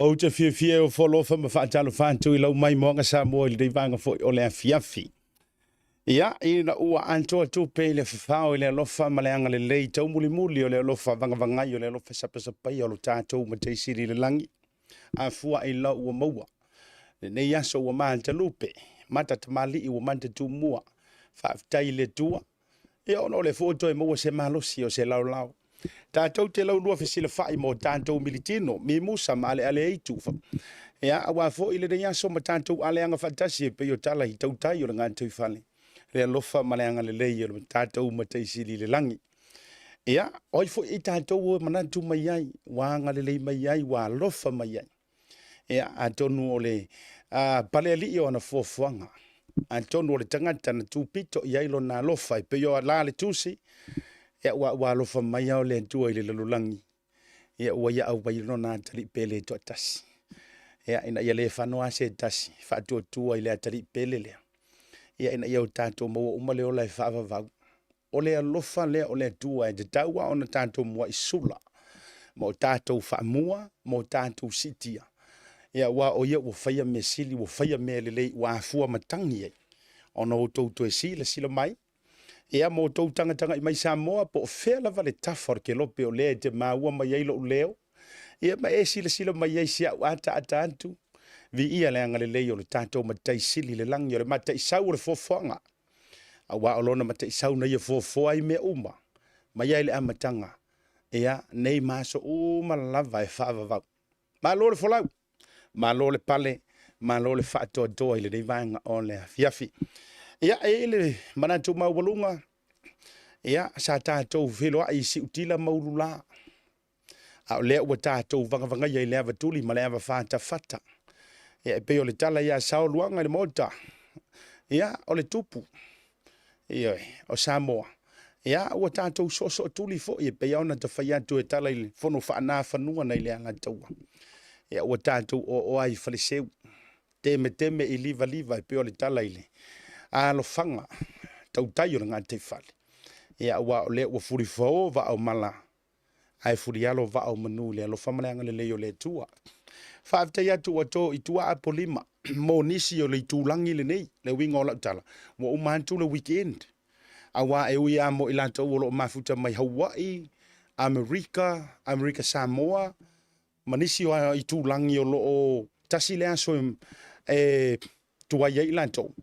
Ou te fiafia e ofo alofa ma faatalofa atu i lau maimoaga Samoa i lenei vaega foi o le afiafi. Ia, ina ua atoa tupe i le fafao i le alofa ma le agalelei taumulimuli o le alofa vagavagai o le alofa sapasapaia o lo tatou Matai Sili i le lagi, afua i lau ua maua. Lenei aso ua matalupe, mata tamalii ua mata tumua. Faafetai i le Atua. Ia ona o lea foi ua toe maua se malosi o se laolao. Tatou te laulua fesilafai mo tatou militino, mimusa ma alealeaitu. Ia, aua foi lenei aso ma tatou aleaga faatasi e pei o tala i tautai o le gataifale, le alofa ma le agalelei o le tatou Matai Sili i le lagi. Ia, o ai foi i tatou ua manatu mai ai, ua agalelei mai ai, ua alofa mai ai. Ia, atonu o le palealii o ana fuafuaga, atonu o le tagata na tupito i ai lona alofa e pei o la le tusi, ia ua alofa mai ao le Atua i le lalolagi, ia ua ia auai lona atalii pele e toatasi. Ia, ina ia le fano se tasi faatuatua i le atalii pele lea, ia ina ia o tatou maua uma le ola e faavavau. O le alofa lea o le Atua e tatau lava ona tatou muai sula ma o tatou faamua ma o tatou siitia. Ia aua o ia ua faia mea sili, ua faia mea lelei ua afua matagi ai ona outou toe silasila mai, ia ma outou tagatagai mai Samoa po o fea lava le tafa o le kelope o lea e te maua mai ai lou leo, ia ma e silasila mai ai si au ataata atu. Viia le agalelei o le tatou Matai Sili i le lagi, o le mataisau o le foafoaga. Aua o lona mataisau na ia foafoa ai mea uma, mai ai le amataga, ia, nei ma aso uma lava e faavavau. Malo le folau, malo le pale, malo le faatoatoa i lenei vaega o le afiafi. Ia, e i ai le manatu maualuga, ia, sa tatou feiloai i siutila ma ulula, a o lea ua tatou vagavagaia i le avatuli ma le avafatafata. Ia, e pei o le tala ia Saoluaga i le Maota, ia, o le tupu, ioe, o Samoa, ia, ua tatou soosootuli foi e pei ona tafai atu e tala i le fono faanafanua nai le Alataua. Ia, ua tatou oaoa ai i faleseu, temeteme i livaliva e pei o le tala i le alofaga tautai o le gataifale. Ia, aua o lea ua fulifao vaa o mala ae fulialo vaa o manu i le alofa ma le agalelei o le Atua. Faafetai atu ua to i tua Apolima mo nisi o le itulagi lenei. Le uiga o lau tala, ua uma atu le weekend. Aua e ui lava mo i latou o lo o mafuta mai Hawaii, Amerika, Amerika Samoa, ma nisi o itulagi o lo o tasi le aso e tuai ai i latou.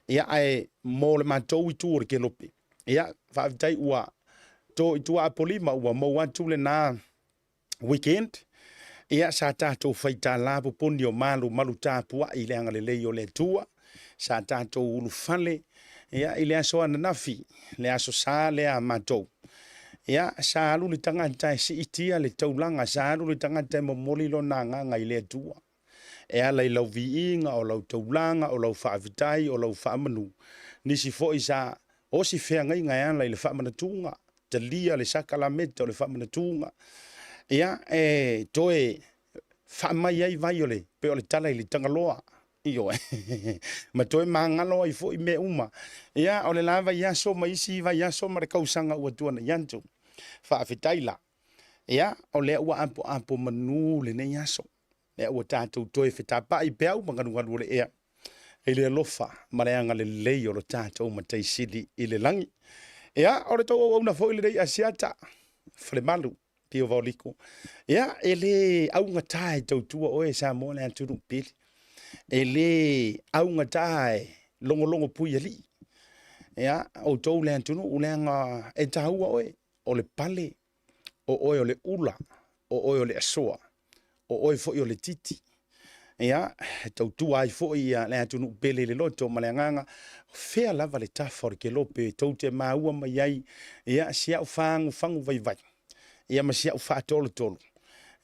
Ia, ae mo le matou itu o le kelope, ia, faafetai ua to i tua Apolima, ua maua atu lena weekend. Ia, sa tatou faitala poponi o malu malu tapuai i le agalelei o le Atua. Sa tatou ulufale, ia, i le aso ananafi, le aso sa lea a matou. Ia, sa alu le tagata e siitia le taulaga, sa alu le tagata e momoli lona agaga i le Atua. E ala i lau viiga, o lau taulaga, o lau faafetai, o lau faamanu. Nisi foi sa osi feagaiga e ala i le faamanatuga, talia le sakalameta o le faamanatuga. Ia, e toe faamai ai vai o le, pei o le tala i le Tagaloa. Ioe. Ma toe magalo ai foi mea uma. Ia, o le la vaiaso ma isi vaiaso ma le kausaga ua tuanai atu. Faafetai la. Ia, o lea ua apoapo manu lenei aso. Lea ua tatou toe fetapai peau ma galugalu o le ea i le alofa ma le agalelei o lo tatou Matai Sili i le lagi. Ia, o le tou auauna foi lenei Asiata Falemalu Pio Vaoliko. Ia, e le augata e tautua oe Samoa le atunuu pele. E le augata e logologo pui alii. Ia, outou le atunuu leaga e taua oe, o le pale, o oe o le ula, o oe o le asoa, o oe foi o le titi. Ia, e tautua ai foi ia le atunuu pele i le loto ma le agaga, o fea lava le tafa o le kelope e tou te maua mai ai, ia, si au fagufagu vaivai, ia ma si au faatolotolo.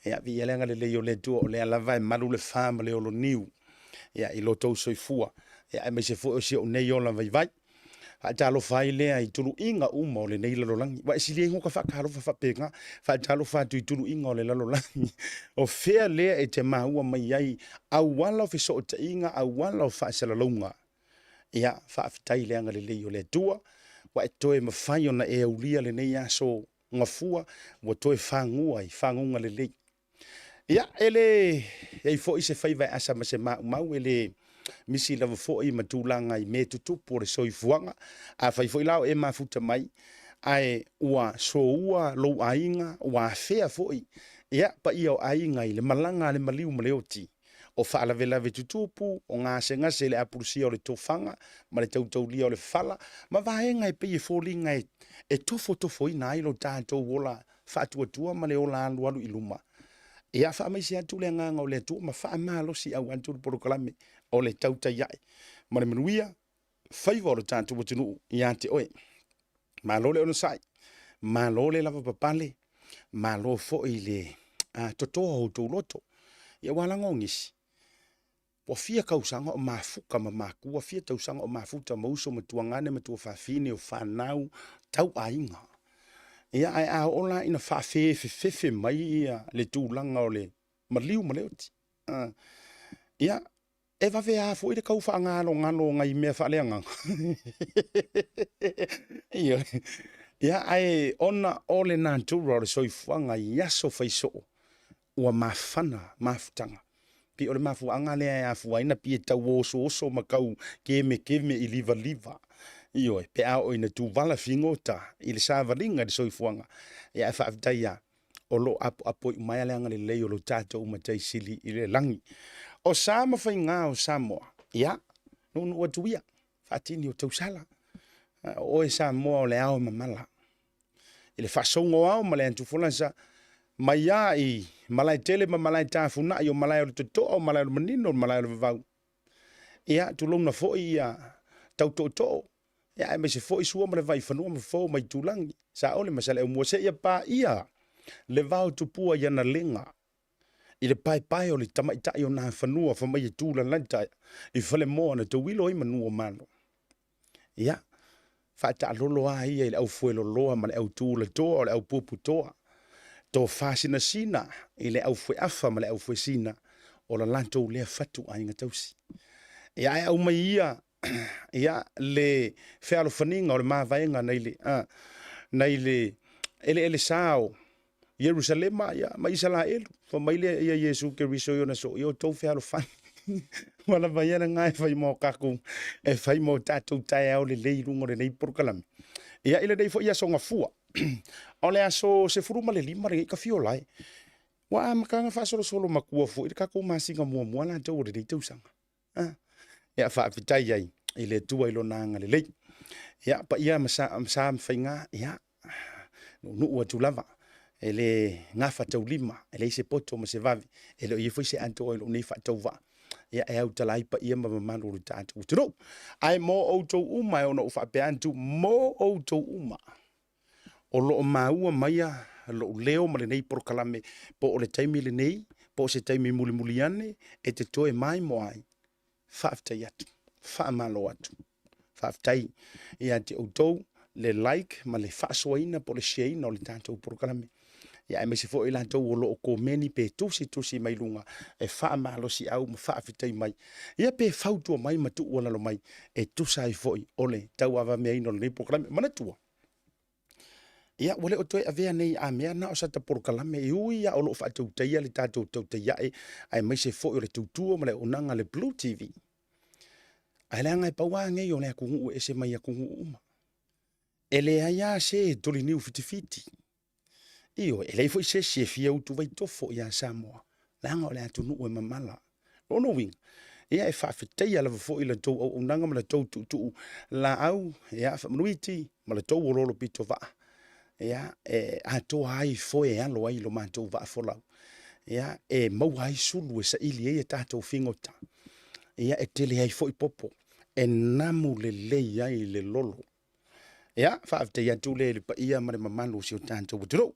Ia, viia le agalelei o le Atua, o lea lava e malu le fa ma le oloniu, ia, i lo tou soifua, ia, aemaise foi o si ou nei ola vaivai. Faatalofa ai lea i tuluiga uma o lenei lalolagi. Ua e silia igoa ka faatalofa faapena. Faatalofa atu i tuluiga o le lalolagi. O fea lea e te maua mai ai auala o fesootaiga, auala o faasalalauga. Ia, faafetai i le agalelei o le Atua, ua e toe mafai ona e aulia lenei aso gafua, ua toe fagua i faguga lelei. Ia, e le i ai foi se faiva e asa ma se maumau, e le misi lava foi ma tulaga i mea tutupu o le soifuaga. Afai foi la o e mafuta mai, ae ua soua lou aiga, ua afea foi ia paia o aiga i le malaga a le maliu ma le oti, o faalavelave tutupu, o gasegase i le apulusia o le tofaga ma le tautaulia o le fala, ma vaega e pei e foliga e tofotofoina ai lo tatou ola faatuatua ma le ola alualu i luma. Ia faamaise atu le agaga o le Atua ma faamalosiau atu le polokalame o le tautai ae ma le manuia faiva o le tatou atunuu ia te oe. Malo le onosai, malo le lavapapale, malo foi le totoa o outou loto. Ia ua laga o nisi, ua fia tausaga o mafuta ma makua, fia tausaga o mafuta ma uso ma tuagane ma tuafafine o fanau tau aiga. Ia ae a oo la ina faafefefefe mai ia le tulaga o le maliu ma le oti, ia e vave a foi le tau faagalogalo o nai mea faaleagaga. Ioe. Ia ae ona o le natura o le soifuaga i aso faisoo, ua mafana mafutaga. Pei o le mafuaaga lea e afua ai na pei e tau osooso ma tau kemekeme i livaliva. Ioe, pe a oo ina tuvala figota i le savaliga i le soifuaga. Ia ae faafetai lava o lo o apoapo iu mai le agalelei o lo tatou Matai Sili i le lagi. O sa ma faiga o Samoa, ia, nuunuu atu ia, faatini o tausala. O oe Samoa o le ao mamala. I le faasouga o ao ma le atufolasa, mai lava i Malaetele ma Malaetafunai, o malae o le Totoa, o malae o le Manino, o malae o le Vavau. Ia, tulouna foi ia tau tootoo, ia aemaise foi Sua ma le Vaifanua ma Fofo ma Aitulagi, Saole ma Saleaaumua, seia paia le vao tupua i Analega, i le paepae o le tamaitai o Nafanua fai mai e tulalata i Falemoa na tauilo ai manu o Malo. Ia, faataalolo lava ia i le aufueloloa ma le autulatoa o le aupuputoa, tofa sinasina i le aufueafa ma le aufuesina o la latou lea fatuaiga tausi. Ia, ae aumai ia ia le fealofaniga o le mavaega nei le, nei le eleelesa o Ierusalema ia, ma Isalaelu, fai mai lea ia Iesu Keriso i ona soo, ia outou fealofani. Ua lava ia lena e fai mo tatou, e fai mo tatou taeao lelei i luga o lenei polokalame. Ia, i lenei foi aso Gafua, o le aso 15 lenei Tafiola e, ua amata ona faasolosolo matua foi le tatou masina muamua latou o lenei tausaga. Ia, faafetai ai i le Atua i lona agalelei. Ia, paia ma sa ma faiga, ia, nuunuu atu lava, e le gafataulima, e leai se poto ma se vave, e le o i ai foi se atoa i lou nei faatauvaa, ia, e autala ai paia ma mamalu o le tatou atunuu. Ae mo outou uma, e ono ou faapea atu, mo outou uma, o lo o maua maia lou leo ma lenei polokalame, po o le taimi lenei, po o se taimi mulimuli ane, e te toe maimoa ai, faafetai atu, faamalo atu. Faafetai ia te outou le like ma le faasoaina po o le share ina o le tatou polokalame. Ia aemaise foi i latou o lo o komeni pe tusitusi mai luga e faamalosiau ma faafetai mai. Ia pe fautua mai ma tuualalo mai e tusa ai foi o le tauavameaina o lenei polokalame. Manatua, ia ua le o toe avea nei a mea na o sata polokalame e ui lava o lo o faatautaia le tatou tautai ae aemaise foi o le tautua ma le auaunaga a le Blue TV. Ae leaga e pau lava nei o le atunuu e ese mai atunuu uma. E leai lava se e toliniu fitifiti. Ioe, e leai foi se isi e fia utuvai tofo ia Samoa, leaga o le atunuu e mamala. O lona uiga, ia e faafetaia lava foi la tou auaunaga ma la tou tuutuu laau, ia faamanuiti ma la tou oloolo pitovaa, ia e atoa ai foe e alo ai lo matou vaa folau, ia e maua ai sulu e saili ai a tatou figota, ia e tele ai foi popo e namu lelei ai le lolo. Ia, faafetai atu lea i le paia ma le mamalu o si o tatou atunuu.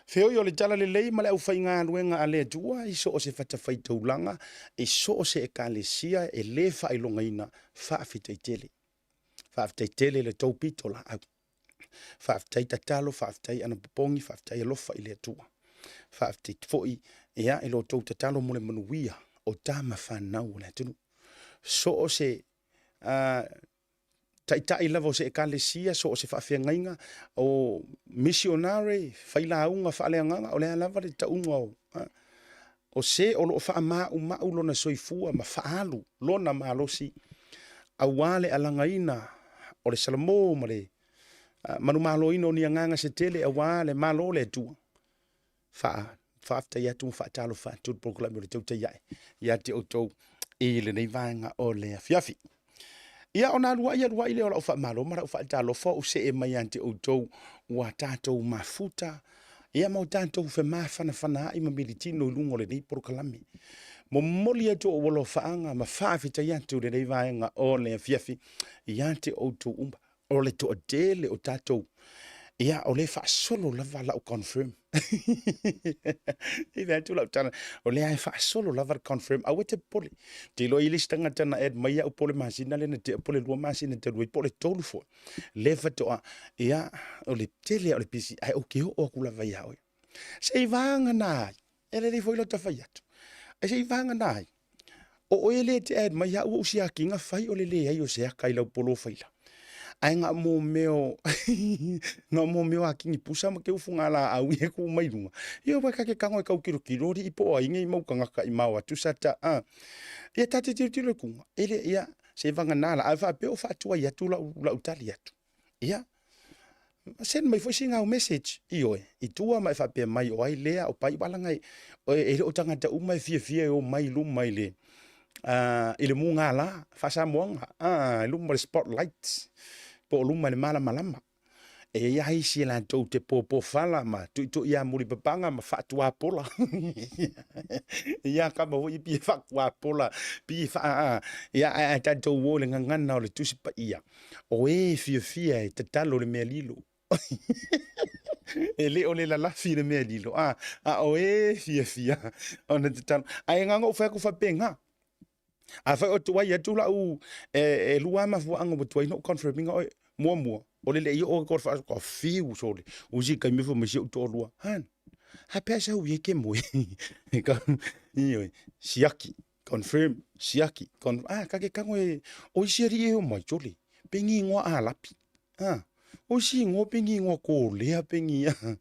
Feoi o le talalelei ma le aufaigaluega a le Atua i so o se fatafaitaulaga, i so o se ekalesia e le faailogaina, faafetai tele. Faafetai tele i le tou pitolaau. Faafetai tatalo, faafetai anapopogi, faafetai alofa i le Atua. Faafetai foi ia, i lo outou tatalo mo le manuia o tama fanau o le atunuu. So o se taitai lava o se ekalesia, so o se faafeagaiga, o misionare, failauga faaleagaga, o le a lava le tauga o, O se o lo o faamāʻumāʻu lona soifua ma faaalu lona malosi auā le alagaina o le Salamo ma le manumaloina o ni agaga se tele auā le Malo o le Atua. Faa, faafetai atu ma faatalofa atu le polokalame o le Tautai Ae ia te outou i lenei vaega o le afiafi. Ia, ona aluai aluai lea o lau faamalo ma lau faatalofa ou see mai ia te outou ua tatou mafuta, ia ma o tatou femafanafanaai ma militino i luga o lenei polokalame. Momoli atu ou alofaaga ma faafetai atu i lenei vaega o le afiafi ia te outou uma. O le toatele o tatou, ia, o lea e faasolo lava lau confirm. I le atu lau tala, o lea e faasolo lava le confirm, aua te popole. Te iloa i le isi tagata na add mai au po o le masina lea na tea, po o le 2 masina talu ai, po o le 3 foi. Le faatoa, ia, o le tele o le pisi, ae ou te oo atu lava ia oe. Se i vagana ai, e lelei foi lota fai atu. Ae se i vagana ai, O oe lea e te add mai au ou siakiga fai o le leai o se aka i lau polofaila. Ae nga mo meo nga mo meo a kingi pusa ma ke ufu nga la au e ku mai lunga. Ia wa ka ke kango e kau kilo kilo ri po ai ngi mau kangaka i mau atu sa ta a. Ia ta te tiro tiro ku. Ele ia se vanga na la a fa pe o fa tua ia tu la la utali atu. Ia, send mai foi sina au message, ioe, i tua ma e faapea mai o ai lea o pai wala ngai, e le o tagata uma e fiafia e o mai luma i le, i le mugala, faa-Samoaga, i luma o le spotlight, po o luma i le malamalama. E i ai isi e latou te popofala ma tuituiamulipapaga ma faatuapola. Ia kama foi pei e faatuapola, pei e faa, ia ae a tatou o i le gagana o le Tusi Paia, O e fiafia e tatalo le mea lilo. E le o le lalafi le mea lilo, a, a o e fiafia ona tatalo. Ae na ona ou fai atu faapena. Afai o tuai atu lau, e lua lava mafuaaga ua tuai ona ou confirm ina oe. Muamua, o le le i oo atu o le faasoa, fiu sole. O isi taimi fai mai si ou toalua, Han, a pe a sau ia e te moe. Ioe, siaki. Confirm, siaki, con, ah, ka ke tango e, o isi alii e omai, sole, pengi ingoa Alapi, ah, o isi ingoa pengi ingoa Kolea, pengi, ah,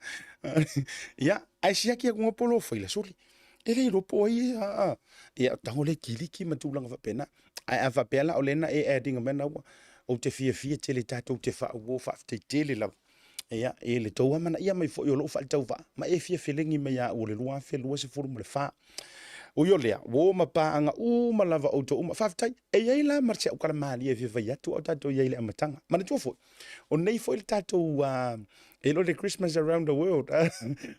ia, ae siaki atu nga polofaila, sole, e le iloa po o ai, ah, ah, ia, tago le kiliki ma tulaga faapena. Ae a faapea la o lea na e add ina mai na ua, ou te fiafia tele tatou te faauo, faafetai tele lava. Ia, i le tou amanaia mai foi o lou faatauvaa, ma e fia felegi mai ia au o le 2024. Ui o lea, ua o ma paaga uma lava outou uma. Faafetai. E i ai la ma si au tala malie e fia fai atu a o tatou i ai i le amataga. Manatua foi, o nei foi le tatou, e le o le Christmas around the world,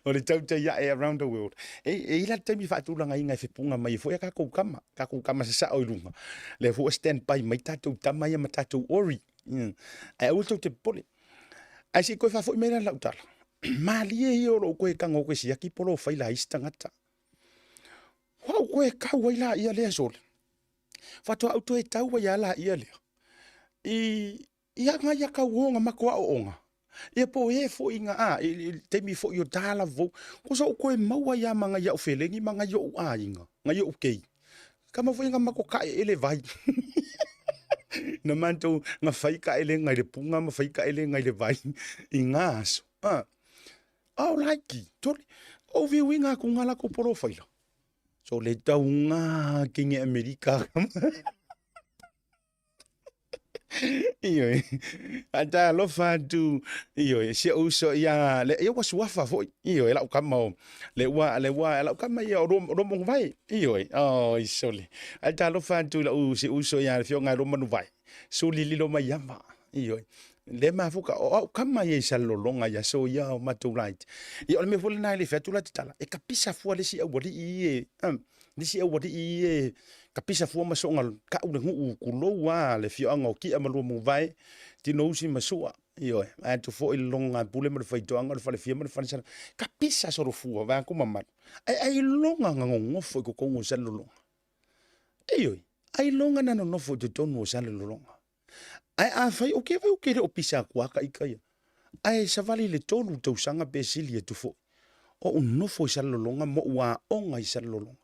o le tautai ae around the world. E i ai la le taimi faatulagaina e fepuga mai ai foi a tatou tama, tatou tama sasao i luga. Lea foi ua stand by mai tatou tama ia ma tatou ori. Ae aua tou te popole. Ae se i toe faafoi mai la lau tala, malie ia o lou toe tago atu e siaki polofaila a isi tagata. Ua ou toe tau ai laia lea sole. Faatoa ou toe tau ai lava laia lea i aga ia tauoga ma toaooga. Ia po o e foi na, a, i le taimi foi o talavou, ua sa ou toe maua ai lava ma nai au felegi ma nai ou aiga, nai ou kei. Tama foi na matou taeele vai. Na matou na fai taelega i le puga ma fai taelega i le vai i na aso. A, a o laiti, tole, o viuiga atu na latou polofaila. So le tauga kini Amerika. Ioe, a talofa atu, ioe, si ou uso ia, le, ia ua suafa foi, ioe, lau kama o, le ua, le ua, lau kama ia o Romonuvae, ioe, oi sole. A talofa atu i lau si uso ia le fioga Romonuvae, suli lilo mai ama, ioe. Le mafuka, o au kama ia i Salelologa ia so ia o matou laiti. Ia o le mea foi lena e le fai atu la te tala, e kapisa fua le isi aualii e, Nisi aualii e kapisa fua ma soga kau le nuu kulou a le fioaga o Kia ma Lua Muvae, Tinousi ma Sua, ioe, vae atu foi le Logogapule ma le Faitoaga o le Falefia ma le Falesala, kapisa solofua vae atu mamalu, ae ailoga na nonofo i totonu o Salelologa. Ioe, ailoga na nonofo i totonu o Salelologa. Ae afai, ok, vai ou te le o pisa atu a ita ia, ae savali i le 3 tausaga pe sili atu foi, o ou nofo i Salelologa ma ou aoga i Salelologa.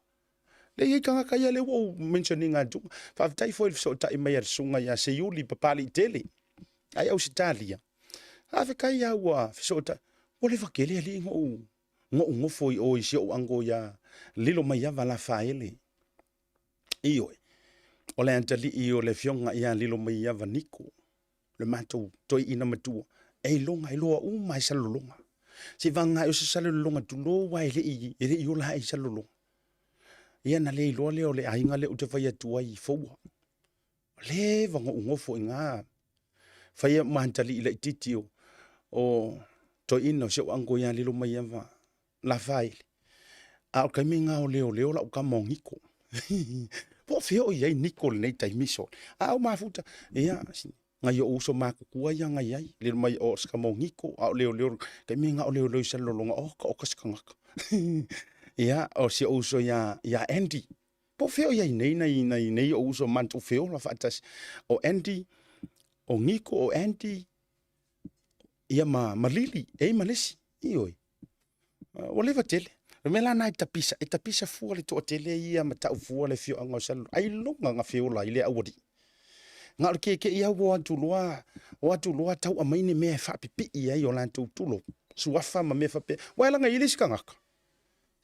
Lea e i ai tagata ia lea ua ou mention ina atu. Faafetai foi i le fesootai mai a le susuga ia Seiuli Papaliitele, ai Ausetalia. Faafetai lava ua fesootai. Ua leva tele alii na ou Go'u gofo i o i si o'u uncle iā Lilomaiava Lafaele. Ioe, o le atalii o le afioga ia Lilomaiava Niko, le matou toeaina matua, e iloga, e iloa uma e Salelologa. Seiavagana ai o se Salelologa tulou lava e le i, e le i ola ae i Salelologa. Ia na le iloa lea o le aiga lea ou te fai atu ai i Foua. Ua leva ona ou nofo i ina, fai au ma atalii laitiiti o, o toeaina o si ou uncle ia Lilomaiava Lafaele, a o le taimi lena o leoleo lau tama o Niko. Po o fea o i ai Niko i lenei taimi sole. A o mafuta, ia, nai ou uso matutua ia na i ai, lilo mai o si tama o Niko, a o leoleo, taimi lena o leoleo i Salelologa, oka oka se tagata. Ia, o si ou uso ia, ia Andy, Po o fea o i ai nei nai, nai nei ou uso matou feola faatasi. O Andy, o Niko, o Andy, ia ma, ma Lili, e i ma lesi. Ioe. Ua leva tele. O le mea la na e tapisa, e tapisa fua le toatele ia ma tau fua le afioaga o Salelologa. Ailoga na feola ai le aualii. Na o le keke'i lava ua o atu loa, o atu loa tau aumai ni mea e faapipii ai o latou tulou, suafa ma mea faapea. Aua e leaga e i ai le isi tagata,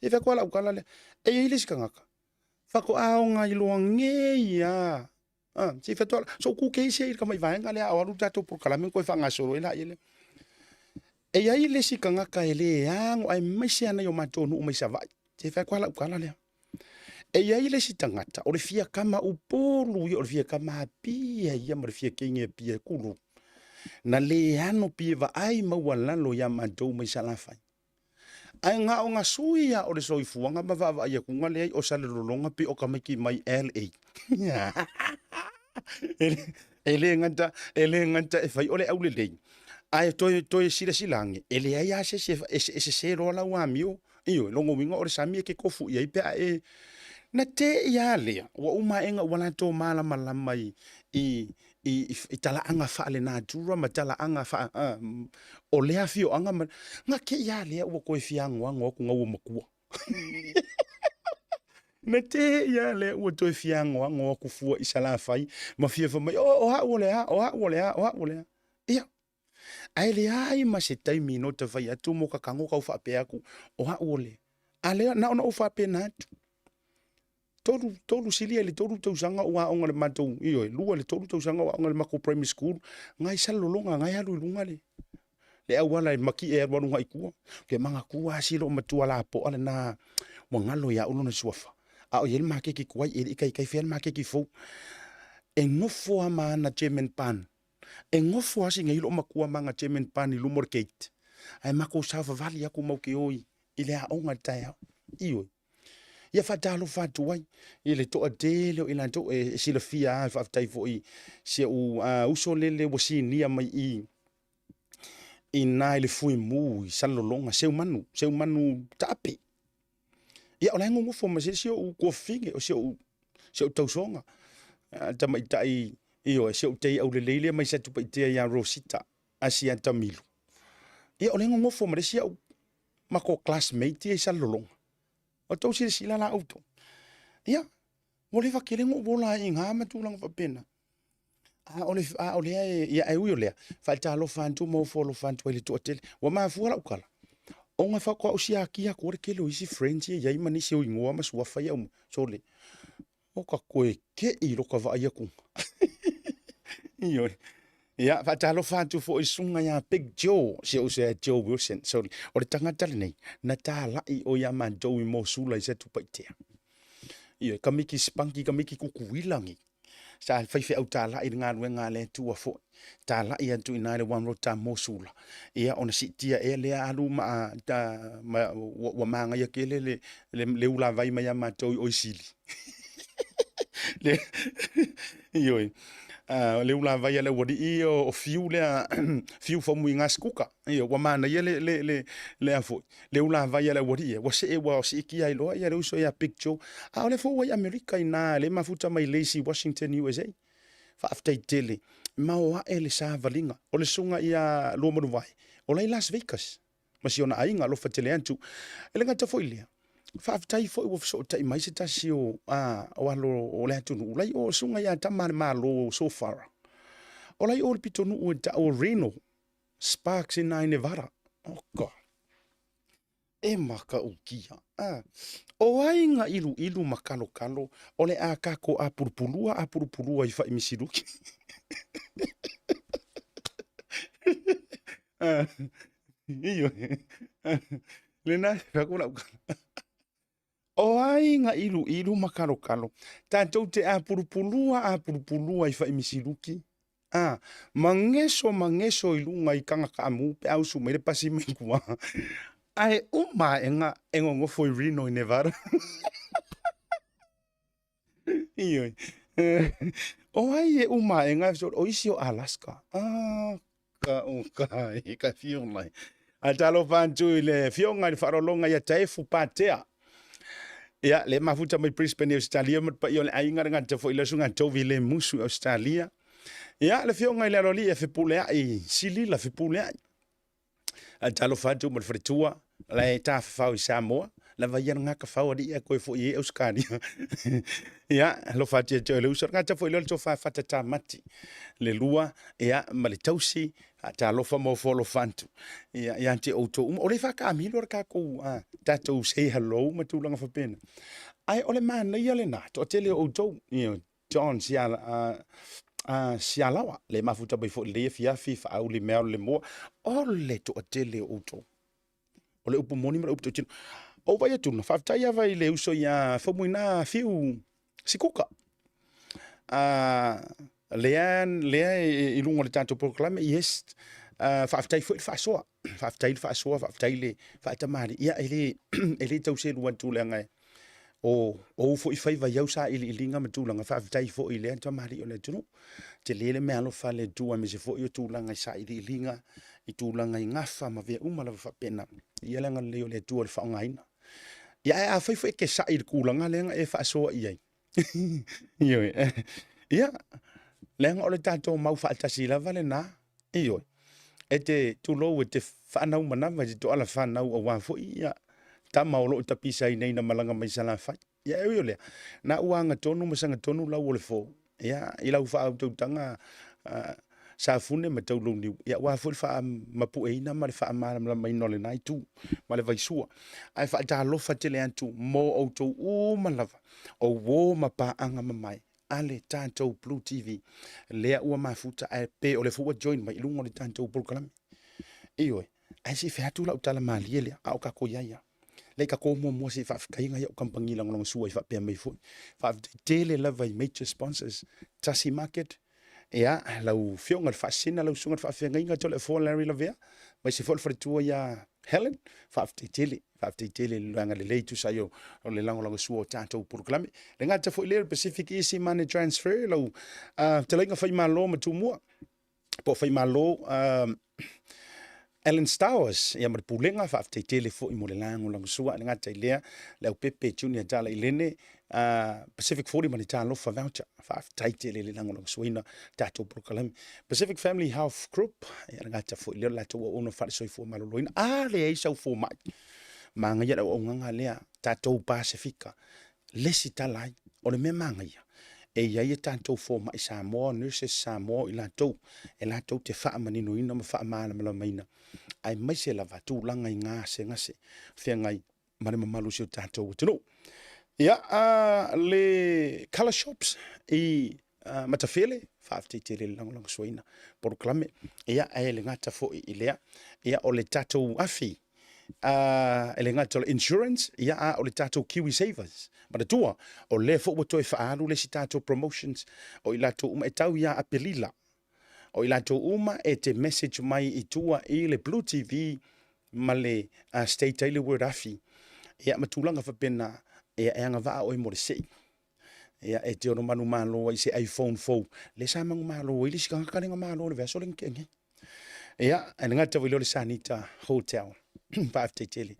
E fai atu lava lau tala lea, e i ai le isi tagata, faatoa ona iloa nei lava, a, se i fai atu lava, se i ou tu kesi ai i le tamai vaega lea a o alu le tatou polokalame ona toe faagasolo ai laia lea. E i ai le isi tagata e le ano aemaise lava nai o matou nuu mai Savaii, se i fai atu lava lau tala lea. E i ai le isi tagata o le fia tama Upolu ia, o le fia tama Apia ia ma le fia teine Apia, tulou, na le ano pi e vaai maualalo ia matou mai Salafai. Ae na o na sui lava o le soifuaga ma vaavaai atuga leai o Salelologa pei o tamaiti mai LA. E le gata, e le gata e fai o le aulelei, ae toe, toe silasila ane, e leai lava se isi e, e sese loa lau amio. Ioe, lona uiga o le sami e te tofu i ai pe a e... Na te'i lava lea, ua uma aega ua latou malamalama i, i, i, i talaaga faale-natura ma talaaga faa, o lea afioaga ma, na te i lava lea ua toe fia anoano atu na ua matua. Na te i lava lea ua toe fia anoano atu fua i Salafai ma fia fai mai, o, o au o le a, o au o le a, o au o le a. Ia, ae leai ma se taimi no ta fai atu mo ka tago tau faapea atu, o au o le, a lea, na ona ou faapena atu. Tolu, tolu, silia i le tolu tausaga o aoga i le matou, ioe, lua i le tolu tausaga o aoga i le matou primary school, na i Salelologa, na e alu i luga le, le auala e matie e alualu agai i tua. Ou te manatua lava si loomatua lapoa lena ua galo ia au lona suafa, a o i ai le maketi tuai, e le i taitai fai le maketi fou. E nofo lava ma ana German barn, e nofo lava si nei loomatua ma ana German barn i luma o le gate, ae matou savavali atu matou te o i le aoga i le taeao. Ioe. Ia faatalofa atu ai i le toatele o i latou e silafia lava, faafetai foi i si ou uso lele ua sinia mai i i ina i le Fuimu i Salelologa, Seumanu, Seumanu Taape. Ia o la e nonofo ma se isi ou tuafafine, o si ou, si ou tausoga, tamaitai, ioe, si ou tei aulelei lea mai Satupaitea ia Rosita Asiata Milu. Ia o la e nonofo ma le isi au matou classmate ia i Salelologa. O tou silasila la outou. Ia, ua leva tele ona ou ola ai i ina ma tulaga faapena. A o le, a o lea e, ia, e ui o lea, faatalofa atu ma ofo alofa atu ai i le toatele. Ua mafua lau tala, ona faatoa ou siakia atu le tele o isi friends ia e i ai ma nisi o igoa ma suafa ia uma. Sole, O ka koe keʻi i loka vaai aku. Ioe. Ia, faatalofa atu foi i susuga ia Big Joe, si ou uso ia Joe Wilson. So, o le tagata lenei, na talai o ia matou i Mosula i Satupaitea. Ioe, kamiki spanki, kamiki kukuila nei. Sa faifeau talai i le galuega a le Atua foi. Talai atu i ina i le One Road ta Mosula. Ia, ona siitia ea lea alu ma, ta, ma ua, ua manaia tele le, le, le ulavai mai ia matou i Oisili. le, ioe. Uh, le ulavai a le aualii o, o fiu lea, fiu faumuiga sikuka. Ioe, ua manaia le, le, le, le a foi, le ulavai a le aualii, ua see ua siitia ai loa ia le uso ia Big Joe. A o lea foi ua i Amerika ina, le mafuta mai Lacey, Washington, USA. Faafetai tele. Maoae le savaliga o le susuga ia Luamanuvae, o la i Las Vegas ma si ona aiga, alofa tele atu. E le gata foi i lea, faafetai foi ua fesootai mai se tasi o, a, o alo o le atunuu, la i o susuga ia Tama a le Malo Sofara. O la i o le pitonuu e tau o Reno, Sparks ina i Nevada. Oh God. E matautia. A, o ai na iluilu ma kalokalo o le a kako apulupulua apulupulua i fai misiluki. Ioe. Lena e aku lau O ai na iluilu ma kalokalo, tatou te apulupulua apulupulua i fai misiluki. A, mageso mageso i luga i tagataamu pe a usu mai le pasi mai tua. Ae uma aega e nonofo i Reno i Nevada. Ioe. O ai e uma aega o isi o Alaska. Ah, ka o kai, ka fio mai. Ae talofa atu i le afioga i le faaaloaloga ia Taefu Patea. Ia, le mafuta mai Brisbane i Ausetalia ma le paia o le aiga le gata foi le susuga Tovi le Musu i Ausetalia. Ia, le afioga i le aloalii ia Fepuleai, Silila Fepuleai. Ae talofa atu ma le faletua, la e tafafao i Samoa, lava ia lena tafao alii ae toe foi i ai Ausetalia. Ia, alofa atu ia te oe le uso, le gata foi lea o le tofa Fata Tamati, le lua, ia, ma le tausi, Talofa ma ofo alofa atu ia, ia te outou uma. O le faataamilo le tatou, tatou say hello ma tulaga faapena. Ae o le manaia lena, toatele o outou, you know, John Siala, Sialawa, le mafuta mai foi i lenei afiafi, faauli mea o le moa, o le toatele o outou. O le upu moni ma le upu tautino. Ou vaai atu na, faafetai lava i le uso ia Faumuina Fiu Sikuka. Lea, lea i luga o le tatou polokalame, yes, faafetai foi le faasoa. Faafetai le faasoa, faafetai le faatamalii. Ia, e le, e le tau selu atu leaga e, o ou foi faiva i au sailiiliga ma tulaga, faafetai foi i lea tamalii o le atunuu. Tele le meaalofa a le Atua aemaise foi o tulaga i sailiiliga, i tulaga i gafa ma mea uma lava faapena. Ia le agalelei o le Atua i le faaaogaina. Ia ae afai foi e te sa'i i le tulaga lea na e faasoa i ai, ioe, ia, leaga o le tatou mau faatasi lava lena, ioe, e te tulou, e te faanau manava i se toala fanau aua foi ia tama o lo o tapisaina ina malaga mai Salafai. Ia e ui o lea, na ua agatonu ma sagatonu lau o le fo, ia, i lau faautautaga Safune ma Taulauniu, ia aua foi le faamapueina ma le faamalamalamaina o lena itu ma le vaisua. Ae faatalofa tele atu mo outou uma lava, o uo ma paaga mamae a le tatou Blue TV, lea ua mafuta ae pe o lea foi ua join mai i luga o le tatou polokalame. Ioe, ae se i fai atu lau tala malie lea, a o tatou i ai lava. Lea i tatou muamua se i faafetaiga i au kamupani lagolagosua i faapea mai foi. Faafetai tele lava i major sponsors, Tasi Market, ia, lau Afioga i le Faasisina, lau Susuga i le Faafeagaiga Toleafoa Larry Lavea, aemaise foi le faletua ia Helen, faafetai tele, faafetai tele i le agalelei tusa ai o le lagolagosua o tatou polokalame. Le gata foi lea o le Pacific Easy Money Transfer, lau fetalaiga Faimalo ma Tumua, po o Faimalo Alan Stowers, ia ma le Pulega, faafetai tele foi mo le lagolagosua. E le gata i lea, Leaupepe Junior Tala Ilene, Pacific 40 ma le Talofa Voucher, faafetai tele i le lagolagosuaina tatou polokalame. Pacific Family Health Group, ia le gata foi lea o le latou auauna faale-soifua maloloina. A leai sau fomai, manaia le auaunaga lea, tatou Pasefika, le isi tala ai, o le mea manaia, e i ai a tatou fomai Samoa, nurses Samoa o i latou, e latou te faamaninoina ma faamalamalamaina, aemaise lava tulaga i gasegase feagai ma le mamalu o si o tatou atunuu. Ia, le Colour Shops i Matafele, faafetai tele i le lagolagosuaina polokalame. Ia, ae le gata foi i lea, ia, o le tatou afi, e le gata o le insurance, ia, a o le tatou Kiwi Savers. Manatua, o lea foi ua toe faaalu le isi tatou promotions, o i latou uma e tau ia Apelila, o i latou uma e te message mai i tua i le Blue TV ma le state ai le word afi, ia, ma tulaga faapena, ia, e agavaa oe mo le sei. Ia, e te ono manumalo ai i se iPhone fou, lea sa manumalo ai le isi tagata lea na malo i le vaiaso lea na tea nei. Ia, e le gata foi i lea o le Sanita Hotel. Faafetai tele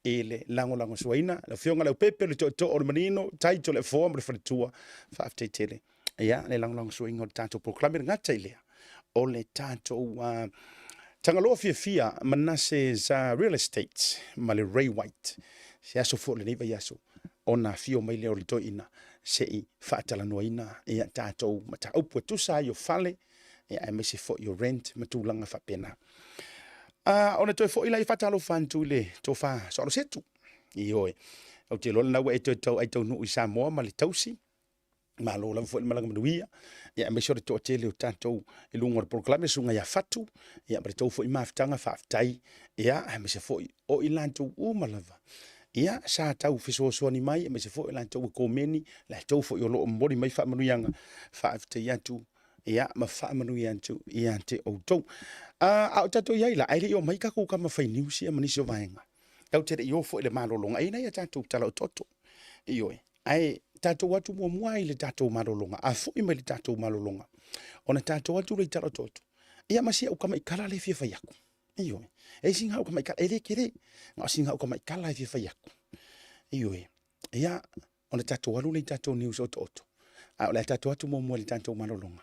i le lagolagosuaina. Lau Afioga Leaupepe, le Tootoo o le Manino, Tai Toleafoa ma le Faletua, faafetai tele. Ia, le lagolagosuaina o le tatou polokalame, le gata i lea, o le tatou Tagaloa Fiafia Manasses Real Estate ma le Ray White. Se aso foi o lenei vaiaso, ona afio mai lea o le toeaina se i faatalanoaina ia tatou mataupu e tusa ai o fale, ia aemaise foi o rent ma tulaga faapena. Ona toe foi lea faatalofa atu i le tofa Soalosetu. Ioe. Ou te iloa lena ua e toe tau aitaunuu i Samoa ma le tausi. Malo lava foi le malaga manuia. Ia aemaise o le toatele o tatou i luga o le polokalame Susuga ia Fatu, ia ma le tou foi mafutaga faafetai. Ia aemaise foi o i latou uma lava. Ia sa tau fesoasoani mai aemaise foi o latou e komeni, latou foi o lo o momoli mai faamanuiaga, faafetai atu ia ma faamanuia atu ia te outou. A o tatou i ai la, ae le i omai tatou tama fai news ia ma nisi o vaega, tatou te le i o foi i le malologa, e i ai nai a tatou tala otooto. Ioe, ae tatou atu muamua i le tatou malologa, a foi mai le tatou malologa, ona tatou atu lea i tala otooto, ia ma si au tamaikala lea e fia fai atu. Ioe, e i ai sina au tamaikala, e le tele, na o sina au tamaikala e fia fai atu. Ioe, ia, ona tatou alu lea i tatou news otooto, a o le a tatou atu muamua i le tatou malologa,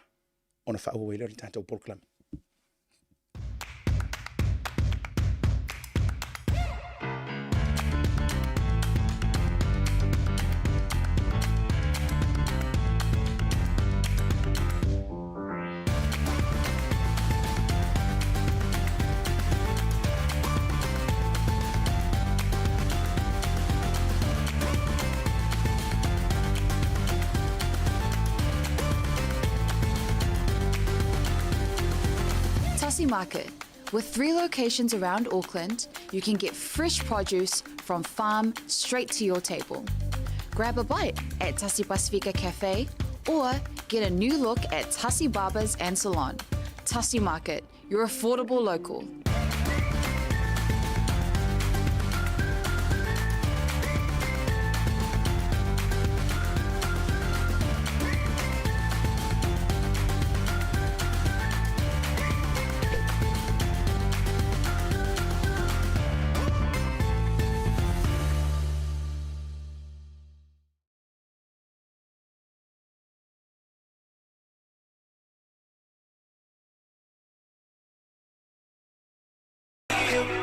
ona faaauau ai lea o le tatou polokalame. Tasi Market. With three locations around Auckland, you can get fresh produce from farm straight to your table. Grab a bite at Tasi Pasifika Cafe or get a new look at Tasi Barbers and Salon. Tasi Market, your affordable local.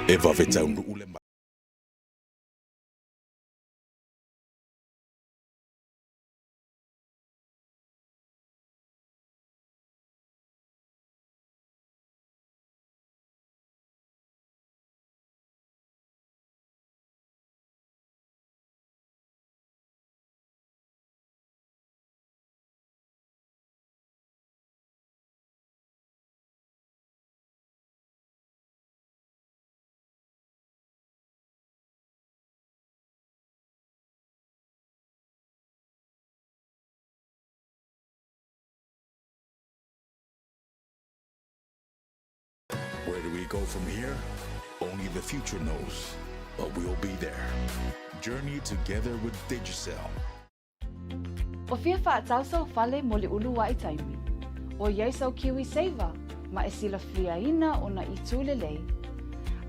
E vave taunuu le Where do we go from here? Only the future knows, but we'll be there. Journey together with Digicel. Ua fia faatau sou fale mo le uluai taimi. ʻOiai sau KiwiSaver ma e silafiaina ona itu lelei.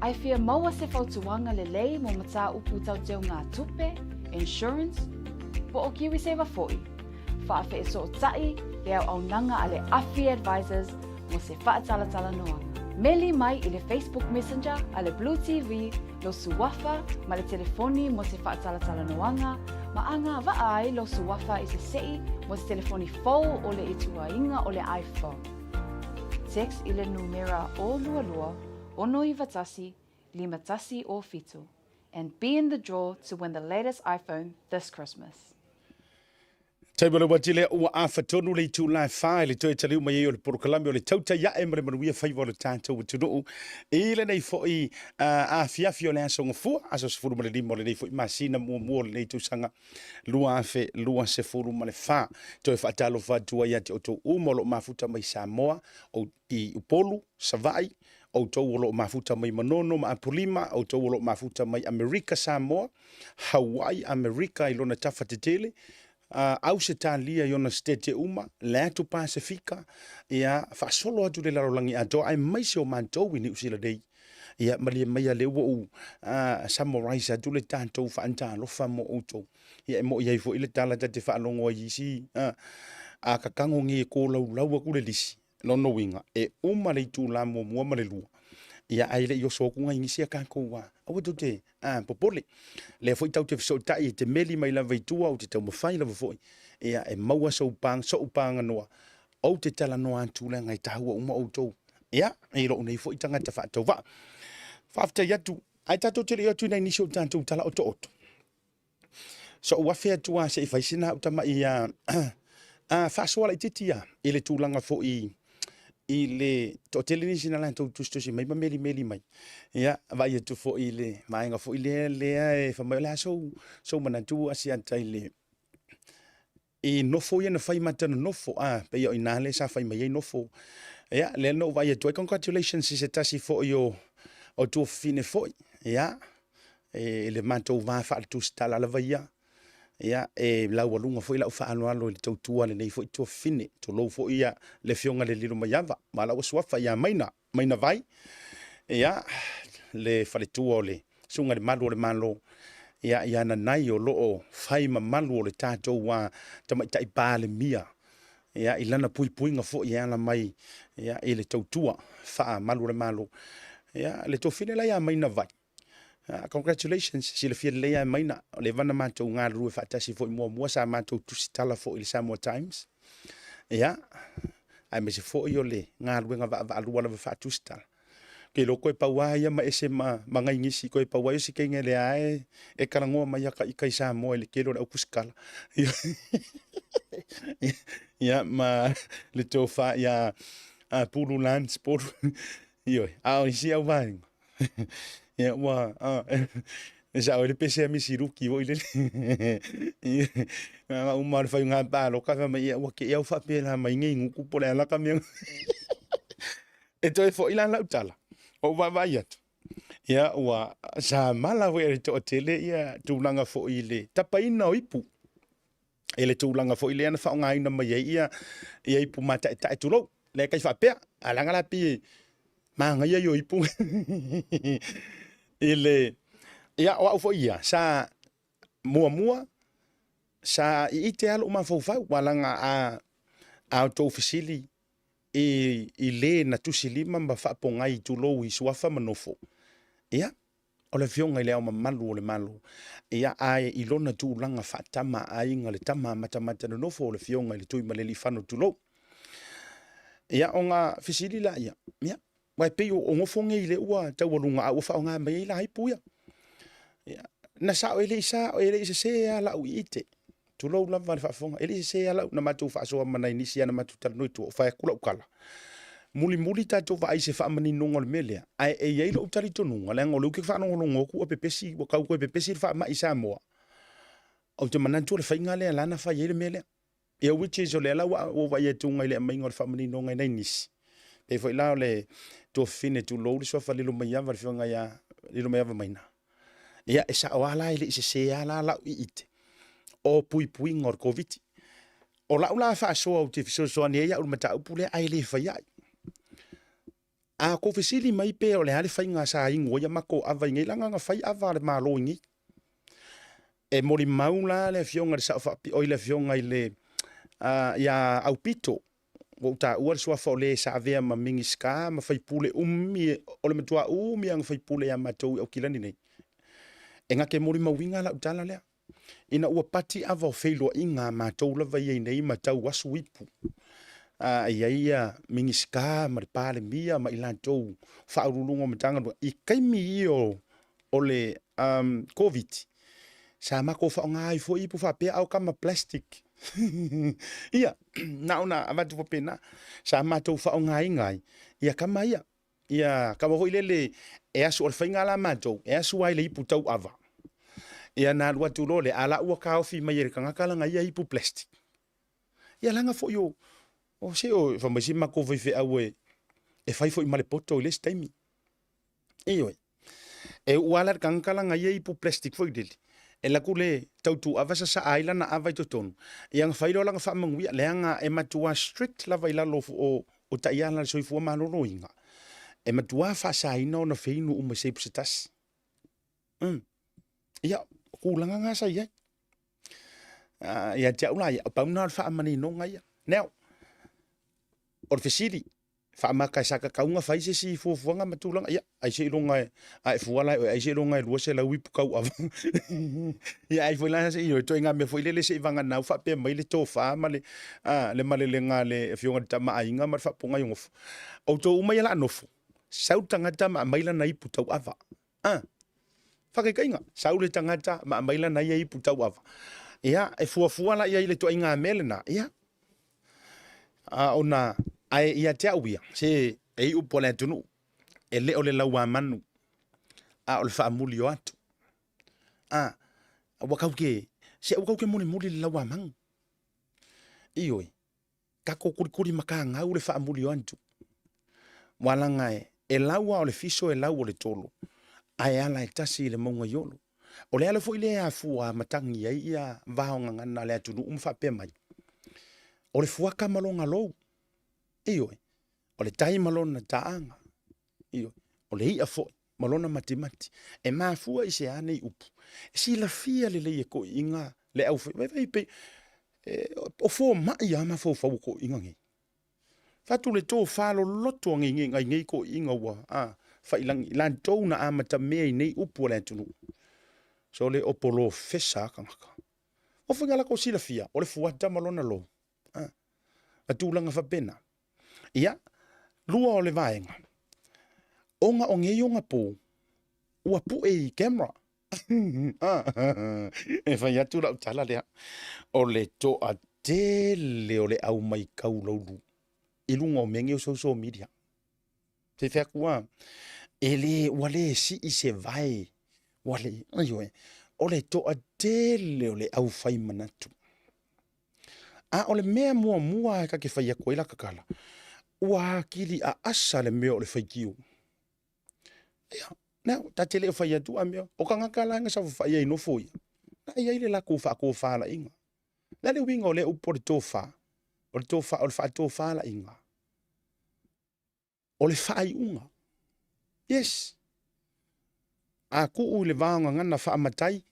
A e fia maua se fautuaga lelei mo mataupu tau teugatupe, insurance, po o KiwiSaver foi, faafeesootaʻi le auaunaga a le Afi Advisors mo se faatalatalanoaga. Meli mai i le Facebook Messenger a le Blue TV lou suafa ma le telefoni mo se faatalatalanoaga ma agavaa ai lou suafa i se seʻi mo se telefoni fou o le ituaiga o le iPhone. Text i le numera 022 691 5107 and be in the draw to win the latest iPhone this Christmas. Taimi o le uati lea ua afa tonu le itula e wha i le toe taliu mai ai o le polokalame o le tautai ae ma le manuia faiva o le tatou atunuu i lenei foi afiafi o le aso Gafua, aso 15 o lenei foi masina muamua o lenei tausaga 2024. Toe faatalofa atu ai ia te outou uma o lo o mafuta mai Samoa, i Upolu, Savaii, outou o lo o mafuta mai Manono ma Apolima, outou o lo o mafuta mai Amerika Samoa, Hawaii, Amerika i lona tafa tetele, Ausetalia i ona sitete uma, le atu Pasefika, ia, faasolo atu le lalolagi atoa, aemaise o matou i Niu Sila nei. Ia, malie maia lea ua ou summarize atu le tatou faatalofa mo outou. Ia, e mo'i ai foi le tala ta te faalogo ai i isi, a kakago nei e kolaulau aku le lisi, Lona uiga, e uma le itula muamua ma le lua, ia ae le i oso atu nai nisi a tatou a, aua tou te a, popole. Lea foi tatou te fesootai e te meli mai lava i tua, ou te taumafai lava foi, ia e maua sou pag, sou paganoa, ou te talanoa atu leaga e taua uma outou. Ia, i lou nei foi tagata faatauvaa. Faafetai atu, ae tatou te le i o atu i nai nisi o tatou tala otooto. So ou afe atu lava se i fai sina au tamai a, a faasoa laitiiti lava i le tulaga foi i le toatele nisi na latou tusitusi mai ma melimeli mai. Ia, vaai atu foi i le vaega foi lea lea e fai mai o le a sou, sou manatu Asiata i le i nofo ia na fai ma tana nofo, a, pei o i ina lea sa fai mai ai nofo. Ia, lea na ou vaai atu ai, congratulations i se tasi foi o, o tuafafine foi, ia, e le matou va faaletusitala lava ia, ia, e laualuga foi lau faaaloalo i le tautua a lenei foi tuafafine. Tulou foi ia le Afioga i le Lilomaiava, ma lau suafa ia Maina, Maina Vai, ia, le faletua o le Susuga i le Malu o le Malo, ia, ia Nanai o lo o fai ma malu o le tatou a Tamaitai Palemia, ia, i lana puipuiga foi e ala mai, ia, i le tautua faamalu o le Malo. Ia, le tuafafine la ia Maina Vai, congratulations, silafia lelei lava e Maina, o leva na matou galulue faatasi foi muamua, sa matou tusitala foi i le Samoa Times, ia, aemaise foi o le galuega vaavaalua lava faatusitala. Ou te iloa toe pau lava ia ma ese ma, ma nai nisi, toe pau lava ia o si teine lea e, e talanoa mai ata ita i Samoa i le tele o le au tusitala. Ia, ma le tofa ia a Pulu Lance, Pulu, ioe, a o isi au vaega, ia ua, a, e sao ai le pese a Misi Luki foi lele. Na uma o le faiga palota fai mai, ia ua te i au faapela mai nei gutu po o le a la ka mea. E toe foi la lau tala, ou vaavaai atu, ia ua sa mala foi e le toatele ia tulaga foi i le tapaina o ipu. E le tulaga foi lea na faaaogaina mai ai ia, ia ipu mataetae tulou. Lea kai faapea, a leaga la pei e manaia ia o ipu. I le, ia o au foi ia, sa muamua, sa iite lava lou mafaufau, aua leaga a, a outou fesili i, i le na tusilima ma faapogai tulou i suafa ma nofo, ia, o le Afioga i Le Ao Mamalu o le Malo, ia, ae i lona tulaga faatama aiga, le tama matamata nonofo o le Afioga i le Tuimalealiifano tulou. Ia, ona fesili laia, ia, aua e pei o nofo nei lea ua taualuga a ua faaaoga mai ai la ipu ia. Ia, na sao, e le i sao, e le i sese lava lau iite. Tulou lava le faafofoga, e le i sese lava lau, na matou faasoa ma nai nisi lava na matou talanoa i tua, ua fai atu lau tala. Mulimuli tatou vaai i se faamaninoga o le mea lea, ae e i ai lou talitonuga, leaga o lea ou te faalogologo atu ua pepesi, ua tau toe pepesi le faamai i Samoa. Ou te manatu o le faiga lea la na fai ai le mea lea. Ia which is o lea la ua ou vaai atu i le aumaiga o le faamaninoga i nai nisi. Pei foi la o le tuafafine tulou le suafa Lilomaiava le afioga ia Lilomaiava Maina. Ia e sao lava la e le i sese lava la lau iite o puipuiga o le Koviti. O lau la faasoa ou te fesoasoani ai au i le mataupu lea ae le fai ai. A tou fesili mai pe o le a le faiga sa inu ai a matou ava i nei leaga na fai ava a le Malo i nei. E molimau la le afioga i le Sao Faapito, oi le afioga i le ia Aupito, ua ou taua le suafa o le sa avea ma Minisita ma faipule umi, o le matua umi lava ona faipule ia matou i Aukilani nei. E na te molimauina lau tala lea. Ina ua pati ava o feiloaiga a matou lava ia i nei ma tau asu ipu, a i ai ia Minisita ma le Palemia ma i latou faauluuluga o Matagaluega, i taimi ia o le um, Koviti, sa matou faaaoga ai foi ipu faapea a o kama plastic. Ia, na ona avatu faapena, sa matou faaaogaina ai ia kama ia. Ia kama foi lele e asu, o le faiga la matou, e asu ai le ipu tau ava. Ia na alu atu loa lea, a la ua taofi mai e le tagata lana ia ipu plastic. Ia leaga foi o, o se o, fai mai si matou faifeau e, e fai foi ma le poto i le isi taimi. Ioe. E uu lava la le tagata lana ia ipu plastic foi lele, e alu atu le tautuava sasaa ai lana ava i totonu, ia ona fai lea o lana faamanuia, leaga e matua strict lava i lalo o, o taiala a le soifua maloloina, e matua faasaina ona feinu uma i se ipu se tasi. Mm. Ia, o tulaga na sa i ai. Ia te au la ia, pau na o le faamaninoga ia. Now, o le fesili, faamata e sa tatau ona fai se isi fuafuaga ma tulaga, ia, ai seiloga e, a e fua la e oe, ai seiloga e 200 ipu tauava. Ia ai foi la se i ituaiga mea foi lele seivaganau faapea mai le tofa ma le, a, le malelega a le afioga i le Tama a Aiga ma le faapogai o nofo. Outou uma ia la nofo. Sau le tagata ma aumai lana ipu tauava. A. Faakaitaiga, sau le tagata ma aumai lana ia ipu tauava. Ia, e fuafua la i ai le ituaiga mea lena. Ia, a ona, ae ia te au ia, se e iu po le atunuu, e le o le lauamanu, a o le faamuli o atu. A, ua kau ke, se ua kau ke mulimuli le lauamanu. Ioe, Tatou kulikuli matagau le faamuli o atu. Ua laga e, e lau a o le fiso e lau o le tolo, ae ala e tasi i le mauga i Olo. O le ala foi lea e afua matagi ai ia vao gagana a le atunuu ma faapea mai, o le fuata ma lona lou, ioe, o le tai ma lona taaga, ioe, o le i'a foi ma lona matimati. E mafua i se a nei upu? E silafia lelei e toeaiina le aufaivai pei o fomai lava mafaufau o toeaiina nei. Fatu le tofa loloto a nei nei nei toeaiina ua a failagi latou na amatamea i nei upu a le atunuu. So le o polofesa a tagata. O faiga latou silafia o le fuata ma lona lou. A, a tulaga faapena. Ia, lua o le vaega, ona o nei ogapō, ua pue i camera. E fai atu lau tala lea, o le toatele o le au maitau laulu i luga o mea nei o social media. Se i fai atu lava, e le, ua le sii se vae, ua le, ioe, o le toatele o le au fai manatu. A o le mea muamua ta te fai atu ai la tatala, ua atili aasa le mea o le faitio. Ia, now, ta te le o fai atu a mea, o tagata la na saofafai ai nofo ia, na i ai le latou faatofalaiga. O le a le uiga o lea upu o le tofa? O le tofa, o le faatofalaiga. O le faaiuga. Yes. A tuu i le va o gagana faamatai,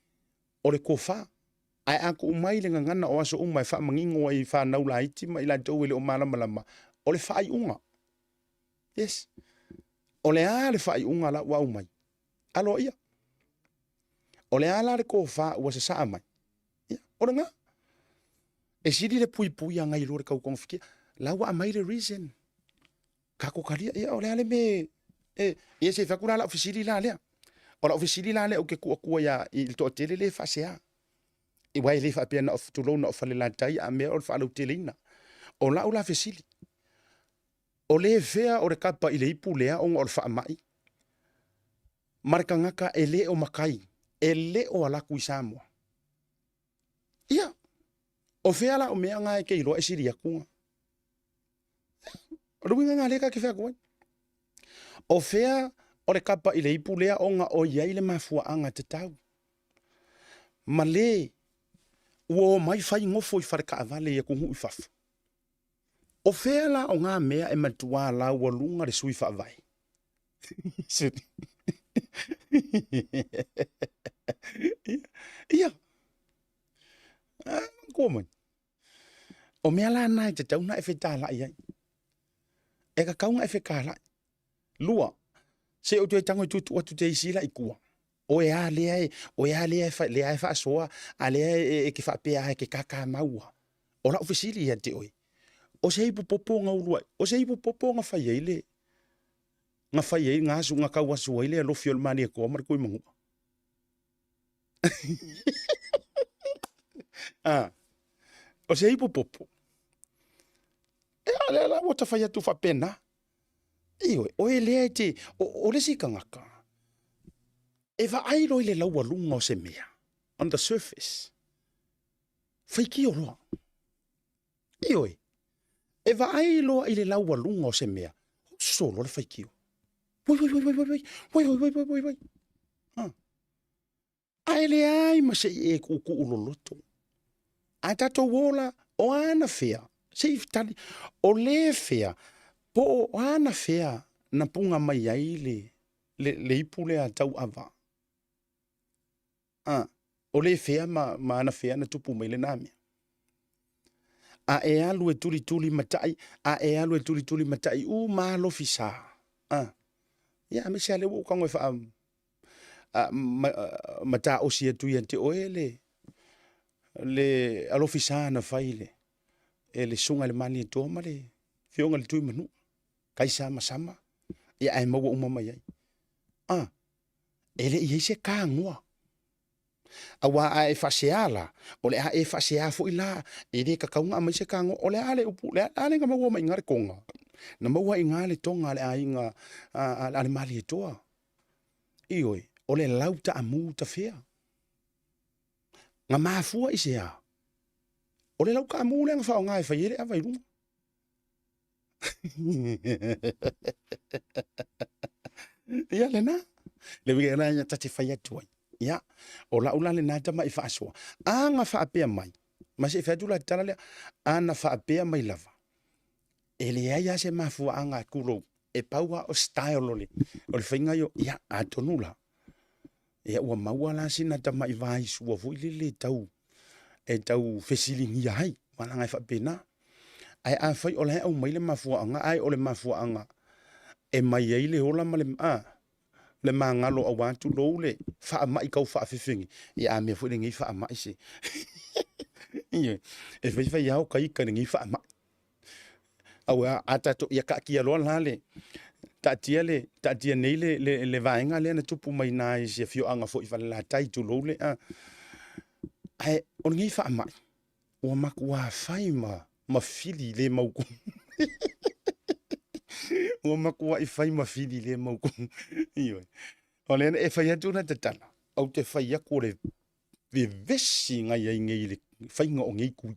o le tofa. Ae a tuu mai le gagana o aso uma e faamanino ai i fanau laiti ma i latou e le o malamalama, o le faaiuga. Yes. O le a le faaiuga la ua aumai? Aloaia. O le a la le tofa ua sasaa mai? Ia, o lena. E sili le puipui agai loa le tau togafitia. La ua aumai le reason. Tatou talia, ia o le a le mea e, ia se i fai atu la lau fesili la lea. O lau fesili la lea ou te tuu atua ia i le toatele lea e faasea. Aua e le faapea na o, tulou, na o Falelatai a mea o le faalauteleina. O lau la fesili, o le fea o le kapa i le ipu lea ona o le faamai ma le tagata e le o matai, e le o alu atu i Samoa? Ia, o fea la o mea na e te iloa e sili atu na? O le uiga na lea ta te fai atu ai. O fea o le kapa i le ipu lea ona o i ai le mafuaaga tatau? Ma le ua omai fai nofo i fale taavale i atunuu i fafo. O fea la o ngā mea e matua laualuga le sui faavae? Ia, kua mai. O mea la na e tatau na e fetalai ai. E tatau na e fetalai. Lua, se o toe tago e tuutuu atu te isi la i tua. O e a lea e, o e a lea e, fa, lea e faasoa, a lea e, e, e ke faapea e ke kākāmau a. O lau fesili ia te oe, o se ipu popo na ulu ai, o se ipu popo na fai ai le, na fai ai, na asu, na tau asu ai le alofi o le Malietoa ma le Tuimanua. Ah, o se ipu popo. E a lea la ua ta fai atu faapena. Ioe, o e lea e te, o, o le isi tagata, e vaai loa i le laualuga o se mea, on the surface, faitio loa. Ioe, e vaai loa i le laualuga o se mea, oso loa le faitio. Oi, oi, oi, oi, oi, oi, oi, oi, oi, oi, oi. Ha. Ae leai ma se i e kuukuu loloto. Ae tatou ola, o ana fea, se i tali, o le fea, po o ana fea na puga mai ai le, le, le ipu lea tauava. A, o le fea ma, ma ana fea na tupu mai lena mea. A e alu e tulituli matai, a e alu e tulituli matai, u malofi sa. A, ia, aemaise lava lea ua ou tago e faa, mataosi atu ia te oe le, le alofi sa na fai le, e le susuga i le Malietoa ma le Afioga i le Tuimanua, Kaisamasama. Ia ae maua uma mai ai. A, e le i ai se kagoa. Aua a e faasea la, o le a e faasea foi la, e le tatau ona aumai se kagoa. O le a le upu, o le a le na maua mai i ina le toga? Na maua i ina le toga a le aiga a le Malietoa. Ioe, o le lau taamu tafea. Na mafua i se a? O le lau taamu lea na faaaoga e fai ai le ava i luga. Ia lena, le uiga lena ia ta te fai atu ai. Ia, o lau la lena tamai faasoa. A na faapea mai, ma se i fai atu la le tala lea, a na faapea mai lava, e leai lava se mafuaaga tulou, e pau lava o style o le, o le faiga ia, ia atonu la, ia ua maua la sina tamai vaisua foi lele e tau, e tau fesiligia ai, aua leaga e faapena. Ae afai o la e aumai le mafuaaga, ae o le mafuaaga e mai ai le ola ma le, a, le magalo aua tulou le faamai tau faafefege, ia a mea foi lenei faamai se. Ioe, e fai fai lava o ita i lenei faamai. Aua a tatou, ia taatia loa la le, taatia le, taatia nei le, le, le vaega lea na tupu mai na i si afioaga foi i Falelatai, tulou le, a. Ae o lenei faamai, ua matua fai ma, ma fili le mautu. Ua matuai fai ma fili le mautu. Ioe. O lea e fai atu la tatala, ou te fai atu o le vevesi na i ai nei i le faiga o nei tui.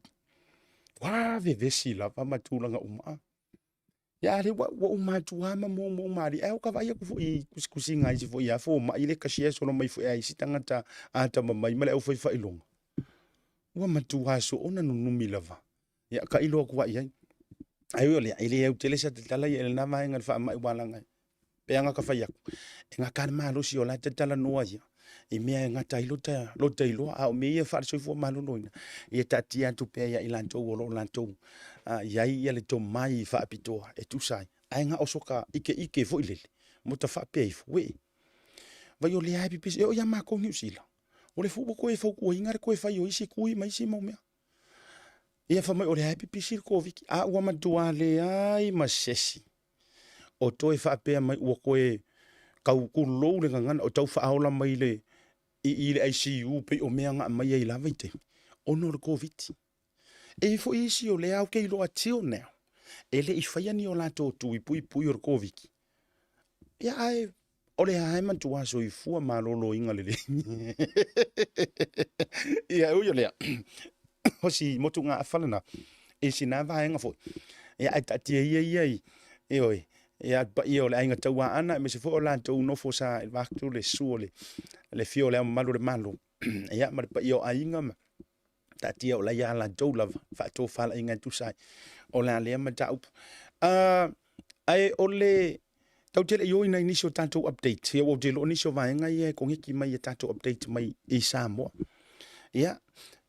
Ua vevesi lava ma tulaga uma. Ia a lea ua, ua uma atu lava ma moumou malie. Ae o ka vaai atu foi i tusitusiga a isi foi a fomai le tasi e solo mai foi a isi tagata atamamai ma le aufaifailoga. Ua matua soona nunumi lava. Ia tailo atu ai i ai. Ae ui o lea, e le au tele sa tatala ia i lena vaega i le faamai ua laga ai. Pe ana ka fai atu, e gata le malosi o la e tatalanoa ia i mea e gata ai lota, lota iloa, a o mea ia faale-soifua maloloina, ia taatia atu pea ia i latou o lo o latou i ai ia le tomai faapitoa e tusa ai. Ae na o soka ikeike foi lele, mo ta faapea ifo, uee, vai o lea e pipisi, e oo ia makou i Niu Sila, o le foi ua toe fautuaina le toe fai o isi tui ma isi mau mea. Ia fai mai o lea e pipisi le Koviti, a ua matua leai ma se isi o toe faapea mai ua toe tau tulou le gagana o tau faaola mai le i i le ICU pei o mea na aumai ai la vaitaimi ona o le Koviti. E i ai foi isi o lea ou te iloa till now e le i faia ni o latou tui puipui o le Koviti. Ia ae o le a e matua soifua maloloina lelei. Ia ui o lea, o si motugaafa lena i sina vaega foi. Ia ae taatia ia ia i, ioe, ia le paia o le aiga Tauaana aemaise foi o latou nofo sa i le va atu le susu o le afio o le Ao Mamalu o le Malo, ia ma le paia o aiga ma taatia o la ia latou lava faatofalaiga e tusa ai o le a lea mataupu. Ae o le tatou te le i o i nai nisi o tatou update, ia ua ou te iloa nisi o vaega ia e koneki mai i tatou update mai i Samoa. Ia,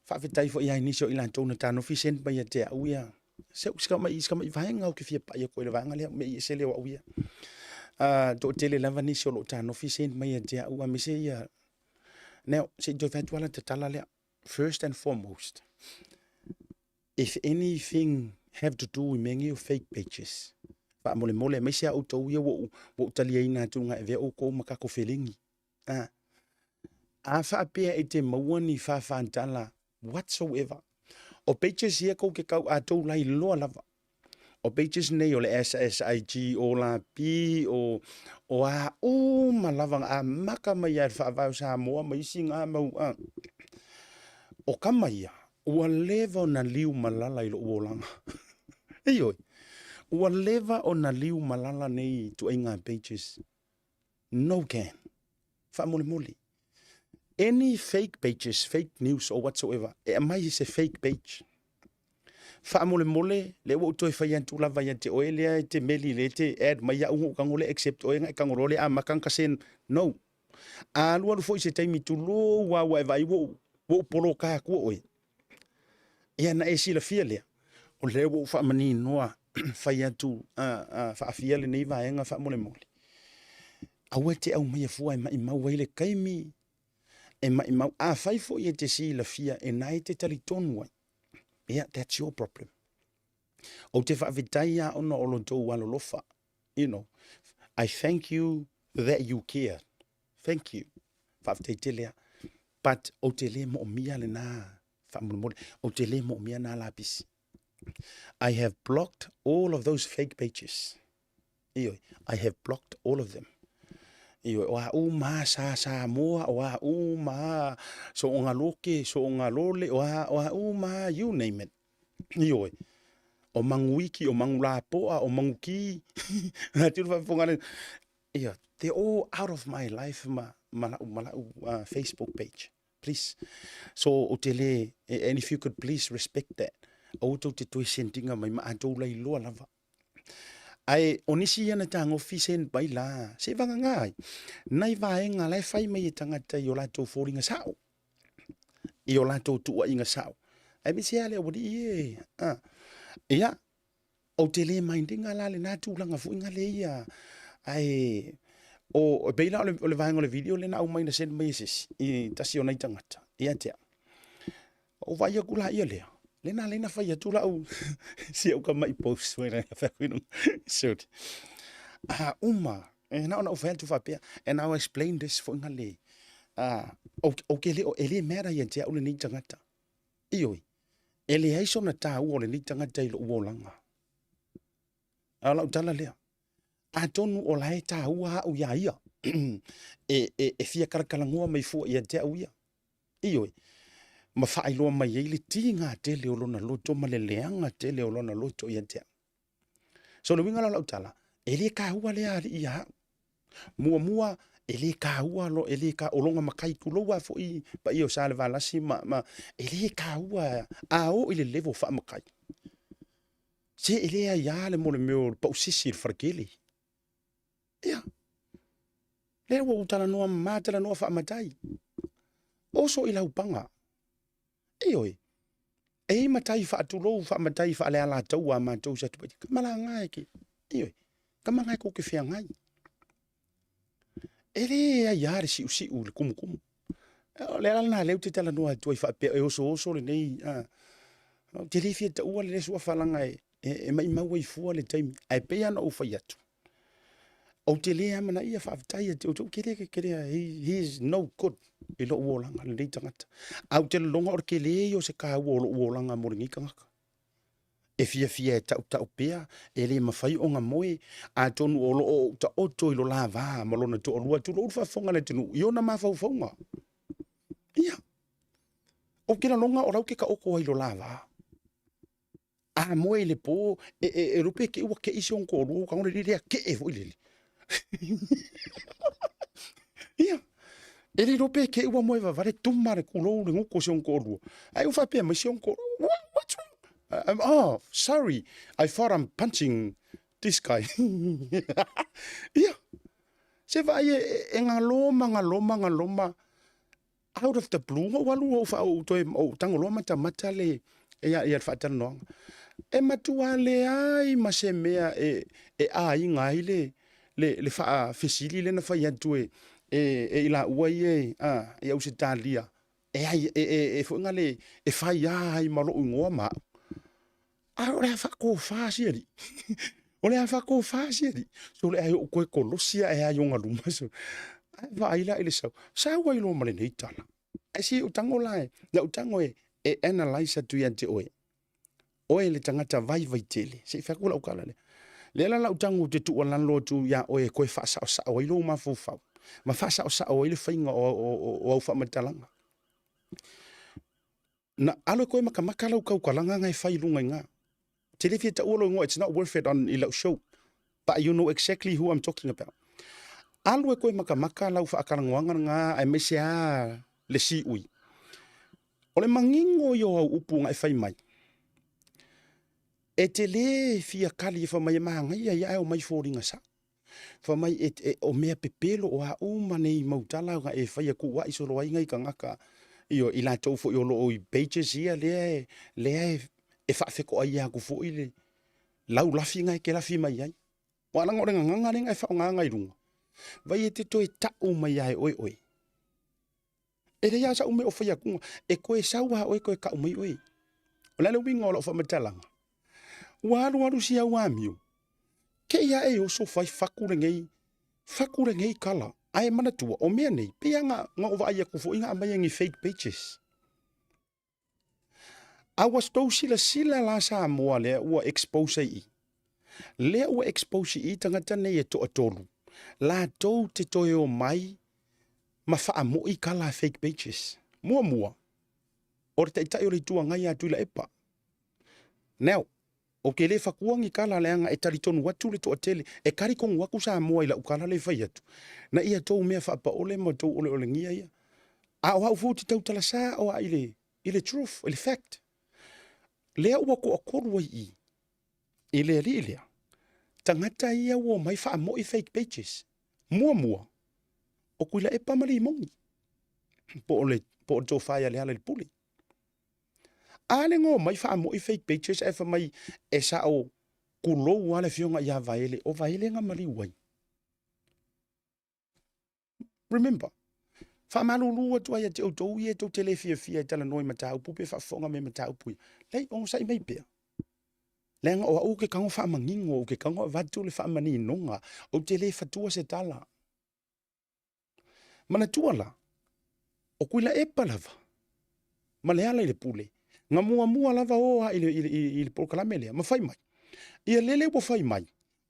faafetai foi i nisi o i latou na tanofi send mai ia te au ia se si kamai si kamai vaega ou te fia pai atu i le vaega lea me i ese lea o au ia. Toatele lava nisi o lo o tanofi send mai ia te au aemaise ia Now, se i toe fai atu lava la tatala lea. First and foremost, if anything have to do i mea nei o fake pages, faamolemole aemaise lava outou ia ua ou taliaina atu na e avea outou ma tatou felegi. A, a faapea e te maua ni faafatala whatsoever, o pages ia tou te tau, a tou lailoa lava, O pages nei o le SSIG, o la P, o, o a uma lava na amata mai lava i le Faavae o Samoa ma isi na mau a. O tama ia, ua leva ona liu malala i lou olaga. Ioe, ua leva ona liu malala nei ituaiga pages. No can. Faamolemole. Any fake pages, fake news or whatsoever, e aumai se fake page. Faamolemole, lea ua ou toe fai atu lava ia te oe lea e te meli lea e te add mai au ona ou tago lea accept oe ona e tago loa lea amata ona ta send. No. A alualu foi se taimi tulou lava ua e vaai ua ou, ua ou poloka atua oe, ia na e silafia lea, o lea ua ou faamaninoa fai atu faafia lenei vaega faamolemole. Aua e te aumaia fua e maimau ai le taimi, e maimau. Afai foi e te silafia e na e te talitonu ai, ia, that's your problem. Ou te faafetai lava ona o lo outou alolofa, you know. I thank you that you care. Thank you. Faafetai tele a. But ou te le moomia lena faamolemole. Ou te le moomia na lapisi. I have blocked all of those fake pages. Ioe, I have blocked all of them. Ioe, o a uma sa Samoa, o a uma soonga loke, soonga lole, o a, o a uma, you name it. Ioe, o manguiki, o mangulapoa, o manguki. Nā tino whaafonga le, ia, they're all out of my life ma, ma lau, ma lau uh, Facebook page. Please. So, o te le, and if you could please respect that. Aua tou te toe sendinga mai ma atou lai loa lava. Ae o nisi ia na tagofi send mai la, se vagagā ai, nai vaega la e fai mai e tagata i o latou foliga sao, i o latou tuuaiga sao. Aemaise lava le aualii e, a. Ia, ou te le mind ina la lena tulaga foi gale ia, ae o, e pei la o le, o le vaega o le video lea na aumai na send mai e se isi, i tasi o nai tagata ia te au. Ou vaai atu la ia lea, lena lea na fai atu lau si au kamaʻi post foi lea fai atu shoot. A uma, e na ona ou fai atu faapea, and I'll explain this foi ngale. Ah, ou ke le o e le matter ia te au lenei tagata. Ioe, e leai sona tāua o lenei tagata i lou olaga. A o lau tala lea, atonu o la e tāua au iā ia, e, e, e fia kalakalanoa mai fua ia te au ia. Ioe, ma faailoa mai ai le tiga tele o lona loto ma le leaga tele o lona loto ia te au. So le uiga la o lau tala, e le kāua lea alii ia au. Muamua, e le kāua lo, e le ka, o longa makai tulou a foi paia o Salevalasi ma, ma, e le kāua a o i le level faamakai. Se e le aiā le mo le mea o le pausisi i le faletele. Ia, lea ua ou talanoa mama, talanoa faamatai. Oso i laupaga. Ioe, e i ai matai faatulou, faamatai faalealataua a matou i Satupaitea. Ka malaga e ke, ioe, ka malaga e kou ke feagai. E le aiā le siusiu i le kumukumu. O le ala lena lea ou te talanoa atu ai faapea e osooso lenei, a, ou te le fia taua le suafa leaga e, e, e maimau ai fua le taimi. Ae pei lava ona ou fai atu, ou te le amanaia faafetai ia te outou, ke le, ke le, he, he is no good i lou olaga lenei tagata. Ae ou te lologa o le tele ia o se kaua o lou olaga mo lenei tagata. E fiafia e tautau pea, e le mafai ona moe, atonu o lo o ou taoto i lo la va ma lona toalua, tulou le faafofoga a le atunuu i ona mafaufauga. Ia, ou te lagona o la ou te taoto ai i lo la va. A moe i le po, e, e, e lupe ke ua keʻi si ona toalua, ua tago le lele a keʻe foi lele. Ia, e le iloa pe keʻe ua moe vavale tuma le kulou le gutu o si ona toalua. Ae ua faapea mai si ona toalua, what, what's wrong? I'm, oh, sorry, I thought I'm punching this guy. Ia, se vaai e, e, e galoma, galoma, galoma, out of the blue, na ou alu ou, ou toe, ou tago loa matamata le, ia, ia le faatalanoaga. E matua leai ma se mea e, e aiga ai le, le, le faafesili lea na fai atu e, e, e i laua ia e, a, i Ausetalia, e ai, e, e, e foi ngale, e fai ai ma lou igoa ma au. A o le a faatofa si alii. O le a faatofa si alii. So le ai ou toe kolosi ae ai ona luma. So, ae vaai la i le sau. Sau ai loa ma lenei tala. Ae si ou tago la e, na ou tago e, e analyse atu ia te oe. Oe le tagata vaivai tele. Se i fai atu lau tala lea. Lea la lau tago ou te tuualalo atu iā oe e toe faasaosao ai lou mafaufau. Ma faasaosao ai le faiga o, o, o, o au faamatalaga. Na alo e koe makamaka lau tautalaga na e fai i luga i ina. Te le fia taua lou igoa, it's not worth it on i lau show. But you know exactly who I'm talking about. Alu e koe makamaka lau faatalanoaga lena aemaise lava le siui. O le manino ia o au upu na e fai mai, e te le fia kali e fai mai e manaia ia ae omai foliga sao. Fai mai e, e, o mea pepelo o a uma nei mau tala na e faia kuuaʻi solo ai nai tagata ioe, i latou foi o lo o i pages ia lea e, lea e, e faafetoaia atu foi le lau lafi na e te lafi mai ai. Aua leaga o le gagana lea na e faaaogaina i luga, vai e te toe tau mai lava e oe oe. E leai lava sau mea o fai atuga, e toe sau lava oe toe tau mai oe. O le a le uiga o lau faamatalaga? Ua alualu si au amio, te i ae oso fai fatu lenei. Faku lenei kala, ae manatua, o mea nei, pei lava na, na ou vaai atu foi na aumai e ni fake pages. A ua tou silasila la Samoa lea ua expose ai i. Lea ua expose i tagata nei e toatolu, latou te toe omai ma faamo'i kala a fake pages. Muamua, o le Taitai o le Itu Agai ia Tuilaepa. Now, ou te le fatua ni tala leaga e talitonu atu le toatele, e talitonu atu Samoa i lau tala lea e fai atu, na ia tou mea faapaole ma tou oleolegia ia. A o au foi ou te tautala sao lava i le, i le truth, i le fact. Lea ua toatolu ai i i, i le alii lea, tagata ia ua omai faamoi fake pages. Muamua, o Tuilaepa ma Limoni, po o le, po o le tofa ia Lealailepule. A le na omai faamoi fake pages ae fai mai e sao tulou lava le afioga ia Vaele, o Vaele na maliu ai. Remember, faamalulu atu ai ia te outou ia tou te le fiafia e talanoa i mataupu pe faafofoga mai i mataupu ia. Leai, onosai mai pea. Leaga o au ou te tago faamanino, ou te tago avatu le faamaninoga, ou te le fatua se tala. Manatua la, o Tuilaepa lava ma Lealailepule, na muamua lava o a i le, i le, i le polokalame lea, ma fai mai. Ia lele ua fai mai,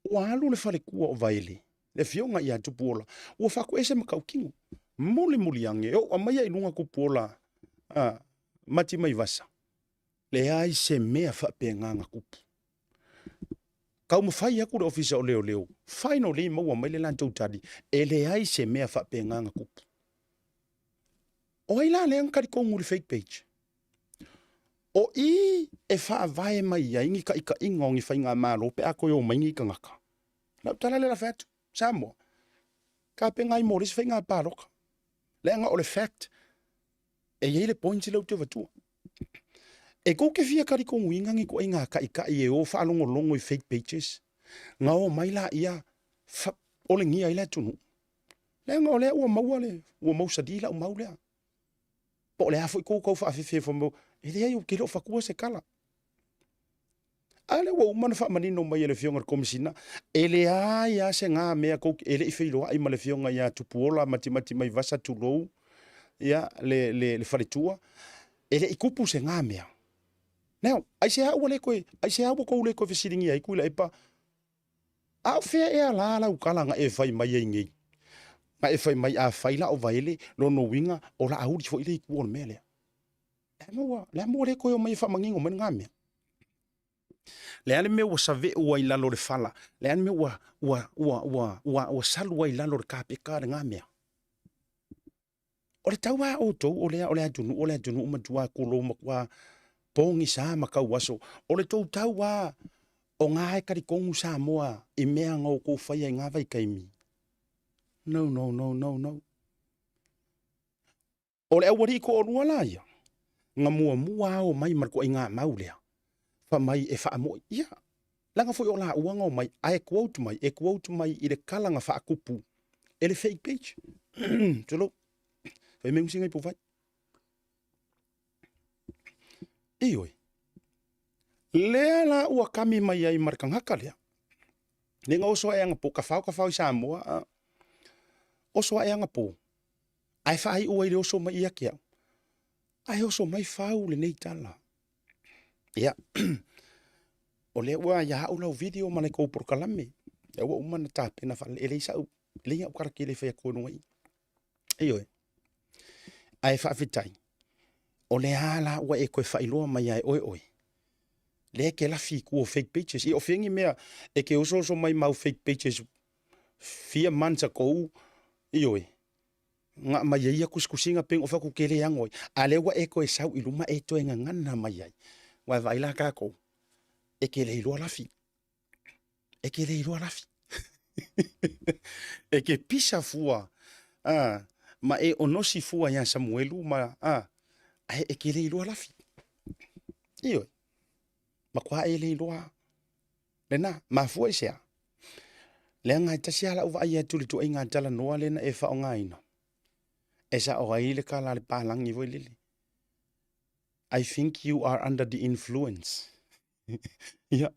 ua alu le faletua o Vaele, le afioga ia Tupuola, ua faatuese ma tautino. Mulimuli ane, oo maia i luga Tupuola, a, Matimaivasa, leai se mea faapena na tupu. Taumafai atu le Ofisa o Leoleo, finally maua mai le latou tali, e leai se mea faapena na tupu. O ai la lea na talitonu i le fake page? O i e faavae mai ai ni taitaiga o ni faigamalo pe a toe omai ni tagata. Lau tala lea la fai atu, Samoa, tapena ai mo le isi faiga palota. Leaga o le fact, e i ai le point lea ou te avatua. E tou te fia talitonuina ni ituaiga taitai e o faalogologo i fake pages, na omai laia olegia ai le atunuu. Leaga o lea ua maua le, ua mausali lau mau lea. Po o le a foi tou tau faafefe fai mai, e leai ou te le o fatua se tala. A lea ua uma ona faamanino mai e le Afioga i le Komesina, e leai lava se ga mea tou e le i feiloai ma le Afioga ia Tupuola Matimatimaivasa tulou, ia, le, le, le faletua, e le i tupu se ga mea. Now, aisea ua le toe, aisea ua tou le toe fesiligia ai Tuilaepa, a o fea ea la lau tala na e fai mai ai nei? Na e fai mai a fai la o Vaele, lona uiga o la auli foi le itu o le mea lea. Le a ma ua le toe omai e faamanino mai lena mea. Le a le mea ua save'u ai i lalo o le fala, le a le mea ua, ua, ua, ua, ua, ua salu ai i lalo o le kapeta lena mea. O le tau a outou o lea o le atunuu o le atunuu matua tulou matua pogisa ma tauaso. O le tou tau a o ngā e talitonu Samoa i mea na outou faia i ngā vaitaimi. No, no, no, no, no. O le aualii toalua la ia, na muamua ao mai ma le toaiga mau lea, fai mai e faamo'i. Ia, leaga foi o laua na omai, ae quote mai, e quote mai i le tala na faakupu e le fake page. Tulou. Fai mai usi ngai pufai. Ioe. Lea la ua kami mai ai ma le tagata lea. Le na oso ae anapo, ka fao ka fao i Samoa, a. Oso ae anapo. Ae faaiu ai le oso mai ia te au. Ae oso mai fau lenei tala. Ia, o lea ua ia au lau video ma le kou polokalame. Lea ua uma ona tapena faalelei. E leai sau, e leai au tala tele e fai atu ai luga i i. Ioe. Ae faafetai, o lea la ua e toe faailoa mai ia e oe oe, lea e te lafi i tua o fake pages. Ia o fea ni mea e te osooso mai ma au fake pages fia months ago, ioe, na aumai ai ia tusitusiga pei ona ou fai atu ou te le ano ai, a o lea ua e toe sau i luma e toe gagana mai ai. Aua e vaai la tatou, e te le iloa lafi, e te le iloa lafi. E te pisa fua a, ma e onosi fua iā Samuelu ma a, ae e te le iloa lafi. Ioe, matua e le iloa Lena, mafua i se a? Leaga e tasi lava lau vaai atu i le ituaiga talanoa lea na e faaaogaina, e sao ai le tala a le palagi foi lele, I think you are under the influence. Ia,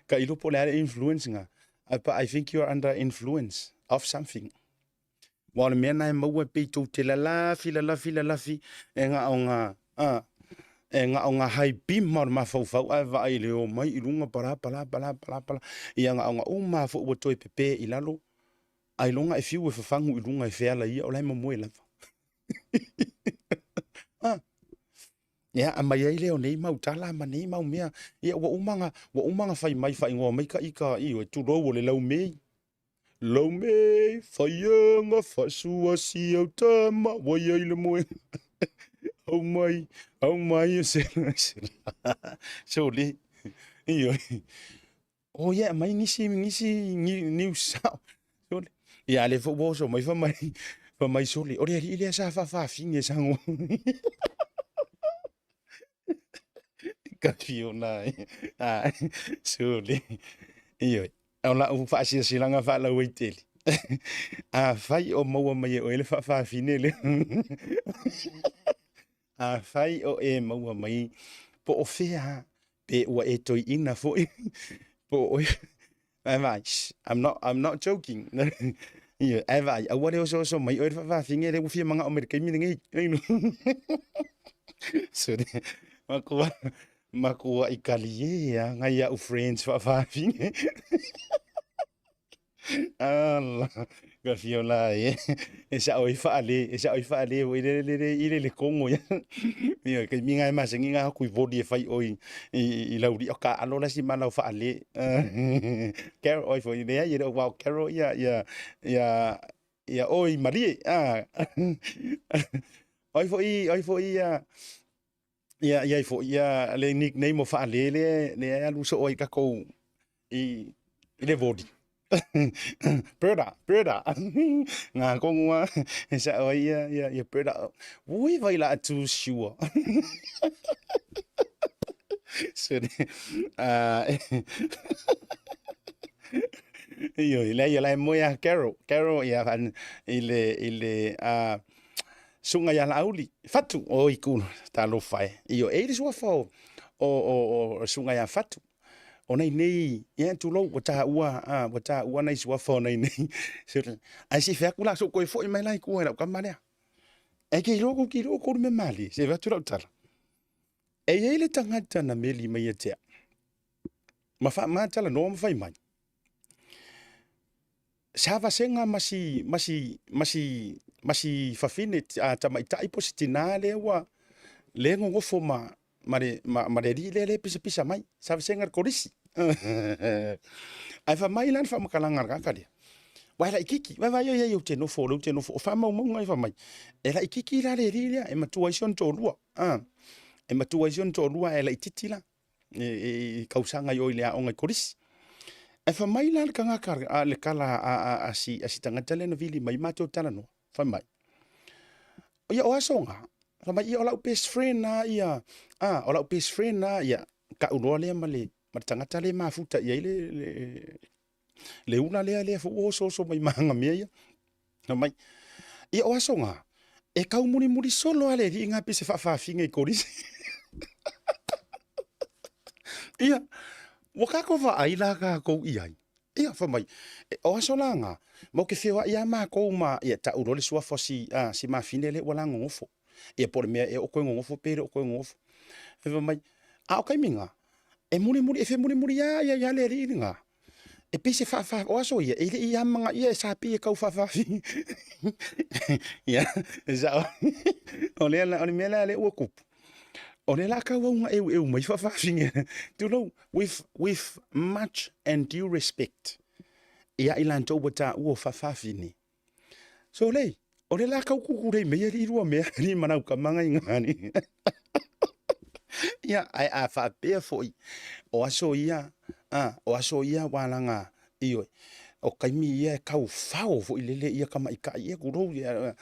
ka iloa po o le a le influence na, but I think you are under influence. of something. Aua o le mea lena e maua e pei tou te lalafi lalafi lalafi e na o ga a e na o ga high beam o le mafaufau ae vaai i le omai i luga pala pala pala pala pala ia na o ga uma lava foi ua toe pepe i lalo ailoga e fiu e fafagu i luga e feala ia o la e momoe lava. Ah. Ia, aumai ai lea o nei mau tala ma nei mau mea. Ia, ua uma ona, ua uma ona fai mai, faaigoa mai ka ika, ioe, tulou o le laumei. Laumei, faiaga, faasuasi au tama, ua i ai le moega. Aumai, aumai, se, se, sole. Ioe. O ia, aumai nisi, nisi news sao. Sole. Ia, a lea foi ua oso mai, fai mai, fai mai sole, o le alii lea sa faafafine sa ngo. Ka Fiona e. Ah, sole. Ioe. O lau faasilasilaga faalauaitele. Afai o maua mai e oe le faafafine lea. Afai o e maua mai po o fea pe ua e toeaina foi po o oe ae vaai, I'm not, I'm not joking. Ioe, ae vaai, aua le osooso mai oe le faafafine lea ua fia manao mai i le taimi lenei. Sorry. Makua, makuai kalie lava nai au friends faafafine. Ala, ka fia la e, e sao ai faale, e sao ai faale foi le le le i le le kongo ia. Ia kai minga e masengi nga ku i voli e fai oi i i lau li o ka alo la si malau faale. Carol oi foi le ai le wow Carol ia ia ia ia oi malie. Ah. Oi foi oi foi ia ia ia foi ia le nickname o faale le le alu soo ai takou i i le voli. Brother, brother. Ngā kongoa, e sa o ia, ia, ia brother. Ui vai la too sure. Sorry. Ioe, lea ia la e moe a Carol. Carol ia i le, i le, susuga ia Laauli, Fatu, oi ku, talofa e. Ioe, e i le suafa o, o, o, o susuga ia Fatu. O nei nei, ia tulou, ua taua, a, ua taua nai suafa o nei nei. Ae se i fai atu la, se i ou toe foi mai la i tua i lau tama lea. Ae ke iloa kou, ke iloa kou le mea malie, se i avatu lau tala. E i ai le tagata na meli mai ia te au, ma faamatala noa ma fai mai. Sa vasega ma si, ma si, ma si, ma si fafine a tamaitai po o se tinā lea ua lea e nonofo ma, ma le, ma, ma le alii lea lea e pisapisa mai. Sa vasega i le kolisi. Ae fai mai la le faamatalaga a le tagata lea, aua e laitiiti, vaavaai i ai ou te nofo, o lea ou te nofo, o faamaumauga ia fai mai, e laitiiti la le alii lea, e matua ai si ona toalua, e matua ai si ona toalua ae laitiiti la. i tausaga i o i le aoga i Kolisi. Ae fai mai la le tagata, a le tala a si, a si tagata lea na vili mai matou talanoa, fai mai, ia o aso na, fai mai, ia o lau best friend na ia, a, o lau best friend na ia, tau loa lea ma le, ma le tagata lea e mafuta i ai le, le, le ula lea lea foi ua osooso mai ma aga mea ia. Fai mai, ia o aso na, e tau mulimuli solo lava le alii na pei se faafaafine i Kolisi. Ia, ua tatou vaai la tatou i ai. Ia, fai mai, o aso la na, matou te feoai lava matou ma, ia tau loa le suafa o si, a, si mafine lea ua la nonofo. Ia po o le mea ea o toe nonofo pe le o toe nonofo. Fai mai, a o taimi na, e mulimuli, e femulimuli lava ia ia le alii lena. E pei se faafa, o aso ia, e le i amanaia e sa pei e tau faafafine. Ia, e sao. O lea la, o le mea la lea ua tupu, o lea la tau au ina eueu mai faafafine. Tulou, with, with much and due respect, ia i latou ua taua o faafafine. Sole, o lea la tau kukule mai alii lua mea alii ma lau tama ngai ngani. Ia, ae a faapea foi, o aso ia, a, o aso ia ua laga, ioe, o taimi ia e tau fao foi lele ia tamaitai ia, tulou, ia,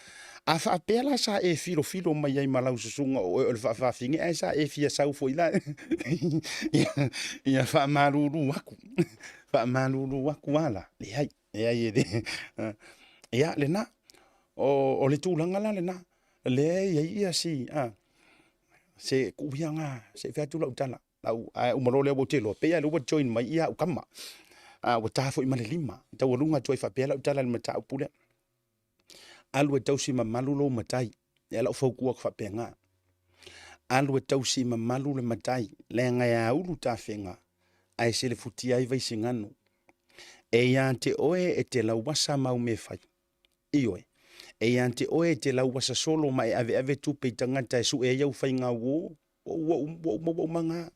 a faapea la sa e filofilo mai ai ma lau susuga o oe o le faafafine, ae sa e fia sau foi la, ia, ia faamalulu atu, faamalulu atu lava la, leai. Leai e le. Ia, lena. O, o le tulaga la lena. Lea e i ai ia si, a, se tuu ia ngā, se i fai atu lau tala. Lau, ae uma loa lea ua ou te iloa, pei lava o lea ua join mai ia au tama. Ua ta foi ma le 5. E taualuga atu ai faapea lau tala i le mataupu lea. Alu e tausi mamalu lou matai. Ia lau fautua atu faapena. Alu e tausi mamalu le matai, leaga e aulu tafega, ae selefutia ai Vaisigano. E ia te oe e te lauasa mau mea fai. Ioe, e ia te oe e te lauasa solo ma e aveave tupe i tagata e sue ai au faiga uo, ua ou maua uma na.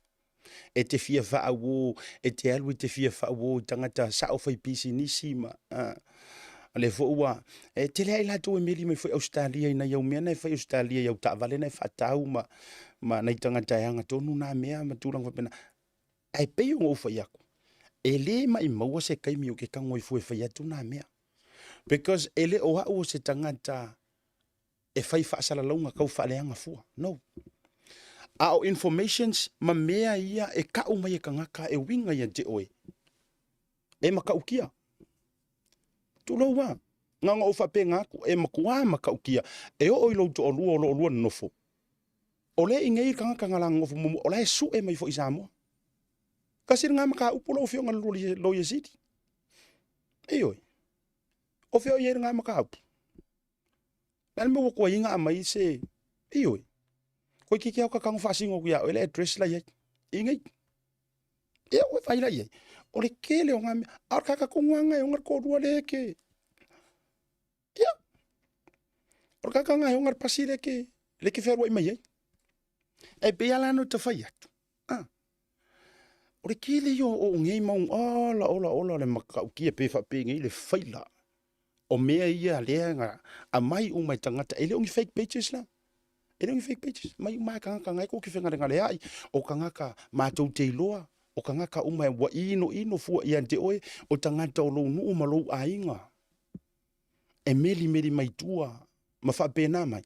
E te fia faauo, e te alu e te fia faauo i tagata sao fai pisinisi ma a lea foi ua e tele ai latou e meli mai foi Ausetalia i nai au mea na e fai Ausetalia i au taavale na e faatau ma ma nai tagata e aga tonu na mea ma tulaga faapena. Ae pei ona ou fai atu, e le maimaua se taimi ou te tago ai fua e fai atu na mea. Because e le o au o se tagata e fai faasalalauga tau faaleaga fua. No. A o informations ma mea ia e kau mai e tagata e uiga ia te oe, e matautia. Tulou lava. Na ona ou faapena atu, e matua matautia. E oo i lou toalua o lo o lua nonofo, o lea i inei le tagata na la nonofo muamua, o la e sue mai foi i Samoa. Tasi lena mataupu lau Afioga i le Loia Sili. Ioe. O fea o i ai lena mataupu? Le a le mea ua tuai ai ona aumai se... Ioe. Toeitiiti lava ta tago faasino atu ia oe le address la i ai i inei. Ia ua vaai la i ai. O le tele o nā mea, a o le tagata tonu lava lena e ona le toalua lea e te... Ia, o le tagata lena e ona le pasi lea e lea e te fealuai mai ai. E pei lava la ona ta fai atu, o le tele ia o nei mau, ola ola ola le matautia pe faapenei le faila o mea ia lea na aumai uma e tagata, e le o ni fake pages la. E le o ni fake pages, aumai uma lava e tagata na e tou te fegalegaleai, o tagata matou te iloa, o tagata uma ua inoino fua ia te oe, o tagata o lou nuu ma lou aiga, e melimeli mai tua ma faapena mai.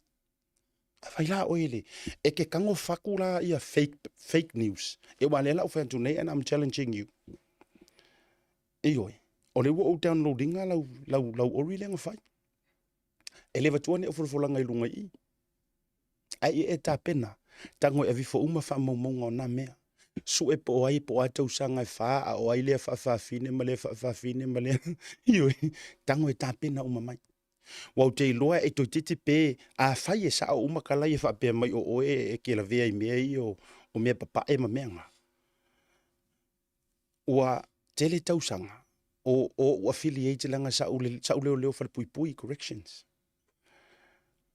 Afai la oe le, e te tago fatu la ia fake, fake news. E aua o lea la ua fai atu nei and I'm challenging you. Ioe, o lea ua ou download ina lau, lau, lau ori lea na fai. E le avatua ni au folafolaga i luga i i. Ae ia e tapena, tago e aveifo uma faamaumauga o na mea. Sue po o ai po o a tausaga e fa, a o ai lea faafafine ma lea faafafine ma lea. Ioe, tago e tapena uma mai. Ua ou te iloa e toeitiiti pe afai e sao uma tala ia faapea mai o oe e te lavea i mea ia o mea papae ma mea na. Ua tele tausaga o ou affiliate leaga sa ou leoleo falepuipui, corrections.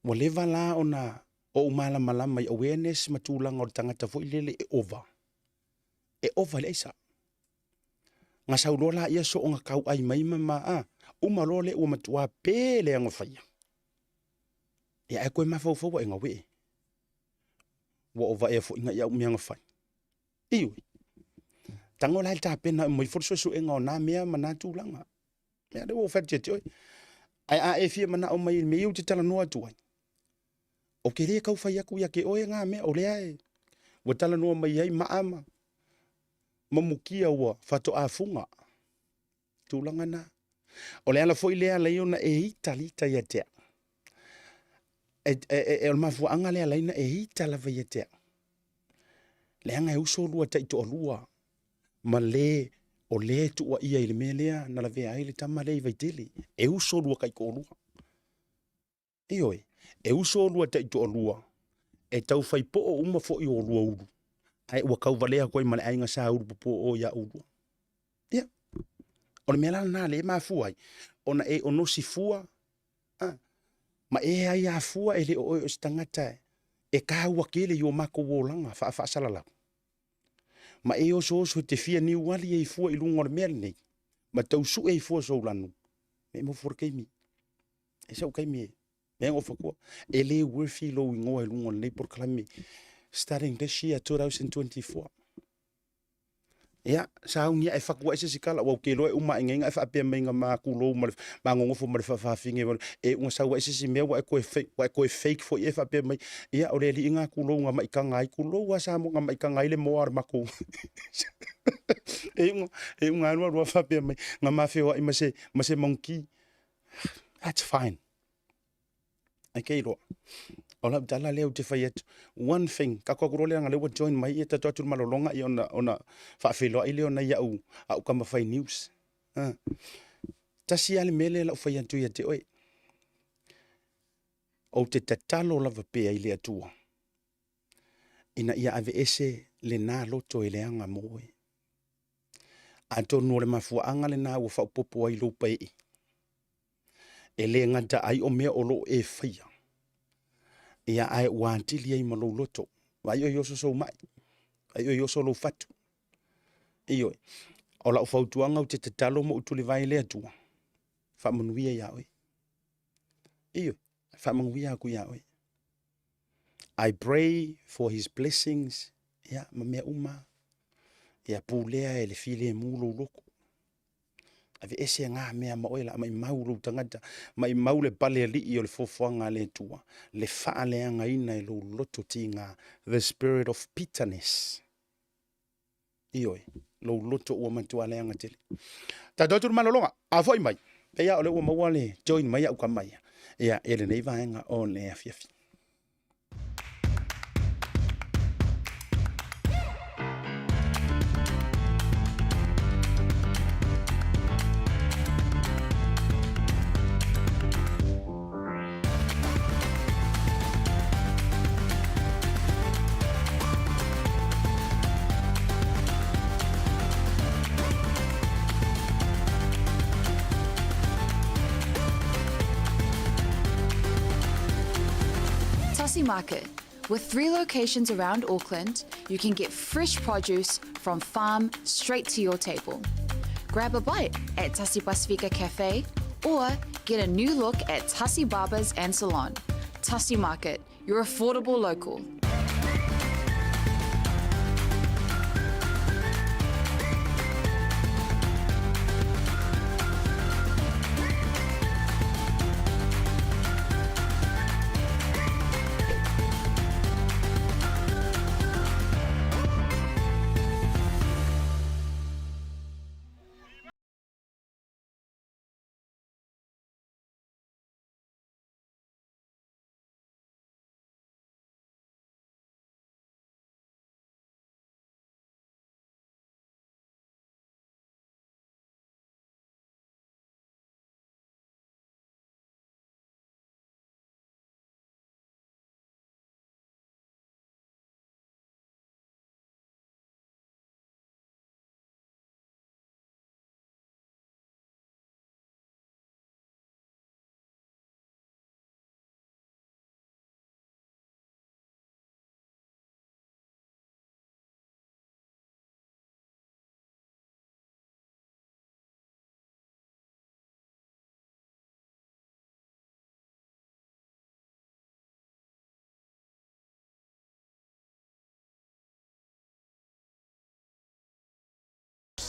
Ua leva la ona ou malamalama i awareness ma tulaga o le tagata foi lele e ova. E ova i le aisa. Na sau loa laia soona tauai mai ma ma a, uma loa lea ua matua pe le agafaia. Ia ae koe mafaufau ae gawe. Ua ova ea foi ngai au mea na fai. Ioe. Tago la e tapena mai foi le suesuega o na mea ma na tulaga. Mea lea ua ou fai atu ia te oe. Ae a e fia manao mai i le mea ia ou te talanoa atu ai, ou te le tau fai atu ia te oe na mea, o lea e ua talanoa mai ai maa ma, ma mukia ua faatoa fuga. Tulaga na. O le ala foi lea alai ona e ita lita ia te au. E, e, e, o le mafuaaga lea alai na e ita lava ia te au. Leaga e uso lua taitoalua ma le o le tuuaia i le mea lea na lavea ai le tama lea i Vaitele. E uso lua taitoalua. Ioe, e uso olua taitoalua, e tau fai po'o uma foi o olua ulu, ae ua tauvalea atu ai ma le aiga sa ulu popo o iā ulua. Ia, o le mea la lena lea e mafua ai, ona e onosi fua, a, ma e aiā fua e le o oe o se tagata e tāua tele i o matou olaga faafaasalalau. Ma e osooso e te fia niuali ai fua i luga o le mea lenei, ma tau sue ai fua sou lanu, me i mau fua le taimi. E sau taimi e mea o fatua. E le worthy lou ingoa i luga o lenei polokalame starting this year 2024. Ia, sauni ae fatu ai se isi tala, ua ou te iloa e uma ae nei na e faapea mai na ma kulou ma le ma nonofo ma le faafafine e una sau ai se isi mea ua e toe fake, ua e toe fake foi e faapea mai, ia o le alii na kulou na maitaga ai, kulou a Samoa na maitaga ai le moa o le matou. E una, e una alu alu faapea mai, na ma feoai ma se, ma se monkey. That's fine. Ai ke iloa. O lau tala lea ou te fai atu. One thing, ka koa kuro lea nga lea ua join mai ia tatou atu le malologa ia ona, ona faafeiloai lea ona i au, au tama fai news. Tasi lava le mea lea o le a ou fai atu ia te oe. Ou te tatalo lava pea i le Atua ina ia aveese lena loto e leaga mo oe. Atonu o le mafuaaga lena ua faaopoopo ai lou paee, e le gata ai o mea o lo o e faia, ia ae ua atili ai ma lou loto. Vaai oe i oso sou mai, vaai oe i oso lou fatu. Ioe, o lau fautuaga ou te tatalo ma ou tulivae i le Atua, faamanuia ia oe. Ioe, faamanuia atu ia oe. I pray for his blessings, ia, ma mea uma. Ia pulea e le filemu lou loto. Aveese ngā mea ma oe la, maimau lou tagata, maimau le pale alii o le foafoaga a le Atua, le faaleagaina e lou loto tiga, the spirit of bitterness. Ioe, lou loto ua matua leaga tele. Tatou atu le malologa, a foi mai, pei lava o lea ua maua le join mai au kama ia, ia, i lenei vaega o le afiafi. Tasi Market. With three locations around Auckland, you can get fresh produce from farm straight to your table. Grab a bite at Tasi Pasifika Cafe or get a new look at Tasi Barbers and Salon. Tasi Market, your affordable local.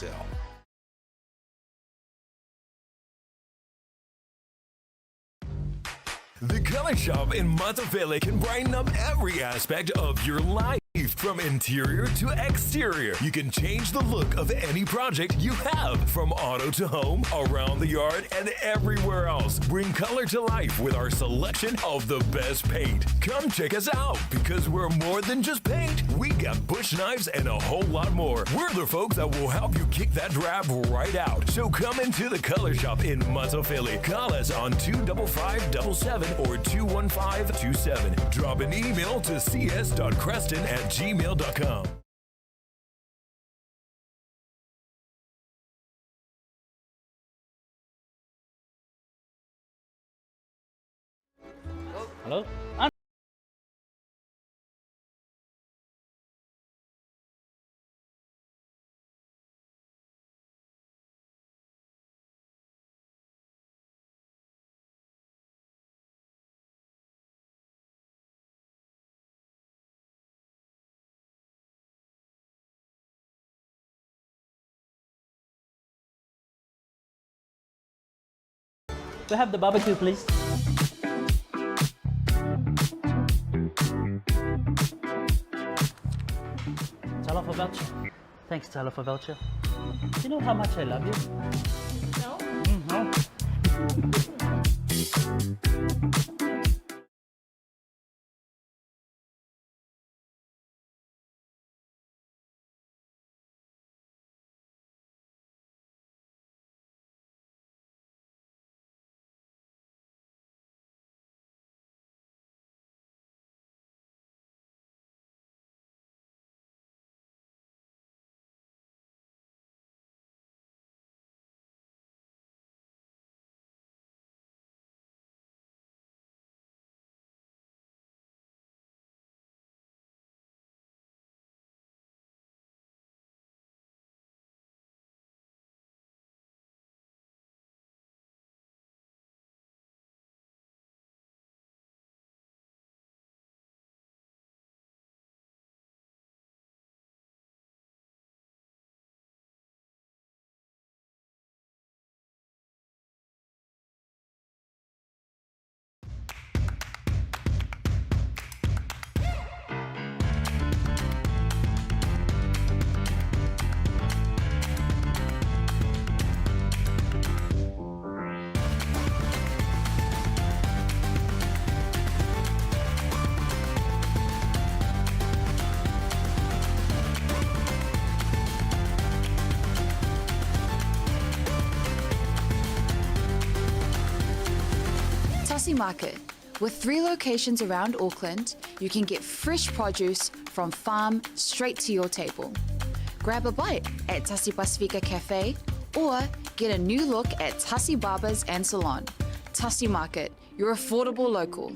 Sell. The Color Shop in Matafele can brighten up every aspect of your life. From interior to exterior, you can change the look of any project you have. From auto to home, around the yard, and everywhere else. Bring color to life with our selection of the best paint. Come check us out because we're more than just paint. We got bush knives and a whole lot more. We're the folks that will help you kick that drab right out. So come into the Color Shop in Matafele. Call us on 25577 or 21527. Drop an email to cs.creston at gmail.com. Hello? We have the barbecue, please. Talofa voucher. Thanks, Talofa voucher. Do you know how much I love you? No. No. Tasi Market. With three locations around Auckland, you can get fresh produce from farm straight to your table. Grab a bite at Tasi Pasifika Cafe or get a new look at Tasi Barbers and Salon. Tasi Market, your affordable local.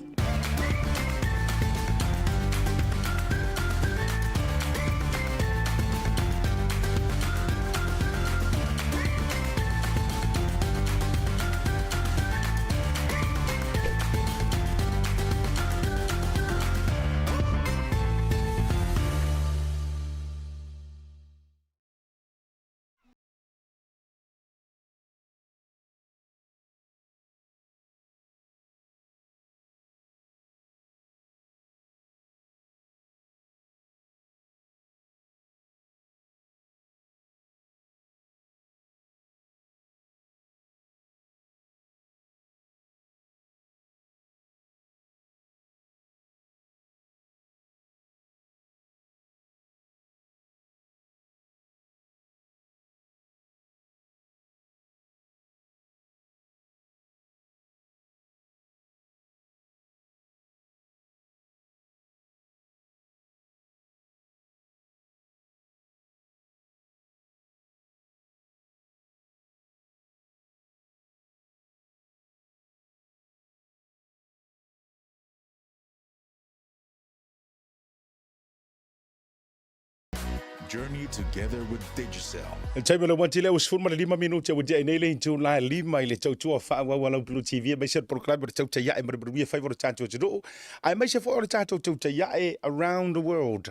Journey together with Digicel. Le taimi o le 1 lea ua 15 minute ua tea nei le itula e lima i le tautua faaauau a lau Blue TV aemaise le polokalame o le tautai ae ma le manuia faiva o le tatou atunuu aemaise foi o le tatou tautai ae around the world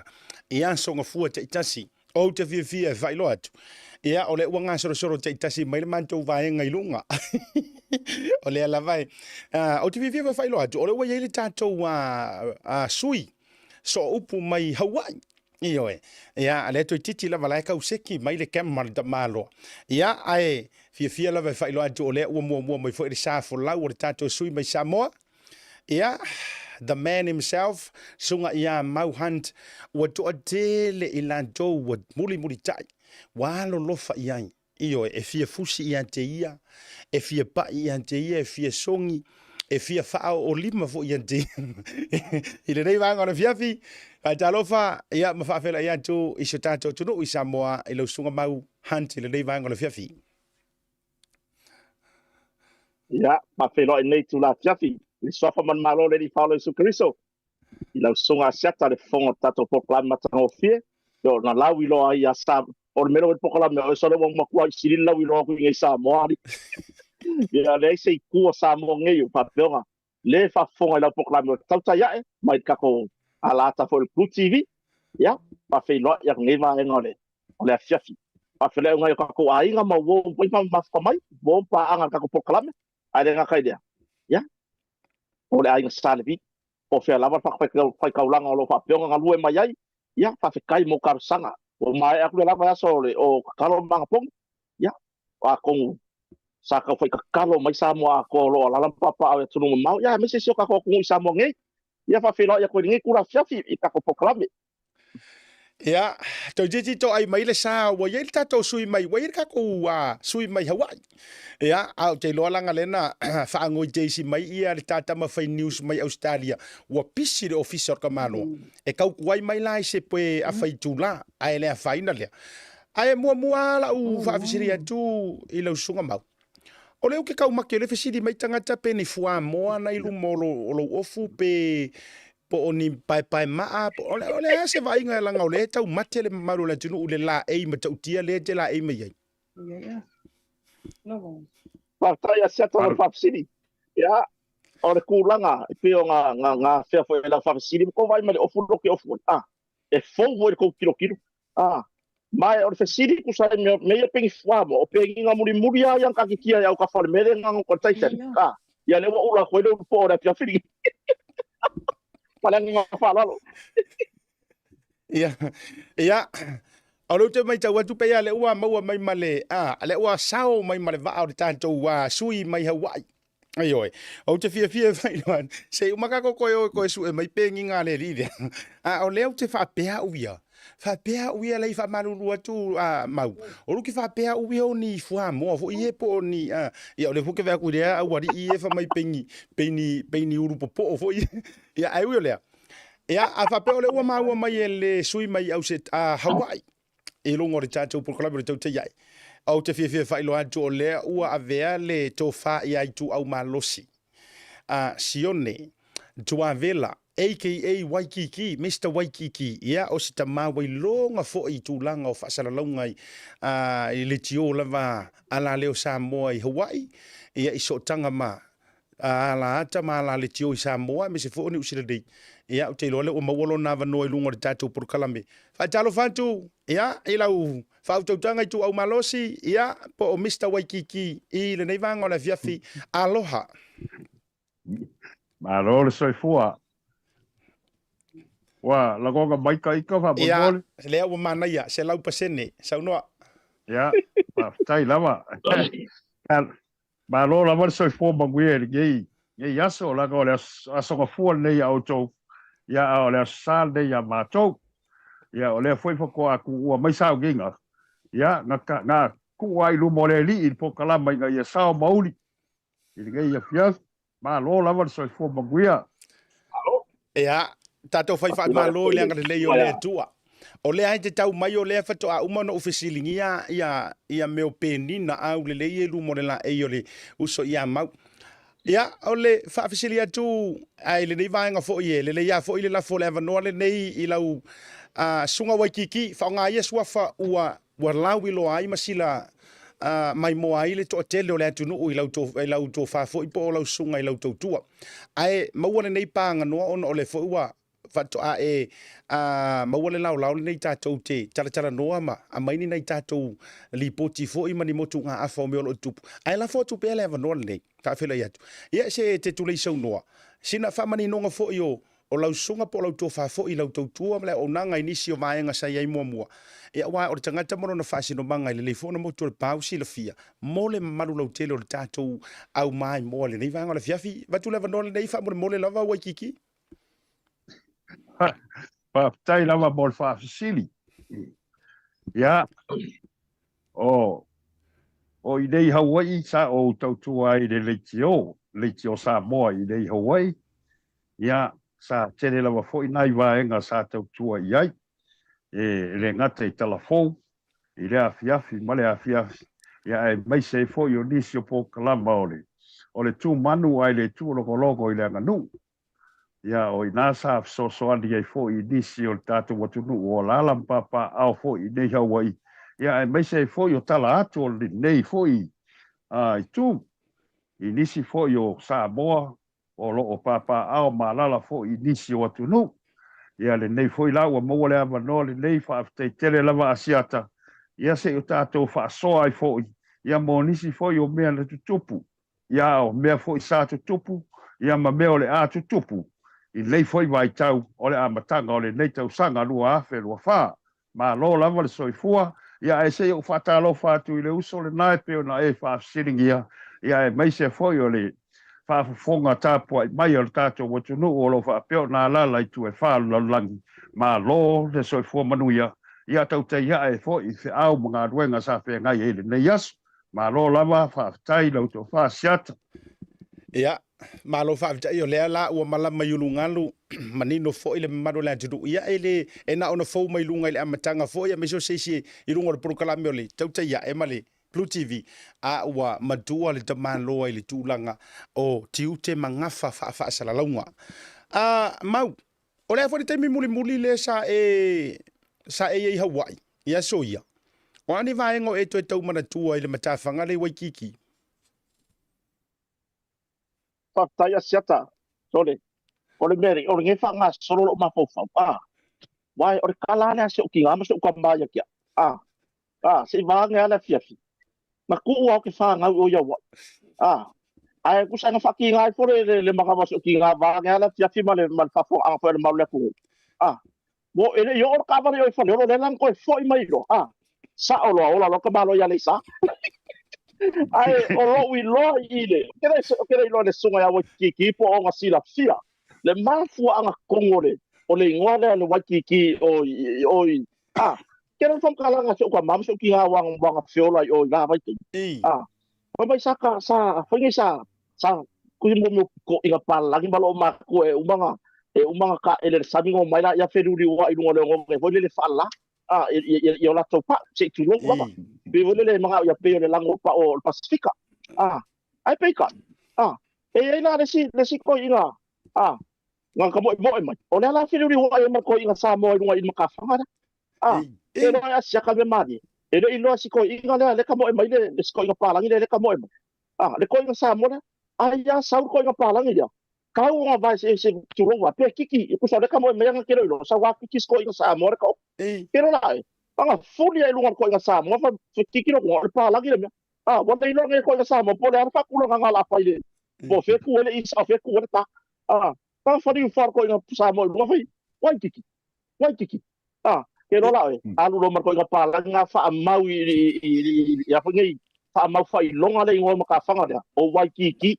i aso gafua taitasi. Ou te fiafia e faailoa atu, ia, o lea ua gasolosolo taitasi mai le matou vaega i luga. O lea lava e, ou te fiafia foi e faailoa atu, o lea ua i ai le tatou sui sooupu mai Hawaii. Ioe, ia, lea toeitiiti lava la e kauseki mai le camera le tamaloa. Ia, ae fiafia lava e faailoa atu o lea ua muamua mai foi le sa folau o le tatou sui mai Samoa. Ia, the man himself, susuga ia Mau Hunt, ua toatele i latou ua mulimulitai, ua alolofa i ai, ioe, e fia fusi ia te ia, e fia pai ia te ia, e fia sogi, e fia faaoolima foi ia te ia. I lenei vaega o le afiafi, faatalofa, ia, ma faafeiloai atu i si o tatou atunuu i Samoa i lau susuga Mau Hunt i lenei vaega o le afiafi. Ia, faafeiloai nei itula afiafi i le Suafa ma le Malo o le Alii Faaola Iesu Keriso, i lau Susuga Asiata le fofoga o le tatou polokalame matagofie, o na lauiloa ai ia Sa, o le mea lea ua i le polokalame o oe sole ua matua sili le lauiloa atu i nei Samoa alii. Ia, leai se itu o Samoa nei o faapea ona le faafofoga i lau polokalame o le tautai ae mai le tatou alata foi o le Blue TV. Ia, faafeiloai atu nei vaega o le o le afiafi. Faafeiloai nai o tatou aiga ma uo foi ma mafuta mai, uo ma paaga i le tatou polokalame, ae le gata i lea, ia, o le aiga Sa Levi, po o fea lava le faitaulaga o lo o faapea ona galue mai ai, ia, faafetai mo talosaga. Ua maea atu le lava aso o le o tatalo ma anapogi, ia, atonu sa tau fai tatalo mai Samoa atoa o lo o alaala ma papaaao i atunuu mamao, ia, aemaise si o tatou atunuu i Samoa nei. Ia, faafeiloai atu i lenei itula afiafi i tatou polokalame. Ia, toeitiiti toai mai le sa, ua i ai le tatou sui mai, ua i ai le tatou sui mai Hawaii. Ia, a ou te iloa leaga lea na faagoi teisi mai ia le ta tama fai news mai Ausetalia, ua pisi le ofisa o le tamaloa. E tau tuai mai la i se pe afa itula, ae le afaina lea. Ae muamua lava lau faafesili atu i lau susuga Mau. O lea ou te taumate o lea e fesili mai tagata pe ni fuamoa na i luma o lou ofu pe po o ni paepaemaa, po o le a se vaaiga leaga o lea e taumate le mamalu o le atunuu i le laei matautia lea e te laei mai ai. Faafetai Asiata mo le faafesili. Ia, o le tulaga e pei ona gafea foi e lau faafesili, ua tou vaai mai i le ofu lea ou te ofu ai, a, e fou foi i le tou tilotilo. A, ma o le fesili tusa ai mea mea ia pegi fuamoa, o pegiga mulimuli lava ia na takitia e autafa o le mea lea na goto ai le Titanic. A, ia lea ua ula atu ai le ulu poo o le afiafi lenei. Ma le agaga faaaloalo. Ia, ia, o lea ou te matau atu pei lava lea ua maua mai ma le, a, lea ua sao mai ma le vaa o le tatou sui mai Hawaii. Ioe, ou te fiafia e faailoa atu, se i uma tatou toe o e toe sue mai pegiga a le alii lea. A o lea ou te faapea au ia, Faapea au ia lei faamalulu atu a Mau, o luki faapea au ia o ni fuamoa foi ia po o ni a, ia o lea foi ke vaai atu i lea aualii ia fai mai pei ni pei ni pei ni ulu popoo foi ia ae ui o lea, ia a faapea o lea ua maua mai e le sui mai ause a Hawaii i luga o le tatou polokalame o le Tautai Ae. Ou te fiafia e faailoa atu o lea ua avea le tofa ia Ituau Malosi a Sione Tuavela aka Waikiki, Mister Waikiki, ia o se tama ua iloga foi i tulaga o faasalalauga i, a, i leitio lava a la leo Samoa i Hawaii, ia i sootaga ma a ala ata ma ala leitio i Samoa aemaise foi o Niu Sila nei. Ia ou te iloa lea ua maua lona avanoa i luga o le tatou polokalame. Faatalofa atu, ia, i lau faautautaga Ituau Malosi, ia, po o Mister Waikiki i lenei vaega o le afiafi. Aloha. Malo le soifua. Ua lagona mai ka ika faamolemole. Ia, lea ua manaia, 100%. Saunoa. Ia, faafetai lava. Malo lava le soifua manuia i lenei, lenei aso, leaga o le aso, aso gafua lenei ia outou, ia a o le aso sa lenei ia matou. Ia o lea foi faatoa tuua mai sauniga, ia na, na tuu lava i luma o le Alii le polokalama ina ia sao ma uli i lenei afiafi. Malo lava le soifua manuia. Ia, tatou fai faamalo i le agalelei o le Atua. O lea e te tau mai o lea faatoa uma ona ou fesiligia ia, ia mea o penina aulelei ia i luma o le laei o le uso ia Mau. Ia, o le faafesili atu ai lenei vaega foi e lelei lava foi le lafo o le avanoa lenei i lau uh, Susuga Waikiki, faaaoga ia suafa ua ua lauiloa ai ma sila maimoa ai le toatele o le atunuu i lau, to, i lau tofa foi po o lau susuga i lau tautua. Ae maua lenei paganoa ona o le foi ua faatoa e a, maua le laolao lenei tatou te talatalanoa ma aumai ni nai tatou lipoti foi ma ni motugaafa o mea o lo o tutupu. Ae lafo atu pea le avanoa lenei, faafeiloai atu. Ia se te tulei saunoa, sina faamaninoga foi o O lau susuga po o lau tofa foi i lau tautua ma le auaunaga i nisi o vaega sa i ai muamua, ia aua o le tagata ma lona faasinomaga e lelei foi ona motu o le pau silafia mo le mamalu lautele o le tatou aumaimoa i lenei vaega o le afiafi. Avatu le avanoa lenei faamolemole lava Waikiki. Faafetai lava mo le faafesili. Ia, o, o i nei Hawaii sa ou tautua ai i le leitio, leitio Samoa i nei Hawaii, Ia, sa tele lava foi nai vaega sa tautua i ai, e le gata i Talafou, i le afiafi ma le afiafi, ia aemaise ai foi o nisi o polokalama o le o le tu manu ae le tuulogologo i le aganuu. Ia, o i ina sa fesoasoani ai foi i nisi o le tatou atunuu o alaala ma papaaao foi i nei Hawaii, ia aemaise ai foi o tala atu o lenei foi itu i nisi foi o Samoa o lo o papaaao ma alaala foi i nisi o atunuu. Ia lenei foi la ua maua le avanoa lenei, faafetai tele lava Asiata, ia se i o tatou faasoa ai foi ia mo nisi foi o mea na tutupu, ia o mea foi sa tutupu, ia ma mea o le a tutupu i lenei foi vaitau o le amataga o lenei tausaga 2024. Malo lava le soifua, ia ae se i ou faatalofa atu i le uso lena e pei ona e faafesiligia, ia aemaise foi o le faafofoga tapuai mai a lo tatou atunuu o lo o faapea ona alaala i itu e fa o le lalolagi. Malo le soifua manuia, ia tautai ae foi i feau ma galuega sa feagai ai i lenei aso. Malo lava, faafetai i la outou faasiata. Ia, Malo faafetai, o lea la ua malama i ulugalu, manino foi le mamalu o le atunuu. Ia e le e na ona fou mai luga i le amataga foi aemaise o se isi i luga o le polokalame o le Tautai Ae ma le Blue TV, a ua matua le tamaloa i le tulaga o tiute ma gafa faafaasalalauga. A Mau, o le a foi le taimi mulimuli lea sa e sa e i ai i Hawaii i aso ia? O a ni vaega o e toe tau manatua i le matafaga lea i Waikiki? Faafetai Asiata. Sole, o le mea o lenei faagasolo lou mafaufau, a, uae o le tala lava lea a si ou tiga ma si ou tama ia te au, a, a, se i vaage lava le afiafi, na tuu lava ou te fanau i o i Hawaii, a, ae tusa na faatiga ai foi le, le, le manava o si ou tiga vaage lava le afiafi ma le, ma le faafofogaaga foi a le mamalu o le atunuu, a, Mo, e le i oo le taavale i o i Faleolo, lea la na toe foi mai loa, a, sao loa, ola loa tamaloa i Aleisa. Ae o lou iloa i le, ou te le, ou te le iloa i le susuga ia Waikiki po o ona silafia le mafuaaga tonu o le, o le igoa lea o le Waikiki o, o i, A, ke lona faamatalaga a si ou tama ma si ou tiga ua gafeola i o i la vaitaimi. A, fai mai sa ka sa fai nei sa sa kui mo mea o pikoʻiga palalagi ma loo matua e uma na e uma na taʻele i le sami na omai laia feluliuaʻi i luga o le oneone foi lele faalala a i o latou paʻu se i tulou lava pei foi lele e manao ia pei o le lago o paʻu o le Pasifika a ae peitai a e iai la le isi le isi toeaina a na ka moemoe mai o lea la feluliuaʻi ai ma le toeaina Samoa i luga i le matafaga lea a e iloa e asiata mea malie e le i iloa e si toeaina lea lea ka moe mai le isi toeaina palagi lea lea ka moe mai a le toeaina Samoa lea ai a sau le toeaina palagi lea Tau ona vae se se tulou a pe kiki i kusa le ka moe mai anga ke loi sa wa kiki sko inga Samoa le ka o ke lo la e anga fuli ai lunga ko inga Samoa fa kiki lo ko le pa lagi le mea a wa le ilo nge ko inga Samoa po le ara fa kula nga la fai le po fe ku ele i sa fe ku ele ta a ta fari u far ko inga Samoa lunga fai wai kiki wai kiki a ke lo la e alu lo mar ko inga pa lagi nga fa mau i i i i a fo nei faamau faailoga le igoa matafaga lea o Waikiki.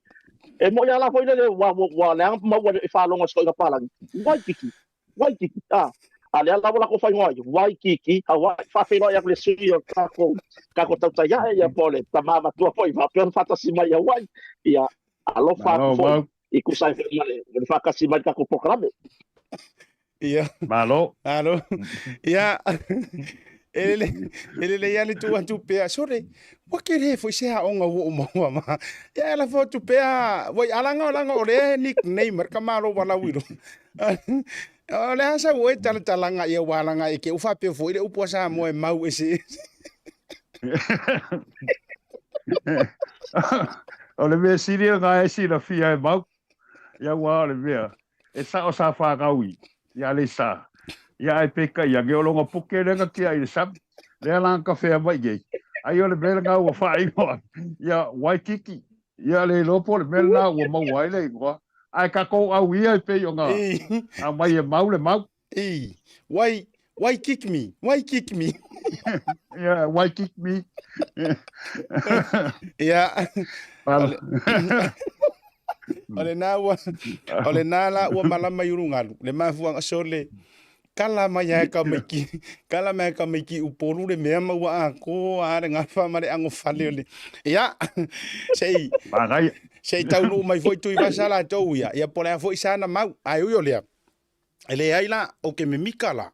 E moʻi a la foi lele ua ua leaga maua e faalogo e se toʻiga palagi. Waikiki, Waikiki, a a lea la ua lakou faaigoa ai, Waikiki, Hawaii. Faafeiloai atu le sui o takou takou tautai ae ia po o le tama matua foi faapea ona faatasi mai i Hawaii. Ia alofa atu foi i tusa ai foi ma le faatasi mai i le tatou polokalame. Ia. Malo. Malo. Ia. E lele, e lelei lava le tuu atu pea. Sole, ua kele foi se aoga ua ou maua ma. Ia e lafo atu pea, wai alaga laga o lea he nickname a le tamālo valaau i luga. O le a sau oe talatalaga ia ua alaga e ke u faapea foi le upu a Samoa e mau eseese. O le mea sili lena e silafia e Mau, ia aua o le mea, E sao sa fanau i i Aleisa, ia ae peitai ane o lona puke lea na tia i le sami, lea la na tafea mai nei, ai o le mea lena ua faaigoa ia Waikiki, ia le iloa po o le mea lena ua maua ai le igoa, ae tatou au ia e pei ona aumai e mau le mau. Ii, why, why kick me? Why kick me? Yeah, why kick me? Ia, o lena ua, o lena la ua malama i ulugalu, le mafuaaga sole, kala mai lava e tamaiti, kala mai lava e tamaiti i Upolu le mea ma ua atoa lava le gafa ma le agofale o le, ia, se i, Manaia. se i taunuu mai foi Tuivasa latou ia, ia po o le a foi sana mau, ae ui o lea, E leai la, ou te mimika la,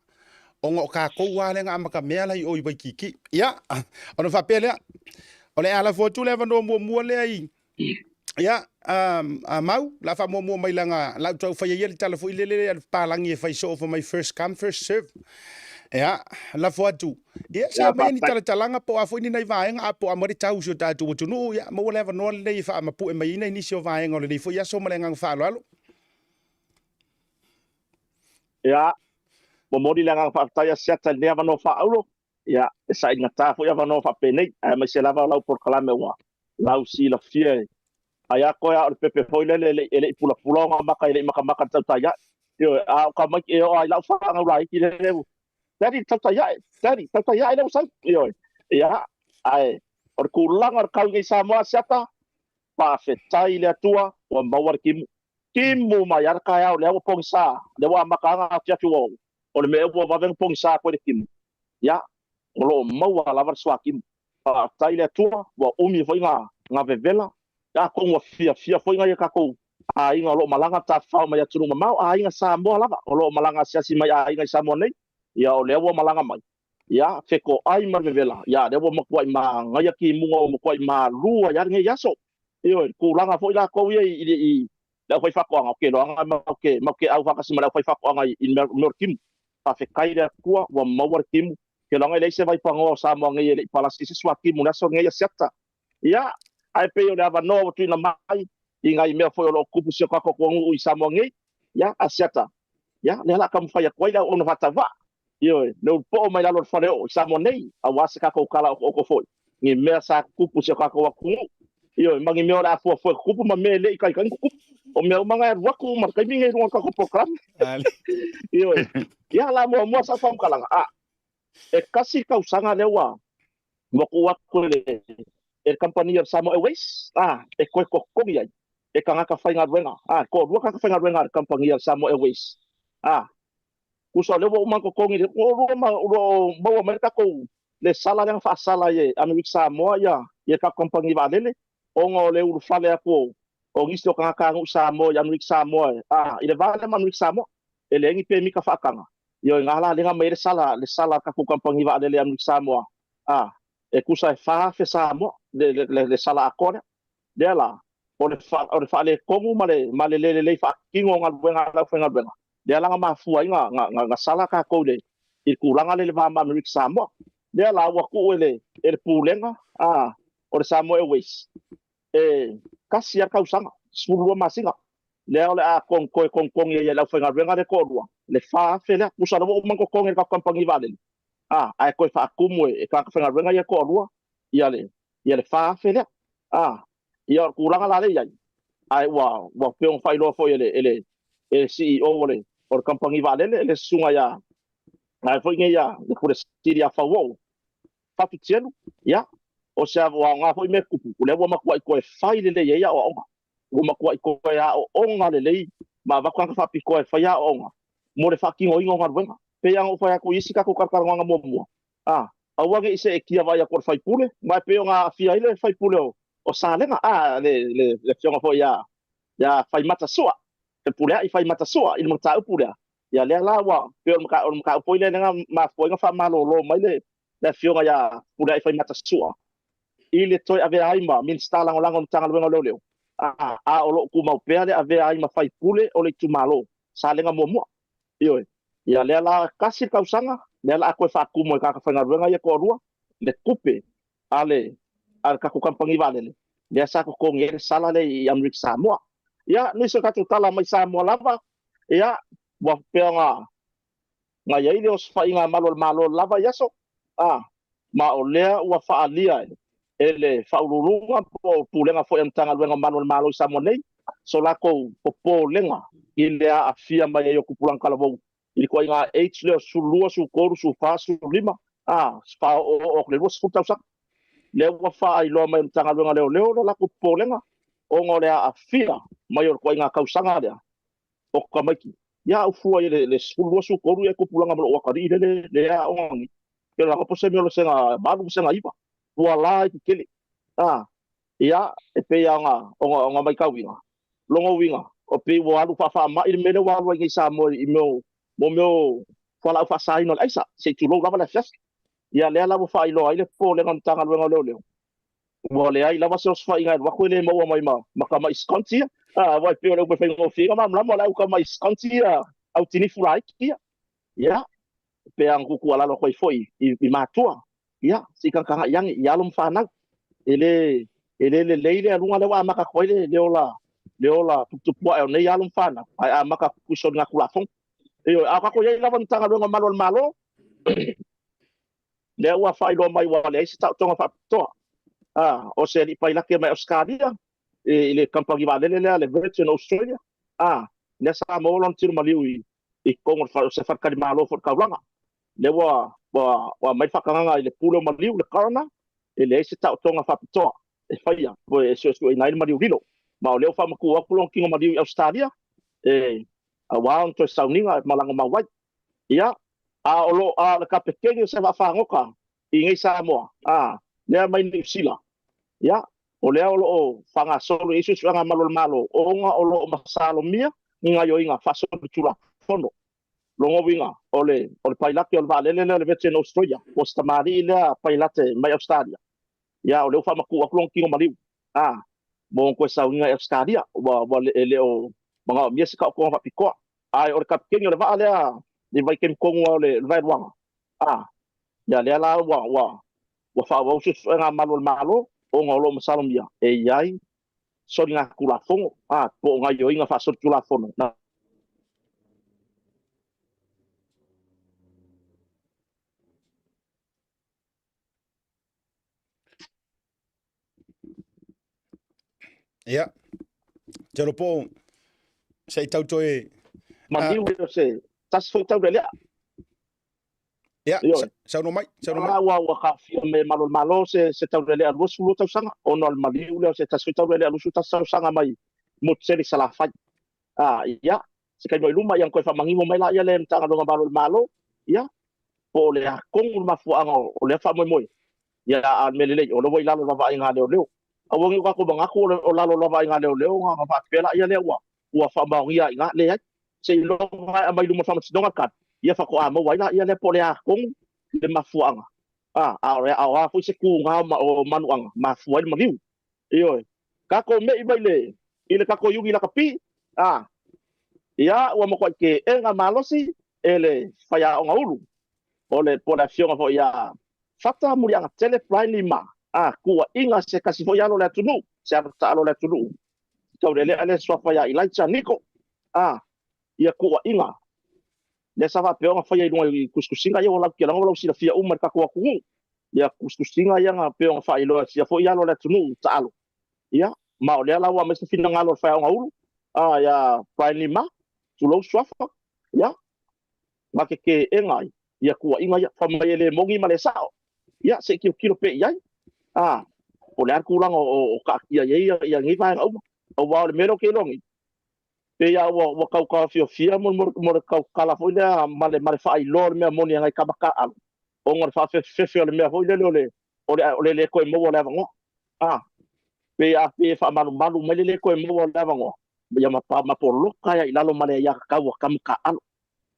ona o tatou lava lea na amatamea la i o i Waikiki. Ia, ona faapea lea, o le a lafo atu le avanoa muamua lea i, ia, a, a Mau, la faamuamua mai lana, la ou tau faia ia le tala foi lele a le papalagi e fai soo fai mai first come, first serve. Ia, lafo atu, ia, se aumaia ni talatalaga po o a foi ni nai vaega, a po o a mai le tau i si o tatou atunuu, ia, maua le avanoa lenei e faamapue mai ai nai nisi o vaega o lenei foi aso ma le agaga faaaloalo. Ia, momoli le agaga faafetai a Siata i lenei avanoa faaauro. Ia, e sailigata foi avanoa faapenei, aemaise lava o lau polokalame ua lau silafia e ai a koe a o le pepe foi lele e le i, e le i pulapula ona maka, e le i makamaka i le tautai ae. Ioe, a o ka maiki e oo lava i lau fanau laiti lele ua, Daddy, le tautai ae, Daddy, tautai ae lea ua sau. Ioe, ia, ae o le tulaga o le kau nei i Samoa, Siata, faafetai i le Atua ua maua le timu. Timu mai lava le taeao lea ua pogisa, lea ua amata lava ona afiafi ua o le mea ea ua vave ona pogisa atu ai le timu. Ia, o lo o maua lava le suatimu. Faafetai i le Atua ua umi foi na vevela, atonu ua fiafia foi nai a tatou aiga o lo o malaga tafafao mai atunuu mamao, aiga Samoa lava o lo o malaga asiasi mai aiga i Samoa nei, ia o lea ua malaga mai. Ia, fetoai ma le vevela, ia lea ua matuai manaia timuga ua matuai malu ai lava lenei aso. Ioe, le tulaga foi latou ia i, i le aufaifaatoaga, ou te iloaga matou te, matou te au faatasi ma le aufaifaatoaga i, i le mea, mea o le timu. Faafetai i le Atua ua maua le timu. Ou te iloaga e leai se vaipanoa o Samoa nei e le i palasi i se suatimu i le aso lenei a Siata. Ia, ae pei o le avanoa ua tuuina mai i nai mea foi o lo o tupu i si o tatou atunuu i Samoa nei, ia, a Siata, ia, lea o le a taumafai atu ai le auauna faatauvaa. Ioe, le ulupoo mai lalo o le faleoo i Samoa nei, aua se tatou tala otooto foi, ni mea sa tutupu i si o tatou atunuu. Ioe, ma ni mea o le a fuafua e tutupu ma mea e le i taitai ona tutupu. O mea uma na e alu atu uma i le taimi lenei i luga o le tatou polokalame. Ioe, ia, la muamua sau faamatalaga, a, e tasi le tausaga lea ua ua tuu atu e le e le kamupani o le Samoa Airways, a, e toe totogi ai e tagata faigaluega, a, toalua tagata faigaluega a le kamupani a le Samoa Airways, a. Tusa o lea ua uma ona totogi le toalua ma o lo o maua mai le tatou le sala lea na faasala i Amerika Samoa ia le tatou kamupani vaalele ona o le ulufale atu o o nisi o tagatanuu Samoa i Amerika Samoa i le va lea ma Amerika Samoa e leai ni pemita faataga. Ioe, na la lea na aumai ai le sala le sala a le tatou kamupani vaalele i Amerika Samoa e tusa e 4,000 Samoa le sala atoa lea. Lea la, o le o le faaletonu ma le ma le le lelei faatino o galuega a le aufaigaluega, lea la na mafua ai na sala tatou i le tulaga lea i le va ma Amerika Samoa. Lea la ua tuu e le Pulega o le Samoa Airways e tasi lava le tausaga, 12 masina, lea o le a toe togitogi ai e le aufaigaluega lea e toalua le 4,000 lea. Tusa o lea ua uma ona totogi e le tatou kamupani vaalele, ae toe faatumu e tagata faigaluega ia e toalua le 4,000 lea. Ia o le tulaga la lea e i ai, ae ua pei ona faailoa foi e le CEO o le kamupani vaalele, le susuga ia ai foi nei ia le Pule Sili ia Fauo'o Fatu Tielu, ia, o se aoga foi mea tupu, o lea ua matuai toe fai lelei ai aoaoga. Ua matuai toe aooga lelei ma avatu tagata faapitoa e fai aoaoga mo le faatinoina o galuega. Pei lava ona ou fai atu i isi tatou talatalanoaga muamua, aua ne i seetia vaai atu o le faipule, ma e pei ona aafia ai le faipule o Salega, le afioga foi ia Faimata Sua, Fepuleai Faimata Sua i le mataupu lea. Ia lea la ua pei o le mataupu foi lea na mafua ai ona faamalolo mai le afioga ia Fepuleai Faimata Sua i le toe avea ai ma Minisita Lagolago o le Matagaluega o Leoleo, a o lo o tumau pea le avea ai ma faipule o le itumalo Salega muamua. Ioe. Ia lea la tasi le tausaga, lea la a toe faatumu e tagata faigaluega ia toalua le tupe a le tatou kamupani vaalele lea sa totogi ai le sala lea i Amerika Samoa. Ia, nisi o tatou tala mai Samoa lava, ia, ua faapea ona i ai le osofaiga a malu o le Malo lava i aso, ma o lea ua faaalia e le Faauluuluga po o Pulega foi a Matagaluega o Malu o le Malo i Samoa nei so latou popolega i le aafia mai ai o tupulaga talavou i le ituaiga age lea o 12, 13, 14, 15, faaoooo atu i le 20 tausaga. Lea ua faailoa mai e le Matagaluega o Leoleo lo latou popolega ona o le aafia mai o le ituaiga tausaga lea o tamaiti. Ia au fua i le 12, 13 ia tupulaga ma lou atalii lele le aoga nei. Pe la po se mea o le sega 8 ma sega 9. Ua la i tele. Ia, e pei ona matauina, lona uiga, o pei ua alu faafaamai le mea lea ua alu ai nei Samoa i mea o mea o fualaau faasaina o le aisa, se i tulou lava le afiafi. Ia lea la ua faailoa ai le popolega o le Matagaluega o Leoleo, ua leai lava se osofaiga e alu atu e le maua mai ma tamai sconce ia. Aua e pei o le upu e faigofie ai ona malamalama, o le au tamai sconce ia, au tinifu laiti ia. Ia, pe a na tuutuualalo atu ai foi i matua, ia, se i tagatagai ane i alo ma fanau. E le lelei le aluga lea ua amata atu ai le ola le ola tuputupu ae o nei alo ma fanau, ae amata atu i soligatulafono. Ioe, a o tatou i ai lava i Matagaluega o Malu o le Malo, lea ua faailoa mai ua leai se taotoga faapitoa o se alii pailate mai Ausetalia i le kamupani vaalele lea le Virgin Australia, lea sa maua lona tino maliu i totonu o se faletalimalo foi i le taulaga. Lea ua aumai le faatagaga i le pule o maliu, le coroner, e leai se taotoga faapitoa e faia e suesueina ai le maliu lilo. Ma o lea ua faamatuu atu lona tino maliu i Ausetalia, aua ona toe sauniga e malaga mau ai. Ia, a o lo a o le kapeteni o se vaafagota i nei Samoa, lea mai Niu Sila, ia, o lea o lo o faagasolo i ai suesuega a malu o le Malo, ona o lo o masalomia ni gaoioiga faasolitulafono. Lona uiga, o le pailate o le vaalele lea o le Virgin Australia, po o se tamalii lea pailate mai Ausetalia, ia, o lea ua faamatuu atu lona tino maliu, mo ona toe sauniga i Ausetalia, ua e le o manaomia se taotoga faapitoa. Ae o le kapeteni o le vaa lea i vaitaimi tonu lava o le vaeluaga, ia lea la ua faaauau suesuega a malu o le Malo, ona o lo o masalomia e i ai soligatulafono, po o gaoioiga faasolitulafono. Ia, te alo po se i tau toe maliu o se tasi foi taulelea. Ia, saunoa mai, saunoa mai. Ua kaafia me malu o le Malo se taulelea 22 tausaga, ona o le maliu lea o se tasi foi taulelea 21 tausaga mai Motusele i Salafai. Ia, Se taimi o i luma, ia ona toe faamanino mai laia lea e le Matagaluega o Malu o le Malo, ia, po o le a tonu le mafuaaga o lea faamoemoe. Ia, a o le mea lelei, o lea ua i lalo o le vaavaaiga a leoleo. Aua ne i o tatou manatu o lalo o le vaavaaiga a leoleo ona faapea laia lea ua faamaonia ai i ina. Leai. Seiloga e aumai i luma o le Faamasinoga le tali, ia faatoa maua ai laia lea po o le a tonu le mafuaaga, a o a foi se tuga o manuaga mafua ai le maliu. Ioe. Tatou me'i mai le i le tatou Iuni Lakapi, a, ia, ua matuai teena malosi e le faiaoga ulu, o le, po o le afioga foi ia Fata Muliagatele Brian Lima, a, tuuaiga se tasi foi alo o le atunuu, se alo taalo o le atunuu, taulealea le suafa ia Elijah Niko, a, ia tuuaiga lea sa faapea ona faia i luga i tusitusiga ia ua lautialaga ua lausilafia uma e le tatou atunuu, ia tusitusiga ia na pei ona faailoa e sia foi alo o le atunuu taalo. Ia, ma o lea la ua aumai se finagalo o le faiaoga ulu, a, ia Brian Lima, tulou suafa, ia, na te teena ai ia tuuaiga ia, fai mai e le moni ma le sao. Ia, se i tilotilo pea i ai, a, po o le a le tulaga o taatia i ai ia nei vaega uma. Aua o le mea lea ou te iloa nei, pei lava ua tau taofiofia mo le tautala foi lea ma le faailoa o le mea moni a nai tama taaalo, ona o le faafefefefe o le mea foi lele o le le toe maua o le avanoa. A, pei a pei e faamalumalu mai le le toe maua o le avanoa, ia ma poloka ai i lalo ma le aiatatau a tama taaalo.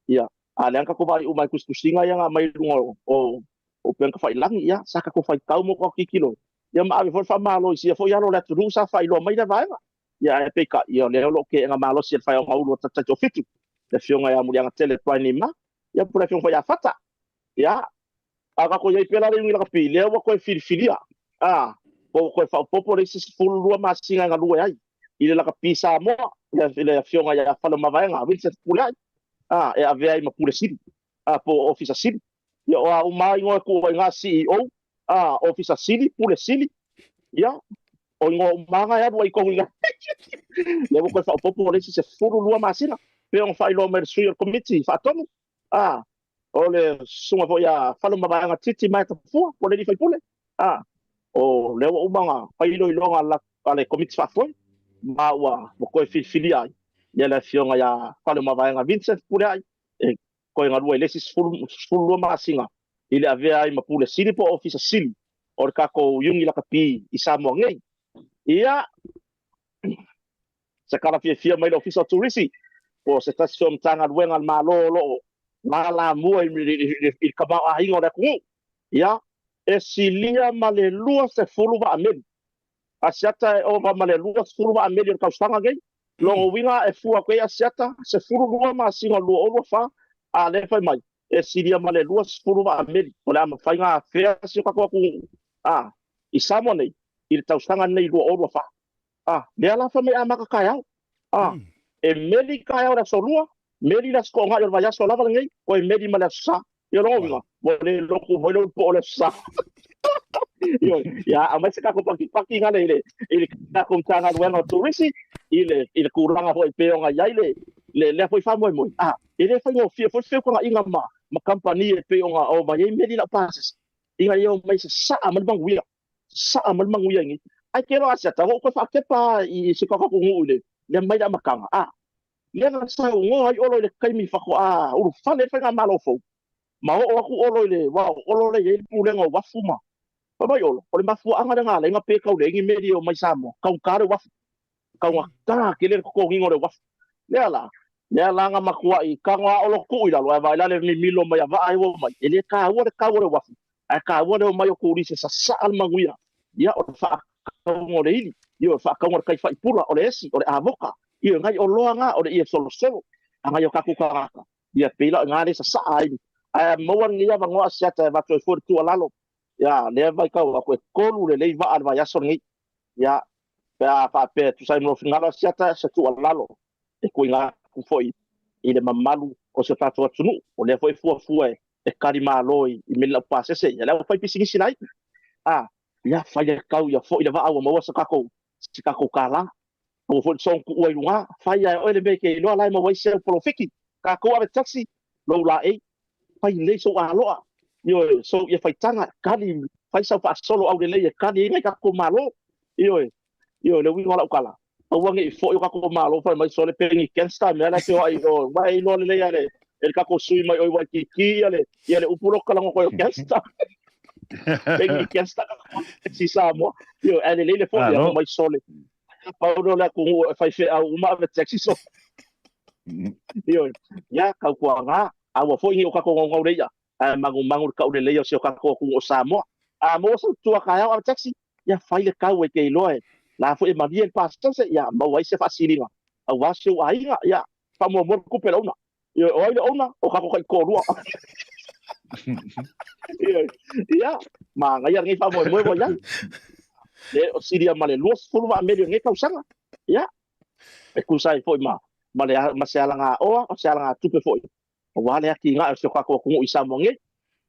Ia, a lea na tatou vaai uma i tusitusiga ia na aumai i luga o upega tafailagi, ia, sa tatou faitau ma tatou tilotilo, ia ma ave foi le faamalo i sia foi alo o le atunuu sa faailoa mai lea vaega. Ia, ae peitai, ia, o lea o lo o teena malosi e le Faioga Ulu o Tataitofitu, le afioga ia Muliagatele Brian Lima, ia po o le afioga foi ia Fata. Ia, a tatou i ai pea la le Iuni Lakapi, lea ua toe filifilia, a, po ua toe faaopoopo le isi 12 masina e galue ai i le lakapi Samoa, i le afioga ia Faleomavaega Vincent Puleai, a, e avea ai ma Pule Sili, a, po o Ofisa Sili. Ia, o a uma lava igoa e tuu ai i ina CEO, a, Ofisa Sili, Pule Sili, ia, o igoa uma lava na e alu ai i totonu i ina. Lea ua toe faaopoopo le isi 12 masina, pei ona faailoa mai e le sui o le Komiti Faatonu, a, o le susuga foi ia Faleomavaega Titi Maetafua, po o le alii faipule, a, o lea ua uma ona fai iloiloga a le Komiti Faafoe, ma ua toe filifilia ai ia le afioga ia Faleomavaega Vincent Puleai e toe galue i le isi 12 masina i le avea ai ma Pule Sili po o Ofisa Sili o le tatou Iuni Lakapi i Samoa nei. Ia, se tala fiafia mai le Ofisa o Turisi, po o se tasi foi o Matagaluega a le Malo o lo o lalamua i le tamaoaiga o le atunuu. Ia, e silia ma le 20 vaa meli. Asiata e ova ma le 20 vaa meli o le tausaga nei. Lona uiga e fua atu ai Asiata, 12 masina o le 2024, a lea e fai mai, e silia ma le 20 vaa meli o le a mafai ona afea si o tatou atunuu i Samoa nei i le tausaga lenei 2024. A, lea la fai mai amata taeao. A, e meli taeao le aso Lua, meli le aso Toonai o le vaiaso lava lenei, toe meli ma le aso Sa. Ia lona uiga, ua le lotu foi le po o le aso Sa. Ioe, ia aumai se tatou pakipaki gale i le tatou Matagaluega o Turisi i le tulaga foi pei ona i ai le lea foi faamoemoe. A, e le faigofie foi le feutagaiga ma kamupani e pei ona omai ai meli laupasese ina ia omai sasaa mai le manuia. Saa mai le manuia i nei. Ae ke loa Asiata, ua ou toe faatepa i si o tatou atunuu i le mea mai le amataga, a lea na saunoa ai Olo i le taimi faatoa ulufale ai le faigamalo fou, ma oo atu Olo i le wā o Olo lea e i ai le pulega o uafu ma fai mai Olo, o le mafuaaga lea na ala ai ona pe tau leai ni meli e omai Samoa, taugata le uafu. Taugata tele le totogiina o le uafu. Lea la, lea la na matuai tago a Olo tuu i lalo, ae vaai la le mimilo mai a vaa ai ua omai, e le taua le tau o le uafu, ae taua le omai o turisi e sasaa le manuia. Ia, o le faakauga o le ili, ia, o le faakauga o le kai faipula, o le esi, o le avoka, ia, nai oloa na, o le ie solosolo a nai o tatou tagata, ia, pei la o i ina lea e sasaa ai. Ae maua lenei avanoa Asiata e avatu ai foi le tuualalo, ia, lea e vaitau atu e 3 lelei vaa i le vaiaso lenei. Ia, pe a faapea e tusa ai ma lou finagalo Asiata, se tuualalo e tuuina atu foi i le mamalu o si o tatou atunuu, o lea foi e fuafua e tali malo i meli laupasese, ia le aufaipisinisi laiti. A, ia fai le tau ia foi le vaa ua maua se tatou kālā. Aua foi le soona tuua i luga, fai lava e oe le mea e te iloa la e maua ai se au polofiki. Tatou ave taxi, lou laei, fai lelei sou aloa, ioe, sou ia faitaga, kali, fai sau faasolo aulelei e kali ai nai tatou malo. Ioe, ioe, le uiga o lau tala, Aua ne i foi o tatou Malo fai mai sole peni gangster mea la e feoai i o, aua e iloa lelei lava e le tatou sui mai o i Waikiki ia le ia le upu lea ou te talanoa atu ai o gangster. Peni gangster taxi Samoa. Ioe, ae lelei le foi fai mai sole. Pau lea o le atunuu e faifeau uma ave taxi sole. Ioe, ia tautuana, aua foi ne i o tatou naunau i le i'a, ae manumanu i le tauleleia o si o tatou atunuu o Samoa. A maua sau tua taeao ave taxi, ia fai le tau e te iloa e la foi e malie le pasese, ia maua ai se faasiliga aua si ou aiga, ia faamuamua le tupe a le owner. Ioe, o ai le owner? O tatou taitoalua. Ioe, ia, manaia lenei faamoemoe ua i ai. Le o silia ma le 20 vaa meli o lenei tausaga. Ia, e tusa ai foi ma, ma, le, ma se alagaoa, o se alagatupe foi aua le atinae o si o tatou atunuu i Samoa nei.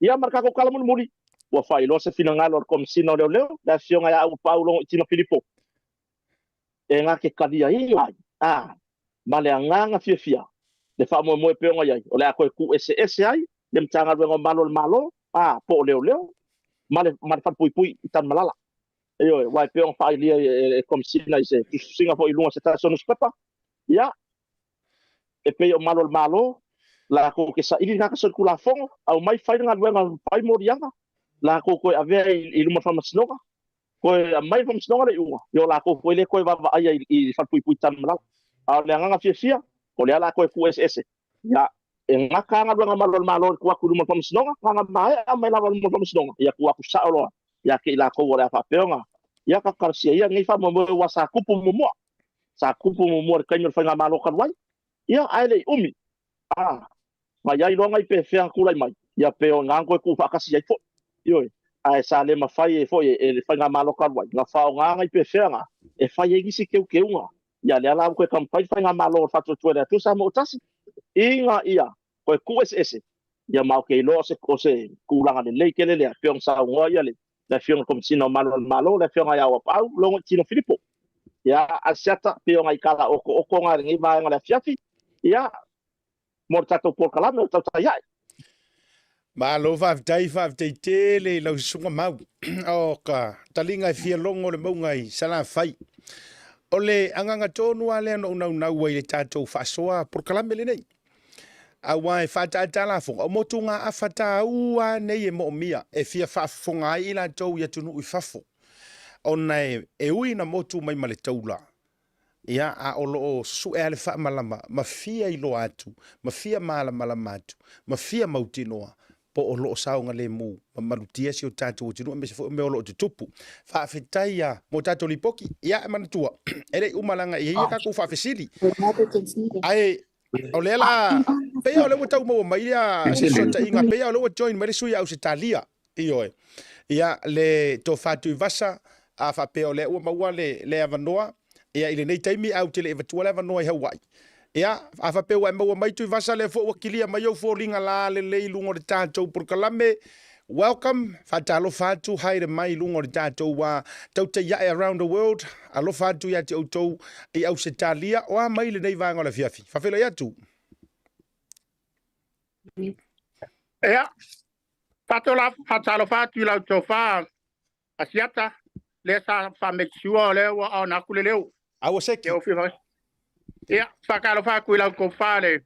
Ia ma le tatou tala mulimuli, ua faailoa se finagalo a le Komesina o Leoleo, le Afioga ia Auuapaau Logoitino Filipo, e na te taliaina ai a ma le agaga fiafia le faamoemoe pei ona i ai, o le a toe tuueseese ai le Matagaluega o Malu o le Malo, a po o Leoleo ma le ma le Falepuipui i Tanumalala. Ioe, aua e pei ona faailia e le Komesina i se tusitusiga foi i luga o se tasi o nusipepa, ia, e pei o malu o le Malo, latou te saili le tagata solitulafono, aumai fai le galuega, fai moliaga, latou toe avea i luma o le faamasinoga, toe aumai le faamasinoga le iuga, ia o latou foi lea toe vaavaaia i falepuipui Tanumalala. A o le agaga fiafia, o lea o le a toe tuueseese, ia, e gata lava galuega a malu o le Malo i le tuu atu i luma o le faamasinoga, na ona maea mai lava i luma o le faamasinoga, ia tuu atu sao loa ia te i latou o le a faapea ona, ia talosia ia lenei faamoemoe aua sa tupu muamua. Sa tupu muamua i le taimi o le faigamalo talu ai, ia ae le i umi, a, na i ai loa nai pefea na tulai mai, ia pe o ina na toe tuufaatasi ai foi. Ioe, ae sa le mafai ai foi e le faigamalo talu ai na faaaoga nai pefea na e fai ai nisi teuteuga. Ia lea la ua toe taumafai le faigamalo o le Faatuatua i le Atua Samoa Tasi ina ia toe tuueseese, ia ma ou te iloa o se, o se tulaga lelei tele lea, pei ona saunoa ia le, le Afioga i le Komesina o Malu a le Malo, le Afioga ia Auapaau Logoitino Filipo. Ia, Asiata, pei o nai tala otoooto na i lenei vaega o le afiafi, ia, mo le tatou polokalame o Tautai Ae. Malo faafetai, faafetai tele i lau susuga Mau. O ka taliga e fia logo le mauga i Salafai. O le agaga tonu lava lea na ou naunau ai i le tatou faasoa polokalame lenei. Aua e faataataa lafoga, o motugaafa taua nei e moomia e fia faafofoga ai i latou i atunuu i fafo, ona e ui ina motu mai ma le taula, ia, a o lo o susue lava le faamalama ma fia iloa atu, ma fia malamalama atu, ma fia mautinoa po o lo o saogalemu ma malutia si o tatou atunuu aemaise foi o mea o lo o tutupu. Faafetai a mo tatou lipoti. Ia, e manatua, e le i uma leaga e i ai a tatou faafesili. Ae o lea la, pei o lea ua tau maua mai ia se fesootaiga, pei o lea ua join mai le sui a Ausetalia. Ioe. Ia, le Tofa Tuivasa, a faapea o lea ua maua le, le avanoa, ia, i lenei taimi, ae ou te le i avatua le avanoa i Hawaii. Ia, a faapea ua e maua mai Tuivasa, lea foi ua kilia mai ou foliga lalelei i luga o le tatou polokalame. Welcome, faatalofa atu, haere mai i luga o le tatou uh, tautai ae around the world. Alofa atu ia te outou i Ausetalia. O a mai lenei vaega o le afiafi? Faafeiloai atu. Ia, faatalofa atu i lau tofa Asiata, lea sa faa-make sure o lea ua on atu le leo. A ua seki. Ia, faatalofa atu i lau tofa le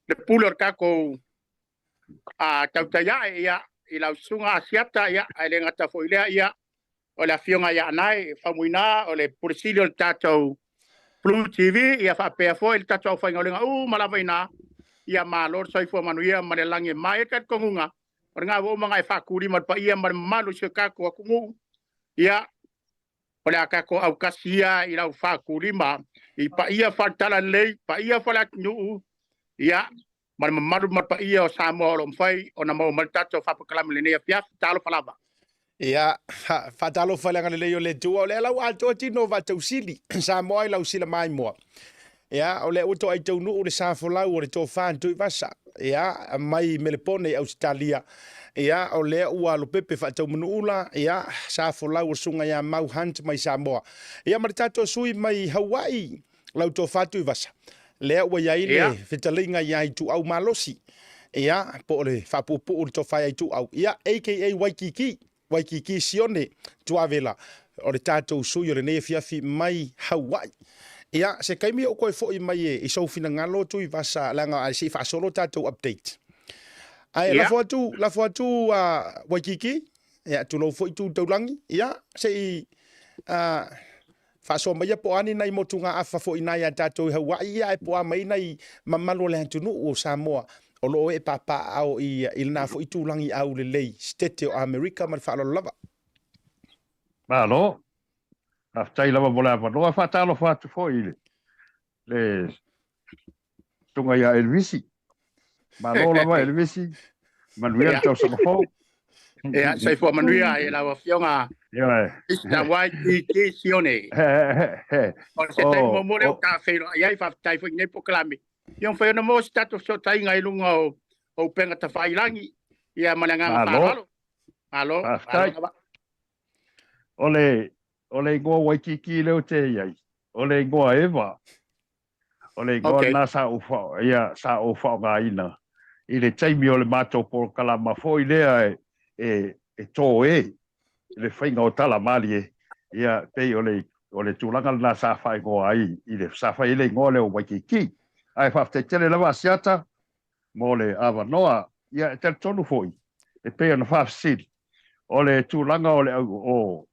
le pule o le tatou a tautai ae, ia, i lau susuga Asiata, ia, ae le gata foi i lea, ia, o le afioga ia Anae Faumuina, o le Pule Sili o le tatou Blue TV, ia faapea foi le tatou aufaigaluega uma lava i ina, ia malo le soifua manuia ma le lagi e mama. E talitonuga, o lena ua uma ona e faatulima le paia ma le mamalu o si o tatou atunuu, ia, o le a tatou autasi ia i lau faatulima i paia faale-talalelei, paia faale-atunuu, ia, ma le mamalu ma le paia o Samoa o lo o mafai ona maua mai le tatou faapakalame i lenei afiafi. Talofa lava. Ia, faatalofa i le agalelei o le Atua, o lea la ua atoa tino o Vaatausili, Samoa i lau sila maimoa. Ia, o lea ua toai taunuu le sa folau o le tofa Tuivasa, ia, mai Melepone i Ausetalia. Ia, o lea ua lopepe faataumanuula, ia, sa folau o le susuga ia Mau Hunt mai Samoa. Ia, ma le tatou sui mai Hawaii, lau tofa Tuivasa, lea ua i ai le fetalaiga ia Ituau Malosi, ia, po o le faapuupuu le tofa ia Ituau, ia, aka Waikiki, Waikiki Sione Tuavela. o le tatou sui o lenei afiafi mai Hawaii. Ia, se taimi ou toe foi mai e, i sou finagalo Tuivasa, leaga ae se i faasolo tatou update. Ae lafo atu, lafo atu Waikiki, ia, tulou foi Tu Taulagi, ia, se i faasoa maia po o a ni nai motugaafa foi i na ia tatou i Hawaii, ia, ae po o a mai nai mamalu o le atunuu o Samoa o lo o ee papaaao i, i lena foi tulagi aulelei, Setete o Amerika ma le faaaloalo lava. Malo. Faafetai lava mo le avanoa. Faatalofa atu foi i le, le susuga ia Elvisi. Malo lava Elvisi. Manuia le tausaga fou. Ia, soifua manuia i lau Afioga Mr. YTT Sione. O se taimi muamua lea ua ta feiloai ai, faafetai foi i lenei polokalame. Ia mafai ona maua se tatou fesootaiga i luga o upega tafailagi, ia ma le agaga faaaloalo. Malo, malo lava. O le, o le igoa Waikiki lea ou te i ai, o le igoa Eva. O le igoa lena sa ou, ia, sa ou faaaogaina i le taimi o le matou polokalama foi lea e, e, e tō e le faiga o tala malie, ia, pei o le, o le tulaga lena sa faaigoa ai i le, sa fai ai le igoa lea o Waikiki. Ae faafetai tele lava Asiata mo le avanoa. Ia, e talitonu foi, e pei ona faafesili, o le tulaga o le au, o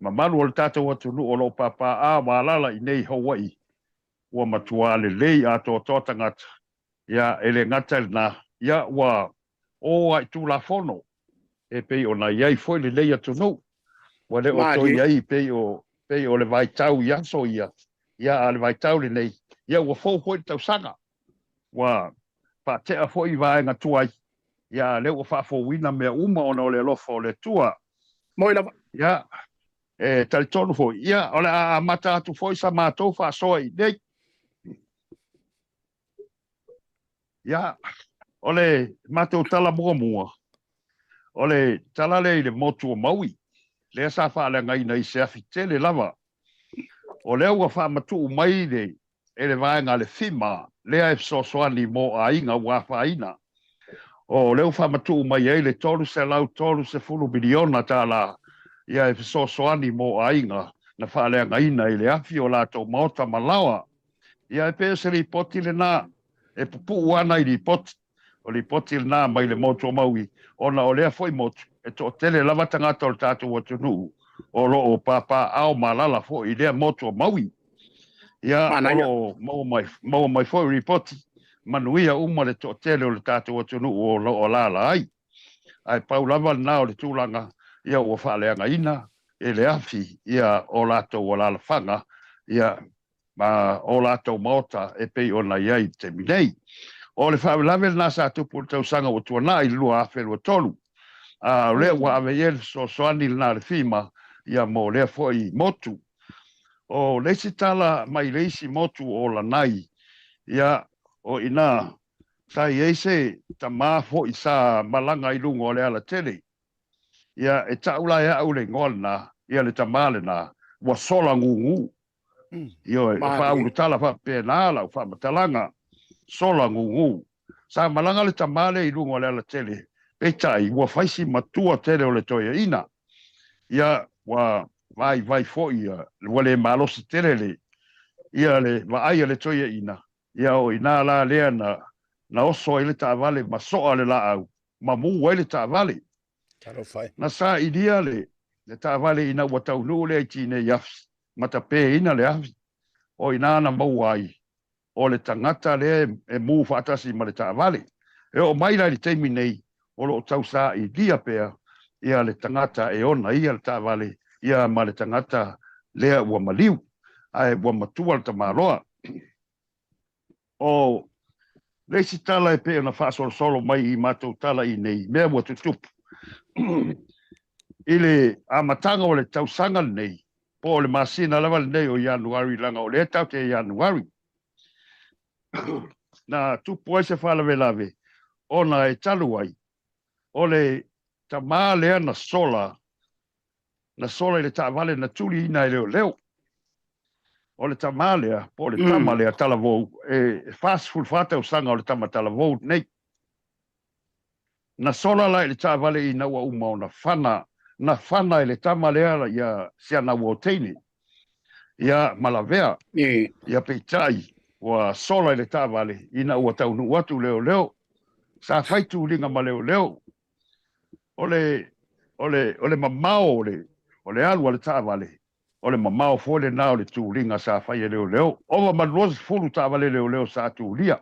mamalu o le tatou atunuu o lo o papaaao ma alaala i nei Hawaii, ua matua lelei atoatoa tagata, ia, e le gata i lena, ia, ua o lava i Tulafono e pei ona i ai foi lenei atunuu. Ua le o toe i ai pei o, pei o le vaitau i aso ia, ia, a o le vaitau lenei, ia, ua fou foi le tausaga. Ua faatea foi vaega tuai, ia a lea ua faafouina mea uma ona o le alofa o le Atua. Moi lava. Ia, e talitonu foi, ia, o le a amata atu foi sa matou faasoa i inei. Ia, o le matou tala muamua, o le tala lea i le motu o Maui, lea sa faaleagaina i se afi tele lava. O lea ua faamatuu mai le e le vaega a le FEMA lea e fesoasoani mo aiga ua afaina. O lea ua faamatuu mai ai le $330 miliona tala ia e fesoasoani mo aiga na faaleagaina i le afi o latou maota ma laoa. Ia e pei o se lipoti lena e pupuu ana i lipoti. O lipoti lena mai le motu o Maui, ona o lea foi motu, e toatele lava tagata o le tatou atunuu o lo o papaaao ma alaala foi i lea motu o Maui. Ia, o lo o maua mai, maua mai foi lipoti, manuia uma le toatele o le tatou atunuu o lo o alaala ai. Ae pau lava lena o le tulaga, ia ua faaleagaina e le afi ia o latou alaalafaga, ia, ma o latou maota e pei ona i ai i le taimi nei. O le faalavelave lena sa tupu i le tausaga ua tuanai i le 2023, a o lea ua ave i ai le fesoasoani lena a le FEMA ia mo lea foi motu. O le isi tala mai le isi motu o Lanai, ia, o i ina sa i ai se tama foi sa malaga i luga o le alatele. Ia, e tau la e au le igoa lena, ia le tama lena, ua sola gugu. Ioe, e faaulutala faapena lau faamatalaga, sola gugu. Sa malaga le tama lea i luga o le alatele, peitai ua fai si matua tele o le toeaina. Ia, ua vaivai foi ia, ua le malosi tele le, ia le vaai a le toeaina, ia o i ina la lea na, na oso ai le taavale ma soa le laau, ma mu ai le taavale. Talofa e. Na sailia le, le taavale ina ua taunuu lea i Tinei Afi, ma tapeina le afi, o i ina na maua ai o le tagata lea e mu faatasi ma le taavale. E oo mai la i le taimi nei, o lo o tau sailia pea ia le tagata e ona ia le taavale ia ma le tagata lea ua maliu, ae ua matua le tamaloa. O le isi tala e pei ona faasolosolo mai i matou tala i nei mea ua tutupu i le amataga o le tausaga lenei, po o le masina lava lenei o Ianuari, leaga o lea tatou te Ianuari, na tupu ai se faalavelave ona e talu ai o le tama lea na sola, na sola i le taavale na tuliina e leoleo. O le tama lea, po o le tama lea talavou, e 44 tausaga o le tama talavou lenei. Na sola la i le taavale ina ua uma ona fana. na fana e le tama lea ia siana ua teine ia ma lavea. Ia peitai ua sola i le taavale ina ua taunuu atu leoleo. Sa fai tuliga ma leoleo. O le o le o le mamao o le o le alu a le taavale, o le mamao foi lena o le tuliga sa fai e leoleo. Ova ma le 20 taavale leoleo sa tulia.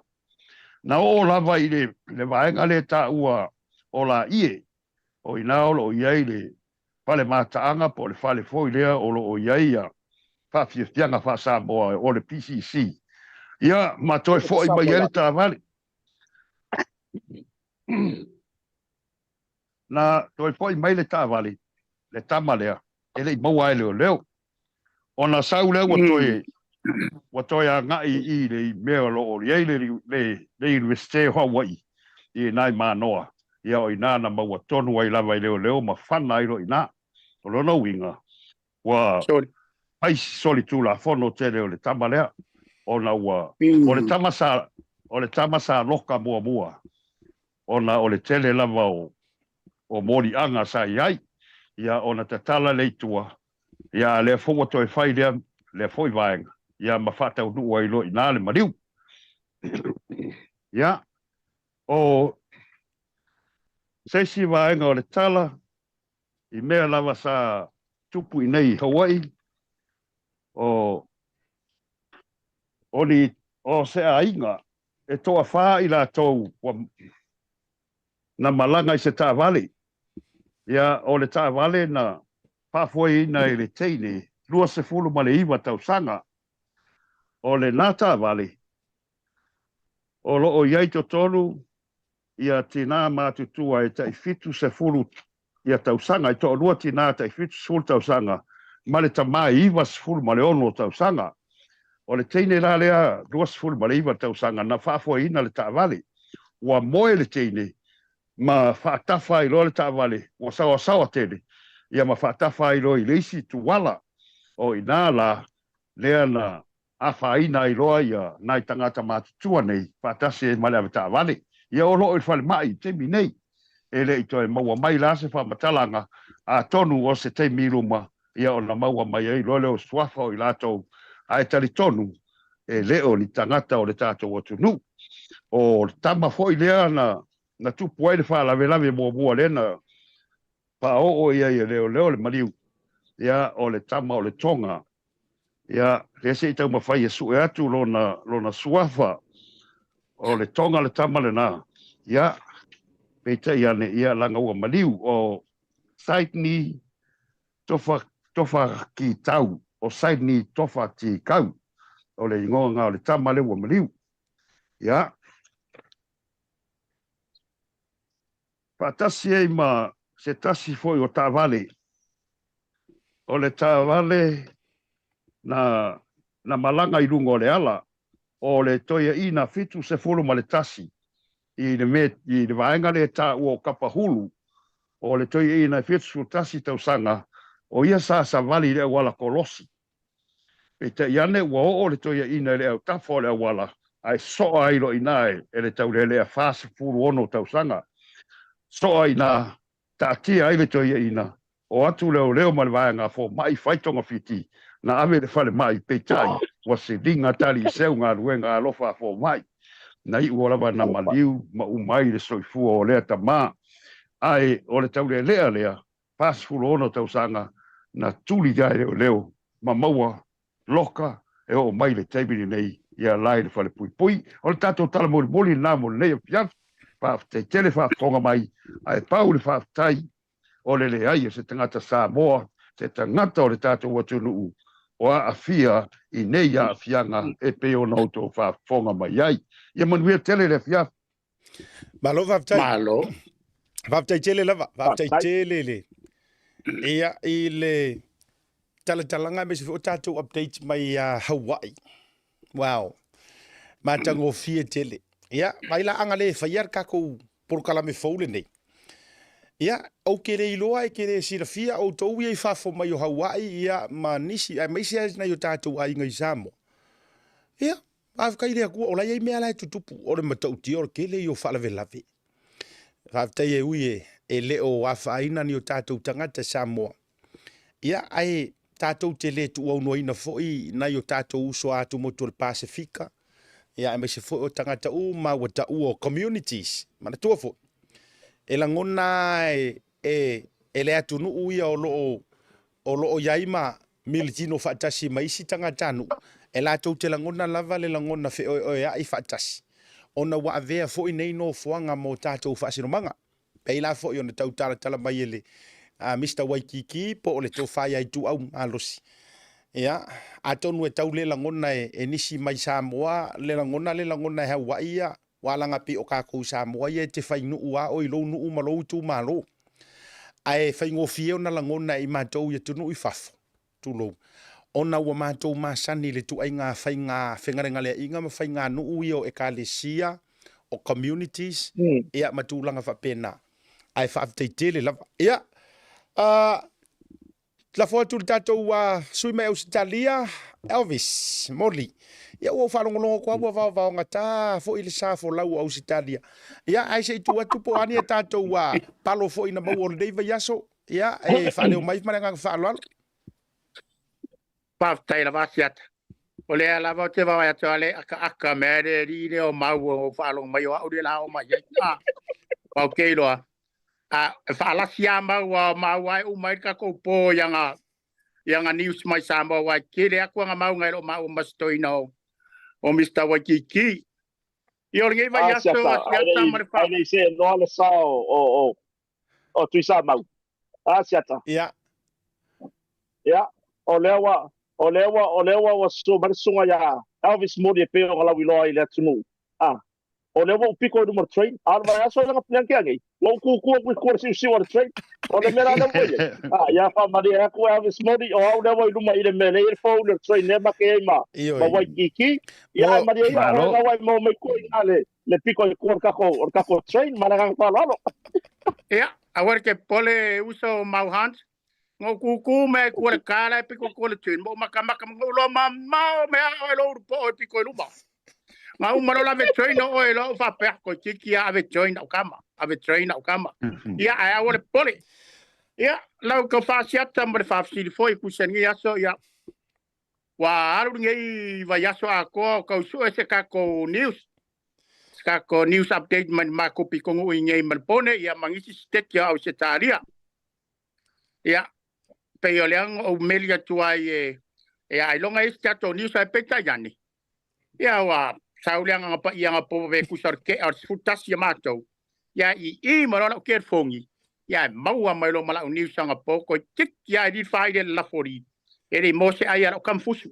Na oo lava i le le vaega lea e taua o Laie, o i ina o lo o i ai le fale mataaga po o le fale foi lea o lo o i ai ia faafiafiaga faa-Samoa o le PCC, ia ma toe foi mai ai le taavale. Na toe foi mai le taavale, le tama lea, e le i maua ai leoleo. Ona sau lea ua toe ua toe agai i le mea o lo o i ai le le le Iunivesite o Hawaii i ina i Manoa, ia o ina na maua tonu ai lava i leoleo ma fana ai loa i ina. O lona uiga, ua fai si solitulafono tele o le tama lea, ona ua o le tama sa o le tama sa loka muamua ona o le tele lava o o moliaga sa i ai, ia ona tatala lea i tua, ia a lea foi ua toe fai lea lea foi vaega, ia ma faataunuu ai loa i ina le maliu. Ia, o se isi vaega o le tala, i mea lava sa tupu i nei i Hawaii, o o ni o se aiga e toafā i latou ua na malaga i se taavale. Ia, o le taavale na faafoeina e le teine 29 tausaga. O lena taavale, o lo o i ai totonu ia tinā matutua e tai 70 ia tausaga, e toalua tinā tai 70 tausaga ma le tamā e 96 tausaga. O le teine la lea 29 tausaga na faafoeina le taavale. Ua moe le teine ma faatafa ai loa le taavale, ua saoasaoa tele, ia ma faatafa ai loa i le isi ituala. O i ina la lea na afaina ai loa ia nai tagata matutua nei faatasi ai ma le avetaavale. Ia o lo o i le falemai i le taimi nei. E le i toe maua mai la se faamatalaga, atonu o se taimi i luma ia ona maua mai ai loa lea o suafa o i latou, ae talitonu e le o ni tagata o le tatou atunuu. O le tama foi lea na na tupu ai le faalavelave muamua lea na faaoo i ai e leoleo le maliu, ia o le tama o le Tonga. Ia, lea se i taumafai e sue atu lona, lona suafa, o le Tonga le tama lena. Ia, peitai ane, ia, laga ua maliu, o Sydney Tofa, Tofa Kitau, o Sydney Tofa Tikau, o le igoa na o le tama lea ua maliu. Ia, faatasi ai ma se tasi foi o taavale. O le taavale na, na malaga i luga o le ala, o le toeaina 71 i le me, i le vaega lea e taua o Kapahulu, o le toeaina 71 tausaga, o ia sa savali i le auala kolosi. Peitai ane ua oo le toeaina i le autafa o le auala ae soa ai loa i ina e le taulealea 46 tausaga. Soa i ina, taatia ai le toeaina, o atu leoleo ma le vaega fomai fai togafiti na ave i le falemai, peitai ua siliga tali i seu galuega alofa a fomai. Na iu lava na maliu ma uma ai le soifua o lea tama. Ae o le taulealea lea 46 tausaga na tuli ai leoleo ma maua loka e oo mai le taimi lenei ia la i le falepuipui. O le tatou tala molimoli lena mo lenei afiafi. Faafetai tele faafofoga mai, ae pau le faafetai o le leai o se tagata Samoa, se tagata o le tatou atunuu o aafia i nei aafiaga e pei ona outou faafofoga mai ai. Ia manuia tele le afiafi. Malo faafetai. Malo. Faafetai tele lava, faafetai tele le ia i le talatalaga aemaise foi o tatou update mai ia Hawaii. Wow. Matagofie tele. Ia, mai la anga le faia le tatou polokalame fou lenei. Ia, ou te le iloa e te le silafia outou ia i fafo mai o Hawaii ia ma nisi aemaise lava nai o tatou aiga i Samoa. Ia, Faafetai i le Atua, o la e i ai mea la e tutupu, o le matautia o le tele ia o faalavelave. Faafetai e ui e e le o afaina ni o tatou tagata Samoa. Ia, ae tatou te le tuuaunoaina foi nai o tatou uso a atumotu o le Pasefika, ia aemaise foi o tagata uma ua taua o communities. Manatua foi, e lagona e, e, e le atunuu ia o lo o, o lo o i ai ma militino faatasi ma isi tagatanuu, e latou te lagona lava le lagona feoeoea'i faatasi, ona ua avea foi nei nofoaga mo tatou faasinomaga. Pei la foi ona tau talatala mai e le Mister Waikiki po o le tofa ia Ituau malosi. Ia, atonu e tau le lagona e, e nisi mai Samoa le lagona le lagona e Hawaii ia, ua alaga pei o kakou Samoa ia e te fai nuu a oe i lou nuu ma lou itumalo. Ae faigofie ona lagona e i matou i atunuu i fafo, tulou, ona ua matou masani i le tuaiga faiga fegalegaleaiga ma faiganuu ia o ekalesia, o communities, ia ma tulaga faapena. Ae faafetai tele lava. Ia, uh, lafo atu i le tatou uh, sui mai Ausetalia, Elvis Moli. Ia ua ou faalogologo atu lava ua vaovaogata foi le sa folau o Ausetalia. Ia, ae se i tuu atu po o a ni a tatou uh, palo foi na maua o lenei vaiaso. Ia, e faaleo mai ma le agaga faaaloalo. Faafetai lava Asiata. O lea lava ou te vaai atu a le akaaka mea le alii lea o maua o faalogo mai o au lea la o mai ai. Ah, o ke iloa. A e faalasi a maua o maua e uma ai le tatou po i aga i aga news mai Samoa aua e tele atu aga mauga e le o maua masitoina o o Mr Waikiki. Ia o lenei vaiaso Asiata ma le fa. Ai le se loa le sa o o o Tuisamau. A Siata. Ia. Ia, o lea ua, o lea ua, o lea ua, ua susu mai le susuga ia Elvis Mori e pei ona lauiloa i le atunuu. A, o lea ua ou piko i luma o le train, a o le vaiaso lea na tea nei, ua ou kūkū atu i tua i le siusiu o le train. O le mea la lea ua i ai. A, ia faamalie atu Elvis Mori, o au lea ua i luma i le mea lea e i ai le four wheeler train lea ma te ai ma, ma Waikiki. Ia, ae malie ia, o lea ua e maua mai tua i ina le, le piko i tua o le tatou, o le tatou train ma le agaga faaaloalo. Ia, aua le te popole uso mau Hans. Na ou kūkū mea i tua le car la e piko tua le train, ma ou makamaka ma ou iloa mamao mea a oe lou ulu po'o e piko i luma. Na uma loa ave train o oe loa ou faapea, toeitiiti a ave train au kama, ave train au kama. Ia, ae aua le popole. Ia, lau tau faasiata ma le faafesili foi e tusa i lenei aso, ia, Ua alu lenei vaiaso atoa o tau sue se tatou news, se tatou news update mai le matou pitonuu i inei i Malepone ia ma nisi siteti o Ausetalia. Ia, pei o lea na ou meli atu ai e, e ailoga i se tatou news ae peitai ane. Ia ua sau le agaga paia na po ve tusa o le tea o le 11 a matou. Ia i i ma loa lau telefoni, ia e maua mai loa ma lau news anapo toeitiiti lava e li fai le lafoli e le i maua se ai a lau kamafusu.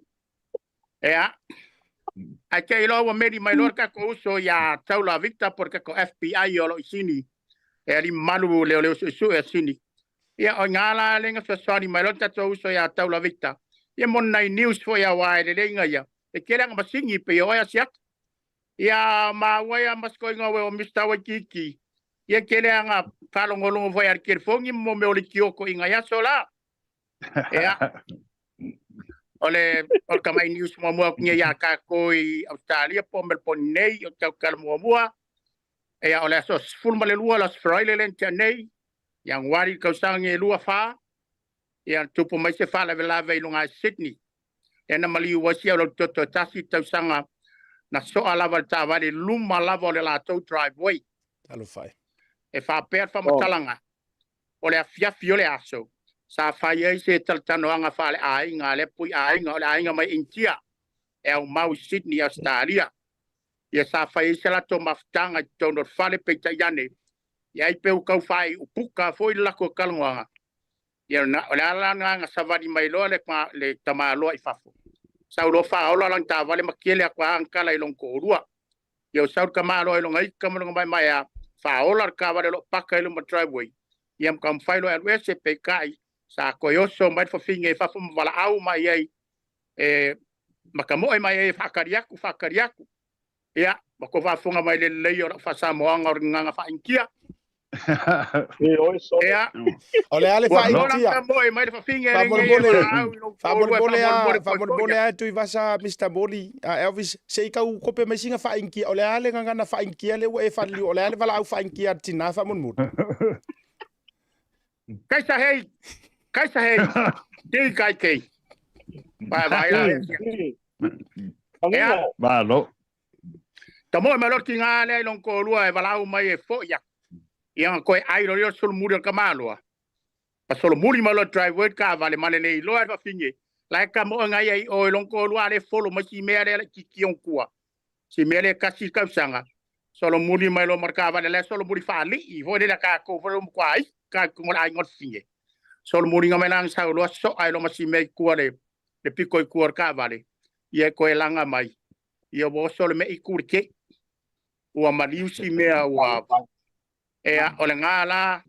Ea, ae te i loa ua meli mai loa le tatou uso ia Taula Victor po o le tatou FBI o lo o i Sini, e alii mamalu leoleo suesue a Sini. Ia, o i ina la lea na fesoasoani mai loa le tatou uso ia Taula Victor, ia mo ni nai news foi aua e lelei na ia, e tele ana masini pei o oe Asiata. Ia maua ia masikoiga o Mister Waikiki, ia tele ana faalogologo foi a le telefoni mo mea o le tioko i nai aso la. Ia, o le, o le tamai news muamua atu nei ia tatou i Australia po o Melbourne nei, o te tautala muamua. Ia, o le aso 12 le aso Faraile lea na tea nei, Ianuari i le tausaga nei e 24, ia na tupu mai se faalavelave i luga i Sydney. Lea na maliu ai si au lautoto e tasi le tausaga na soa lava le taavale i luma lava o le latou driveway. Talofa e. E faapea le faamatalaga, o le afiafi o le aso, sa fai ai se talatalanoaga faale-aiga a lea pui aiga, o le aiga mai Initia e aumau i Sydney, Ausetalia. Ia sa fai ai se latou mafutaga i totonu o le fale, peitai ane, ia ai pe ua tau faaiupuka foi le latou talanoaga, Ia, o le a la lena na savali mai loa le, le tamaloa i fafo. Sau loa faaola lana taavale ma kele atu lava ana tala i lona toalua. Ia ua sau le tamaloa i lona ita ma lona maemaea, faaola le taavale o lo o paka i luma driveway. Ia ma taumafai loa e alu ese, peitai, sa toe oso mai le fafine i fafo ma valaau mai ai e ma tamoe mai ai e faatali atu, faatali atu. Ia, ma tou faafofoga mai le lelei o lau faasamoaga o le gagana faa-Initia. Ia, O le a le ua lola faa-Initia? tamoe mai le fafine lenei e Faamolemole, valaau i lou toalua e faamolemole a, faamolemole faamolemole foefoea. a Tuivasa Mister Moli, a Elvis, se i tau kope mai sina faa-Initia. O le a le gagana faa-Initia lea ua e faaliliu? O le a le valaau faa-Initia a le tina faamolemole? Kaisa hei, kaisa hei, tei kai kei. Vai vai la. Ea. Malo. Ta mo ma loti ngā le long ko lua e valau mai e fo ia. Ia koe ai lo lio solomuri o kamaloa. Pa solomuri ma lo drive ka vale male le iloa e fafinge. La ka mo ngai ai o long ko lua le folo ma si mea le ki ki on kua. Si mea le kasi kausanga. Solomuri mai lo marka vale le solomuri fa li i fo le ka ko fo mo kwa ai ka ko ai ngol finge. Solomuri nga melang sa lo so ai lo ma si mea kua le le piko i kua ka vale. Ia ko e langa mai. Ia wo so le me i kuri ke. Ua maliu si mea ua ea o le ngā la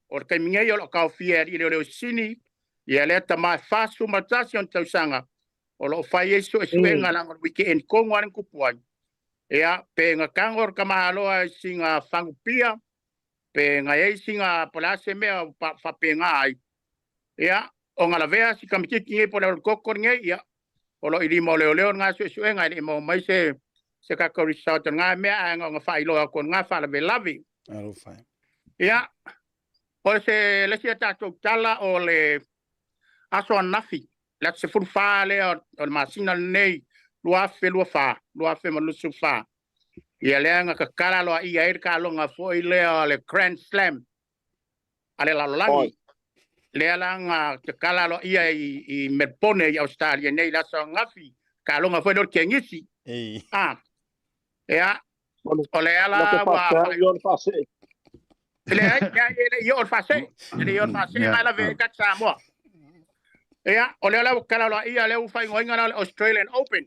o le kaimingei o lo kaofia i le leo sini ia lea tama e fasu matasi on tausaga o lo fai ai so e suenga la ngol weekend kongo an kupu ai ea pe nga kango ka mahaloa i singa fangupia pe nga ei singa pola se mea pa fa pe nga ai ea o nga lavea si kamitiki ngai pola o koko ngai ia o lo ilima o leo leo nga sue suenga i mo mai se se ka ko result nga mea a nga nga failoa ko nga fa lave lave. Alofa. Ia, o se le sia tatou tala o le aso anafi, le aso 14 lea o le masina lenei, 2024, 2024. Ia lea nga kakala loa ia ai le kaloga foi lea o le Grand Slam a le lalolagi. Lea la nga kakala loa ia i Melbourne i Australia nei le aso angafi, kaloga foi lea o le kengisi. Ah, ea, o le ala ua le ai ai le i o le fase le i o le fase mai la ve ka Samoa. Ia, o le ala ua kala loa ia le ua faaigoaina la o le Australian Open.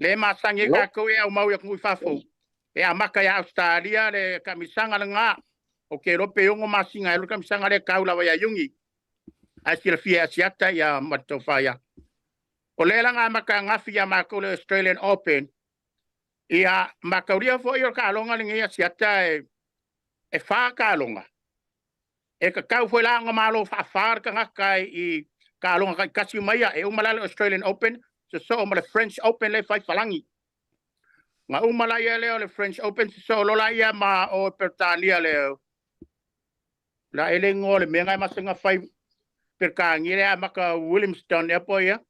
Le masagi ai tatou e aumau i atunuu i fafo. E amata ia Australia le kamisaga lena. O ke iloa pe 6 masina e alu le kamisaga lea e tau lava ia Iuni. Ae silafia e Asiata ia ma le tofa ia. O lea la na amata angafi ia matou le Australian Open. Ia, mataulia foi o le taaloga lenei Asiata e 4 taaloga. E tatau foi la ona malo faafa le tagata i taaloga taitasi uma ia. E uma la le Australian Open, sosoo ma le French Open le fai Falagi. Na uma la ia lea o le French Open, sosoo loa la ia ma o Peretania le la e le igoa o le mea na e masega fai Peretania le amata Williamston ea po ia.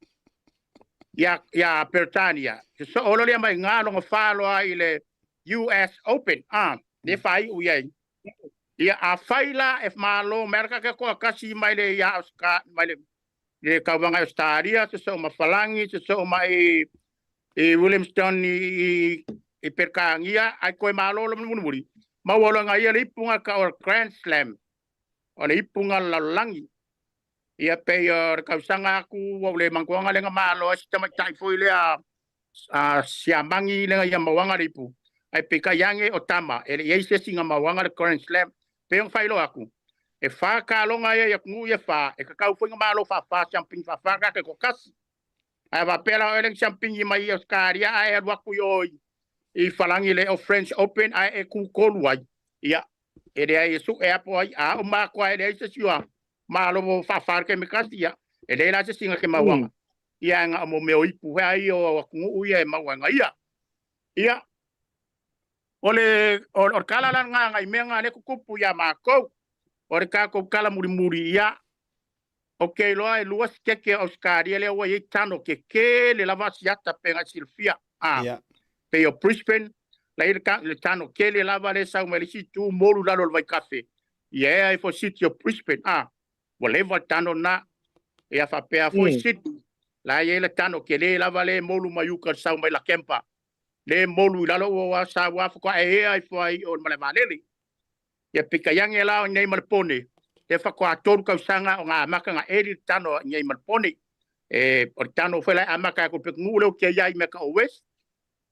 Ia ia Peretania. Sosoo loa lea mai ngā longa whāloa i le US Open. Ah, le whai ui ai. Ia a fai la e malo mai ala ka koa kasi mai le ia Auska mai le le kauvaga i Australia sosoo ma Falagi sosoo mai i Williamston i Peretania ai koe malo lo mulimuli maua loa ia le ipuga ka o le Grand Slam o le ipuga o le lalolagi. Ia pei o le kausaga aku ua ou le manatua le malo ai si tamaitai foi lea a siamagi le ia mauaga le ipu. Ai peitai age o tama e le i ai se isi na mauaga le Grand Slam. Pei ona faailoa atu, e 4 taloga ia i atunuu ia e 4, e tatau foi ona malo faafa siampini faafa le tagata e toatasi. Ae faapea la oe le siampini mai i Australia ae alu atu i o i Falagi le o French Open ae e kukolu ai. Ia, e leai e sue apo ai a o matua e leai se isi o malo faafa le taimi tasi, ia, e leai la se isi na ke mauaga. Ia na o mo mea o ipu hea ia o atunuu ia e maua ai ia. Ia, o le o le kala la nga ngai mea nga le kukupu ia makou. O le tatou kala mulimuli ia. O ke iloa e 2 sikeke o Australia lea ua i ai tano ke kele lava Asiata pe ngai silafia. A, pei o Brisbane, la i le tano kele lava le sau mai le isi tu molu lalo o le vaitafe. Ia ea ai fo city o Brisbane. A, ua leva le tano na. Ia faapea foi Sydney. La i ai le tano kele lava le molu mai uka le sau mai Lakemba. Le molu i lalo ua sau a faatoa e ea ai fo ai o le malae vaalele. Ia peitai age la o nei ma le pone. Le faatoa 3 tausaga o ngā amata ngā eli le tano i nei ma le pone. E, o le tano foi la e amata ko pe ngu leo ke ia i meka o West.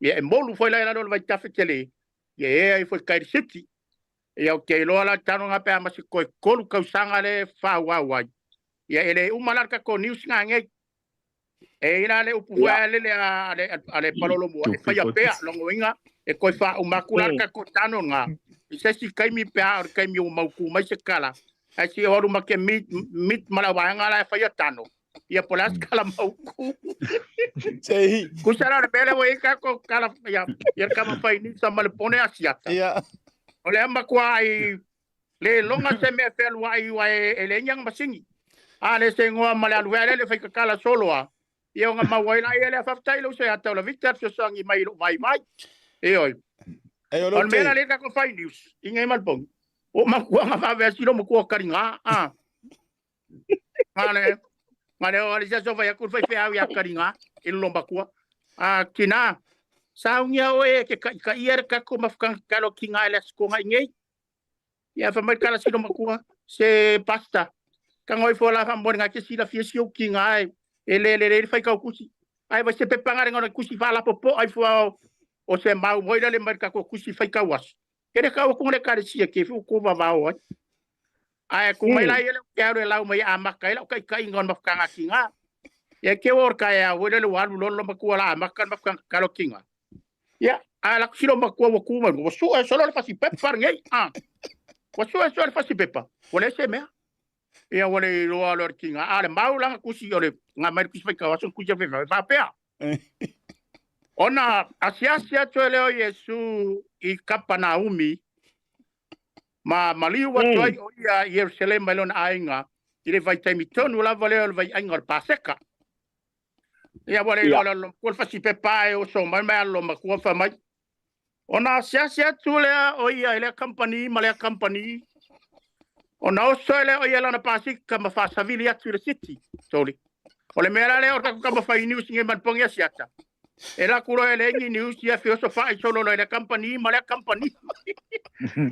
Ia e molu foi la i lalo o le vaitafe tele. Ia ea ai foi kai City. Ia o te iloa la tano ngā pe ama si koe 3 tausaga le whāuau ai. Ia e le uma la le kako news ngā ngei. E ila le upu foi a lele a le palolo mua. E whaia pea longo inga e koe wha umaku la le kako tano ngā. I se si kaimi pea o le kaimi o mauku mai se kala. Ai si o aru ma ke mit mala waenga la e whaia tano. Ia po la kala mauku. Sei. Kusa la le mele o e kako kala ia ia kama whai ni sa male pone Asiata. Ia. O le ama kua ai Le iloga se mea e fealuai aua e leai ni aga masini. A le se igoa ma le alu ai lea le faikakala solo a. Ia ona maua ai laia lea faafetai i lou uso ia Taulavita le fesoasoani mai i lou vaivai. Ioe. E o O le mea la lea tatou fai news i nei malpogi. Ua matua na vave asi lo matua kaliga. Ah. Ngale ngale o alisa so fai aku fai feau ia kaliga i lo matua. Ah tina saunia oe e ke kai kai ia le tatou mafutaga tatalo kiga e le aso toga i nei. Ia fai mai le tala silo matua se pasta. Tago ifo la faamoemoe te silafia si ou tiga e e le lelei le faitau tusi. Ae vai se pepa na le tusi faalapopoa ifo o se mau moi lale mai le tatou tusi faitau aso. Ke le tau atu le ekalesia ke fi ko vavao ai. Ae ku mai la ia le ke alu e lau mai amata ai lau taitaiga o le mafutaga tiga. Ia ke o ka e au le ua alu lolo matua la amata le mafutaga tatalo tiga. Ia, ae la silo matua ua tu mai, ua sue solo le fasi pepa lenei. Ah. Ua sue solo le fasi pepa. Ua leai se mea. Ia ua le iloa loa le tiga. A le mau lana tusi o le nga mai le tusi faitau aso tusi a faifeau e faapea. Ona asiasi atu ai lea o Iesu i Kapanaumi ma maliu atu ai o ia i Ierusalema i lona aiga i le vaitaimi tonu lava lea o le vaiaiga o le Paseka. Ia ua le iloa le matua le fasi pepa e oso mai mai alo matua fai mai. Ona asiasi atu lea o ia i lea kamupani ma lea kamupani. Ona oso ai lea o ia lana pasika ma faasavili atu i le siti. Soli. O le mea la lea o tatou tama fai news nei ma le pogi asiata. E la ku loa e leai ni news ia fi oso faa solo loa i lea kamupani ma lea kamupani.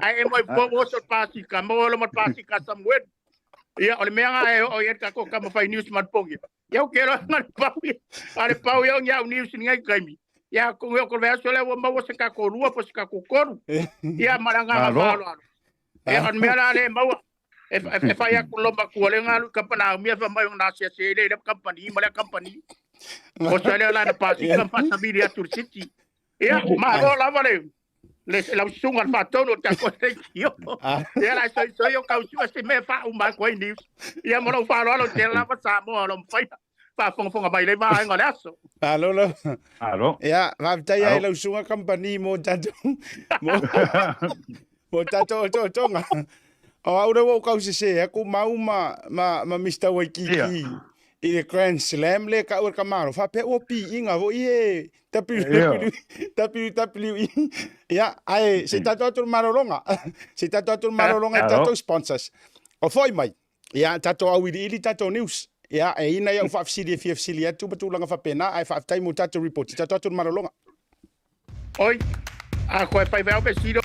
Ae e moi po oso pasika, mo lo ma pasika Samuel. Ia o le mea nga e o ia tatou tama fai news ma le pogi. Ia ke loa nga le pau ia. A le pau ia o ni au news ni ngai kaimi. Ia ko ngeo ko le aso lea ua maua se tatou lua po se tatou tolu. Ia ma le agaga Malo. faaaloalo. Ia o le mea la lea e maua. E, e, e fai atu lo matua le ngalu i Kapanaumia fa mai o na asiasi ai le i lea kamupani ma lea kamupani. O se lea la na pasika ma faasavili atu i le city. Ia, malo lava le le lau susuga le faatonu o le tatou leitio. Ia la soisoi o kausua se mea faauma atu ai news. Ia ma lou faaaloalo tele lava Samoa o lo mafai ona faafogafoga mai i lea vaega o le aso. Malo lava. Malo. Ia, faafetai ai Malo. lau susuga kamupani mo tatou mo, mo tatou otootoga. O au lea ua ou kausese atu mau ma, ma, ma Mr. Waikiki Ia. i le Grand Slam lea e tau e le tamalo. Faapea ua piiga foi e Ia. WWE. Ia, ae se i tatou atu i le malologa. Se i tatou atu i le malologa i Malo. tatou sponsors. O foi mai. Ia, tatou auiliili tatou news. Ia, e ina iau faafesili e fia fesili atu ma tulaga faapena, ae faafetai mo tatou report. Tatou atu i le malologa. Oi, a koe fai fai au fesili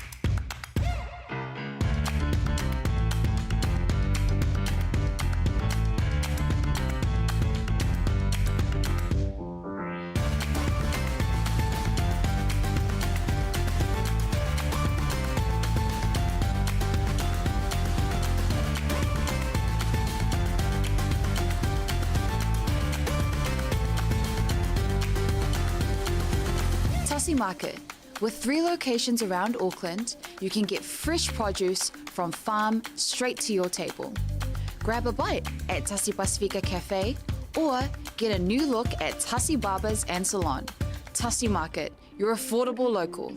Tasi Market. With 3 locations around Auckland, you can get fresh produce from farm straight to your table. Grab a bite at Tasi Pasifika Cafe or get a new look at Tasi Barbers and Salon. Tasi Market, your affordable local.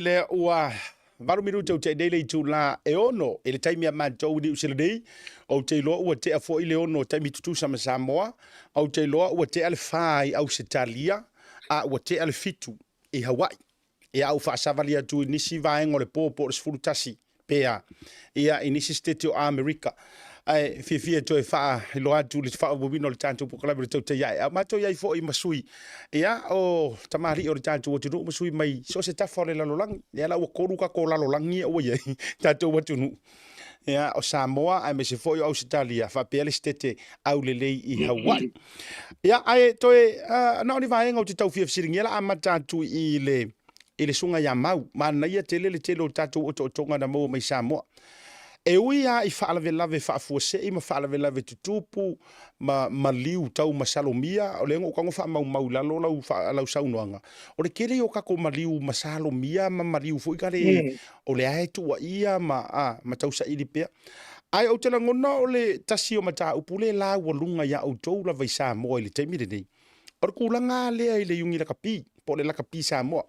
Lea ua 8 minute o tea nei le itula e 6 i le taimi a matou i Niu Sila nei. Ou te iloa ua tea foi le 6 taimi tutusa ma Samoa. Ou te iloa ua tea le 4 i Ausetalia a ua tea le 7 i Hawaii. Ia a ou faasavali atu i nisi vaega o le po po o le 11 pe a, ia i nisi setete o Amerika. Ae fiafia e toe faailoa atu le faaauauina o le tatou polokalame o le Tautai Ae. A o matou i ai foi ma sui, ia, o tamalii o le tatou atunuu ma sui mai so o se tafa o le lalolagi. Lea la ua tolu tatou lalolagi ia ua i ai tatou atunuu. Ia, o Samoa aemaise foi o Ausetalia faapea le setete aulelei i Hawaii. Ia, ae toe, na o ni vaega ou te tau fia fesiligia la amata atu i le i le susuga ia Mau. Manaia tele le tele o tatou otootoga na maua mai Samoa. E ui lava i faalavelave faafuasei ma faalavelave tutupu ma maliu tau masalomia, o lea na ou tago faamaumau i lalo lau, lau saunoaga, o le tele ia o tatou maliu masalomia ma maliu foi kale o lea e tuuaia ma, a, ma tausaili pea. Ae ou te lagona o le tasi o mataupu lea laualuga ia outou lava i Samoa i le taimi lenei, O le tulaga lea i le iugi lakapi, po o le lakapi Samoa.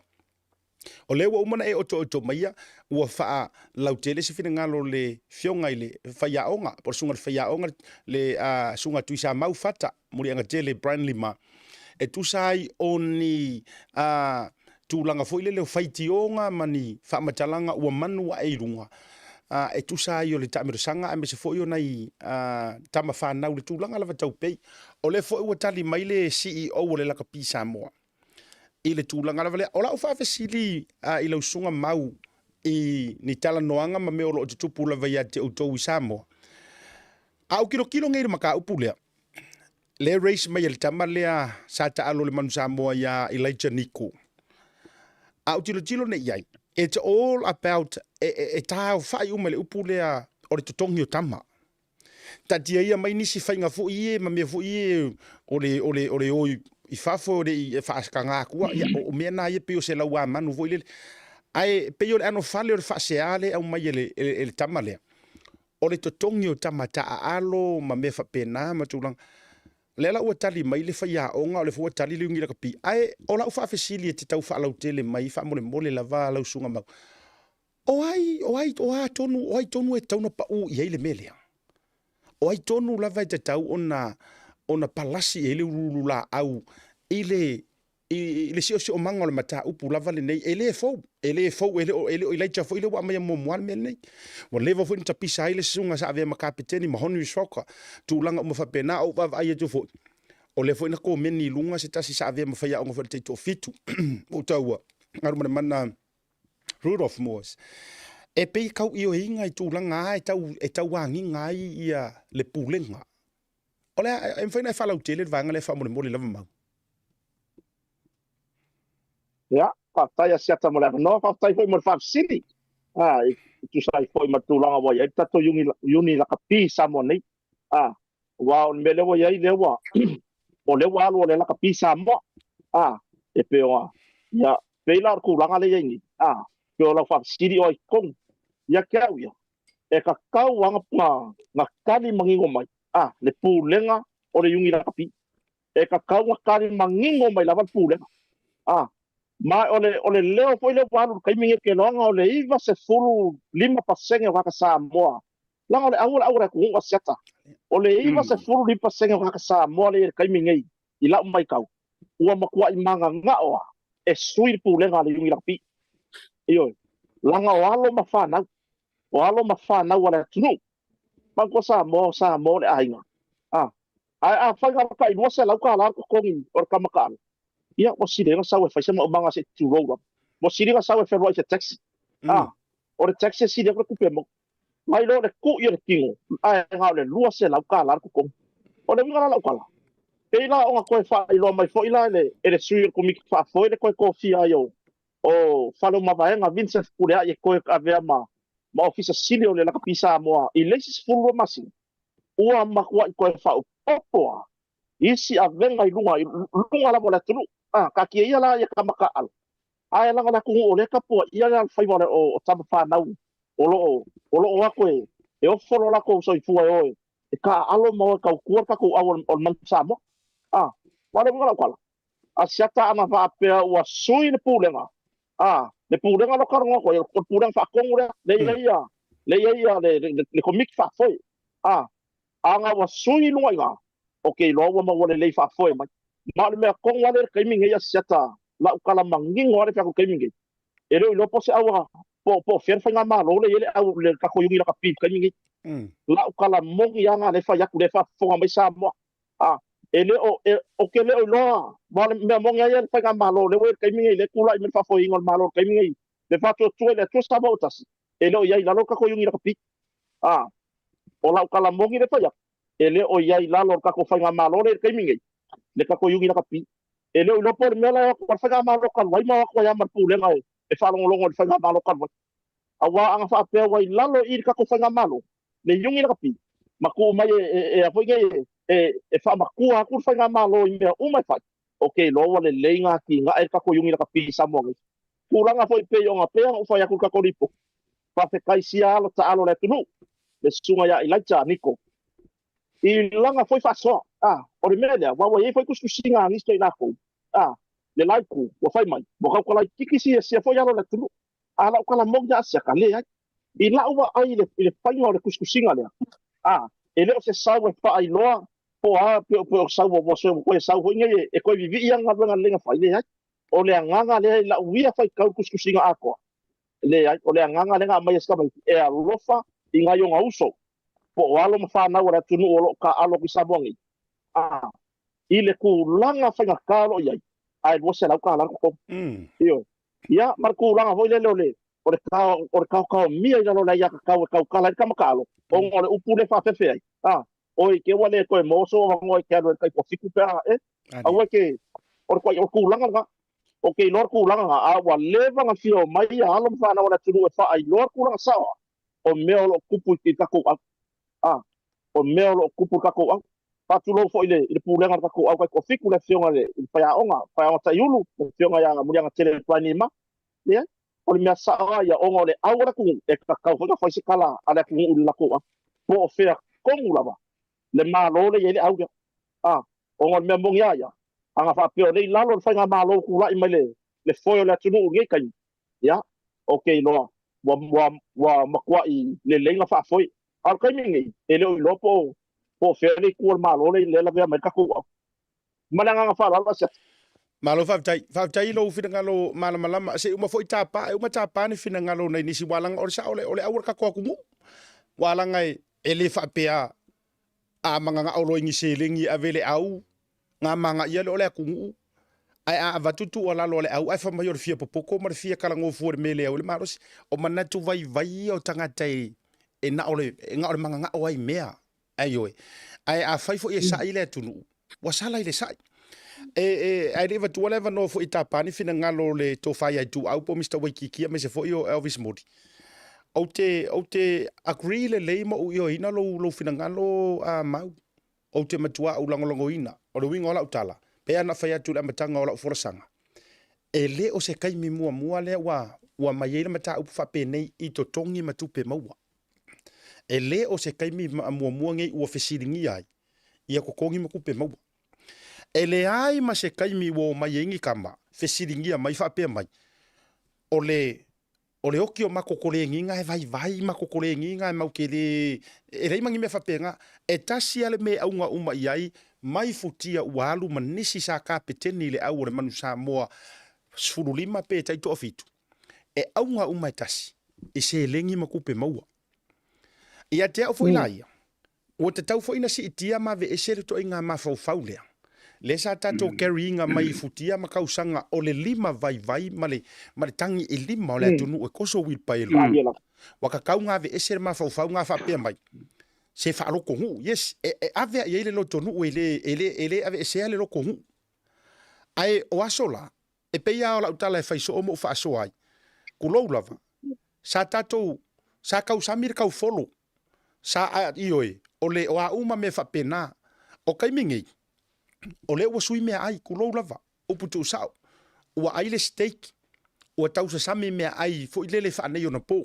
O lea ua uma ona e otooto maia, ua faalautele se finagalo o le Afioga i le Faiaoga, po o le Susuga i le Faiaoga, le Susuga Tuisamau Fata Muliagatele Brian Lima, e tusa ai o ni tulaga foi lele o faitioga ma ni faamatalaga ua manu ae i luga, e tusa ai o le taamilosaga aemaise foi o nai tama fanau i le tulaga lava tau pei. O lea foi ua tali mai le CEO o le Lakapi Samoa i le tulaga lava lea. O lau faafesili i lau susuga Mau i ni talanoaga ma mea o lo o tutupu lava ia te outou i Samoa, a ou tilotilo nei i le mataupu lea, lea e raise mai e le tama lea sa taalo i le Manu Samoa ia Elijah Niko, a ou tilotilo nei i ai, it's all about, e taaofai uma i le upu lea o le totogi o tama. Taatia ia mai nisi faiga foi ie ma mea foi ie o le, o le, o le o i fafo e le i faasagaga atua, ia, o mea na ia pei o se lauamanu foi lele. Ae pei o le ano fale o le faasea lea e aumai e le, e le tama lea, o le totogi o tama taaalo ma mea faapena ma tulaga. O lea la ua tali mai le faiaoga, o lea foi ua tali le Iugi Lakapi. Ae o lau faafesili e te tau faalautele mai faamolemole lava lau Susuga Mau, O ai, o ai, o a tonu, o ai tonu e tatau ona pau i ai le mea lea? O ai tonu lava e tatau ona, ona palasi i ai le uluulu laau i le, i, i le siosiomaga o le mataupu lava lenei? E le fou, e le fou, e le o, e le o Elijah foi lea ua aumaia muamua le mea lenei. Ua leva foi ona tapisa ai le susuga sa avea ma kapeteni ma Honuis Rocker, tulaga uma faapena. Ou vaavaai atu foi, o lea foi na komeni i luga se tasi sa avea ma faiaoga foi i le taitoafitu, ua ou taua, Galumalemana Rudolph Moores, E pei e tau ioeina i tulaga lava e tau, e tau agiga ai ia le pulega. O le a, e mafai ona e faalautele le vaega lea faamolemole lava Mau. Ia, faafetai Asiata mo le avanoa, faafetai foi mo le faafesili. Ah, e tusa ai foi ma le tulaga ua i ai le tatou iuni, iuni lakapi i Samoa nei. Ah, aua o le mea lea ua i ai, lea ua, o lea ua alu o le lakapi Samoa. Ah, e pei o, ia, pei la o le tulaga lea e i ai nei, ah, pei o lau faafesili o ai tonu ia te au ia, e tatau lava na tali manino mai, ah, le pulega o le iuni lakapi. E tatau na tali manino mai lava le pulega. Ah, ma o le, o le leo foi lea ua alu i le taimi nei, ou te iloa o le 95% o tagata Samoa Leaga o le au o le au a le atunuu a Siata. O le 95% o tagata Samoa lea i le taimi nei, i lau matau, ua matuai mananao lava e sui le pulega a le Iuni Lakapi. Ioe. Leaga o alo ma fanau, o alo ma fanau a le atunuu. Manatua Samoa, o Samoa o le aiga. A, ae afai na o le tai $200 le totogi o le tama taalo, ia ua sili ai ona sau e fai se maumaga se i tulou lava. Ua sili ona sau e fealuai i se taxi. A, o le taxi e sili atu le tupe e maua. Mai loa le tui o le tino, ae na o le $200 le totogi. O le uiga la o lau tala, pei la ona toe faailoa mai foi la e le, e le sui o le Komiti Faafoe le toe tofia ai o, o Faleomavaega Vincent Fepuleai e toe avea ma, ma Ofisa Sili o le Lakapi Samoa i le isi 12 masina, ua matuai toe faaopoopo lava isi avega i luga, i luga lava o le atunuu. A, taatia ia la ia tama taaalo, Ae leaga o le atunuu o lea e tapuaia le alofaiva o tama fanau o lo o o lo o o atu e e ofo lo latou soifua e o e taaalo ma o e tautua le tatou au o le manu Samoa. A, aua o le uiga o lau tala, a siata ana faapea ua sui le pulega, a, Le pulega lea ou talanoa atu ai, o le pulega faatonu lea, lea e i ai ia, lea e i ai ia le, le, le, le komiti faafoe. A, aga ua sui i luga i ina, ou te iloa ua maua lelei faafoe mai. Ma o le mea tonu lava lea i le taimi lenei Asiata, lau tala manino lava le fai atu i le taimi lenei, e le o iloa po o se au po o fea le faigamalo lea e i ai le au le tatou Iuni Lakapi i le taimi lenei. Lau tala moni lava lena lea e fai atu, lea e faafofoga mai Samoa. A, e le o, e, ou te le o iloa, aua o le mea moni lava ia le faigamalo lea ua i ai i le taimi lenei, lea e tulai mai le faafoeina o le Malo i le taimi lenei, le faatuatua i le Atua Samoa ua tasi, e le o i ai i lalo le tatou Iuni Lakapi. A, o lau tala moni lea e fai atu, e le o i ai i lalo o le tatou faigamalo lea i le taimi lenei, le tatou Iuni Lakapi. E le o iloa po o le mea la e o atu ai le faigamalo talu ai ma o atu ai lava ma le pulega e faalogologo i le faigamalo talu ai. Aua ana faapea ua i lalo i i le tatou faigamalo, le Iuni Lakapi, ma tuu mai e, e, a foi nei, e, e faamatua atu le faigamalo i mea uma e fai, ou te iloa ua lelei na atinae le tatou Iuni Lakapi i Samoa nei. Tulaga foi pei ona pei ona ou fai atu i le tatou lipoti, faafetai sia alo taalo o le atunuu, le susuga ia Elijah Niko, i lana foi faasoa. A, o le mea lea, aua ua i ai foi tusitusiga a nisi o i latou, a, le la itu, ua fai mai, ua tautalaititi sia sia foi alo o le atunuu. A lau tala moni ia Asiata, leai. I lau vaai i le, i le faiga o le tusitusiga lea, a, e le o se sau e faailoa po o a, pe o, pe o sau ua, ua toe sau foi nei e, e toe vivii ana galuega lelei na fai, leai. O le agaga lea i lau ia faitau i le tusitusiga atoa, leai. O le agaga lea na aumai e si tamaiti, e alofa i nai ona uso, po o alo ma fanau a le atunuu o lo o taaalo atu i Samoa nei, a, i le tulaga faigata o lo o i ai, ae $200 le totogi. Ioe. Ia, ma le tulaga foi lele o le, o le tao, o le taotaomia i lalo o le aiatatau e tautala ai le tama taalo, ona o le upu lea e faafefe ai, a, oi te ua le toe maua sou avanoa e te alu ai i le taitoafitu pe a, e, aua e te, o le, o le tulaga lena. Ou te iloa le tulaga lena, a ua leva ona fia omai ia alo ma fanau a le atunuu e faailoa le tulaga sao, o mea o lo o tupu i tatou au. A, o mea o lo o tupu i le tatou au. Faatulou foi i le, i le pulega o le tatou au taitoafitu, le afioga i le, i le faiaoga, faiaoga Taiulu, le afioga ia Muliagatele Tuainima. Leai, o le mea sao lava ia, ona o le au a le atunuu, e tatau foi ona fai se tala a le atunuu i le latou au. Po o fea tonu lava le Malo lea e i ai le au lea. A, ona o le mea moni lava ia, ana faapea o lea i lalo o le faigamalo ua tulai mai le, le foe o le atunuu i lenei taimi, ia, ou te iloa ua, ua, ua matuai lelei ona faafoe. A o le taimi lenei, e le o iloa po o, po o fea le itu o le Malo lea e lavea mai ai le tatou au. Ma le agaga faaaloalo, Asiata. Malo faafetai. Faafetai i lou finagalo malamalama. Se i uma foi tapa, e uma tapa ni finagalo nai nisi ua laga o le sao o le, o le au o le tatou atunuu. Ua laga e, e le faapea a magagao loa i ni seleni e ave i le au, nga magaia lea o le atunuu, ae a avatu tuualalo a le au ae fai mai o le fia popoto ma le fia talagofua i le mea e le au ai le malosi. O manatu vaivai ia o tagata e, e na o le, e na o le magagao ai i mea. Aioe. Ae afai foi e sa'i le atunuu, ua sala i le sa'i. E, e, ae le i avatua le avanoa foi i tapa ni finagalo o le tofa ia Ituau po o Mister Waikiki aemaise foi o Elvis Modi. Ou te, ou te agree lelei ma ou ioeina lou, lou finagalo a Mau. Ou te matua ou lagolagoina. O le uiga o lau tala, pe ana fai atu i le amataga o lau folasaga, e le o se taimi muamua lea ua, ua mai ai le mataupu faapenei i totogi ma tupe maua. E le o se taimi muamua nei ua fesiligia ai ia totogi ma tupe maua. E leai ma se taimi ua omai ai ni tama fesiligia mai faapea mai, o le o le oki o matou kolegiga e vaivai matou kolegiga e mau te le, e leai ma ni mea faapena. E tasi lava le mea e auga uma i ai, mai futia ua alu ma nisi sa kapeteni i le au o le Manu Samoa 15 pe taitoafitu, e auga uma e tasi i seleni ma tupe maua. Ia te au foi la ia, ua tatau foi na siitia ma aveese le toaiga mafaufau lea, lea sa tatou carry ina mai i futia ma kausaga o le lima vaivai ma le, ma le tagi i lima o le atunuu e koso uilipaelo. Ua tatau na aveese le mafaufau na faapea mai, se faaloto nuu, yes, e, e ave a i ai le loto nuu e le, e le, e le aveesea le loto nuu. Ae o aso la, E pei lava o lau tala e fai soo ma ou faasoa ai, kulou lava, sa tatou, sa tausami le taufolo, sa, a, ioe, o le, o a uma mea faapena. O taimi nei, o lea ua sui meaai, kulou lava, upu tuusao, ua ai le steak, ua tausasami meaai foi lele faaneionapo,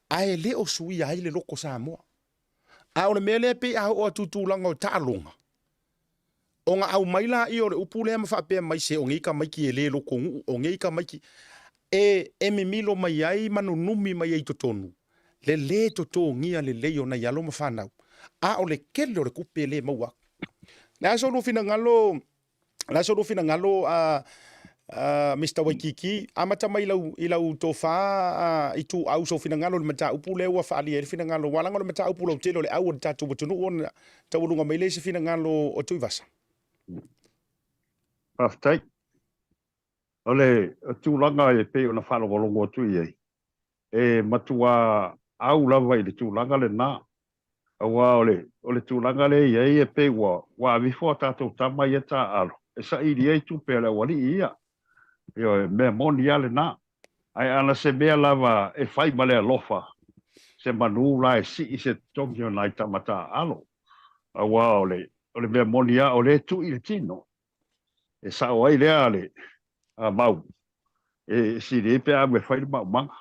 ae le o suia ai le loko Samoa. A o le mea lea pei a oo atu i tulaga o taaloga, Ona aumai laia o le upu lea ma faapea mai, se o nei tamaiti e le lotonuu, o nei tamaiti. e e mimilo mai ai ma nunumi mai ai i totonu le lē totogia lelei o nai alo ma fanau, a o le tele o le tupe e lē maua atu. Le a so lua finagalo, le a so lua finagalo a a Mister Waikiki, amata mai i lau i lau tofa a ituau sou finagalo i le mataupu lea ua faaalia ai le finagalo, aua leaga o le mataupu lautele o le au o le tatou atunuu ona taualuga mai lea i se finagalo o Tuivasa. Faafetai. O le tulaga e pei ona faalogologo atu i ai, e matua au lava i le tulaga lena, aua o le, o le tulaga lea e i ai e pei ua, ua aveifo a tatou tama ia taaalo e saili ai tupe a le aualii ia. Ioe, mea moni lava lena. Ae ana se mea lava e fai ma le alofa, se manu la e sii se totogi o nai tama taaalo, aua o le, o le mea moni lava o lea e tui le tino. E sao ai lea le mau e sili ai pe a alu e fai le maumaga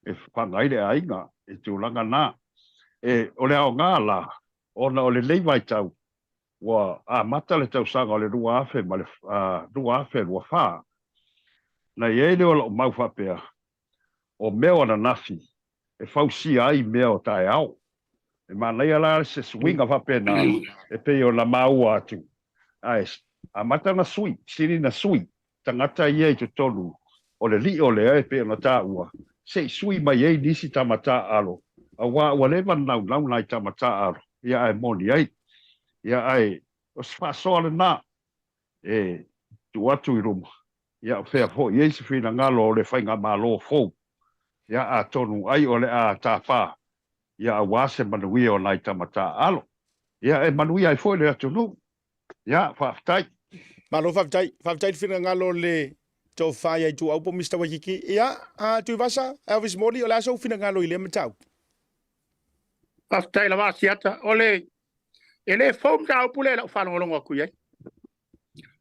e faga ai le aiga i tulaga na. E, o le aoga la, ona o lenei vaitau ua amata le tausaga o le 2000 ma le 2024, na i ai lea o lau mau faapea, o mea o ananafi e fausia ai mea o taeao. E manaia la se suiga faapena e pei ona maua atu, ae amata na sui, sili na sui tagata ia i totonu o le lio lea e pei ona taua, se i sui mai ai nisi tama taaalo, aua ua leva ona naunau nai tama taaalo, ia ae moni ai. Ia ae o se faasoa lena e tuu atu i luma, ia o fea foi i ai se finagalo o le faigamalo fou, ia atonu ai o le a tapa, ia aua se manuia o nai tama taaalo, ia e manuia ai foi le atunuu. Ia, faafetai. Malo faafetai. Faafetai le finagalo o le tofa ia Ituau po o Mister Waikiki. Ia, a Tuivasa, Elvis Moli, o le a sou finagalo i lea mataupu? Faafetai lava Asiata. O le, e le fou mataupu lea i lau faalogologo atu i ai.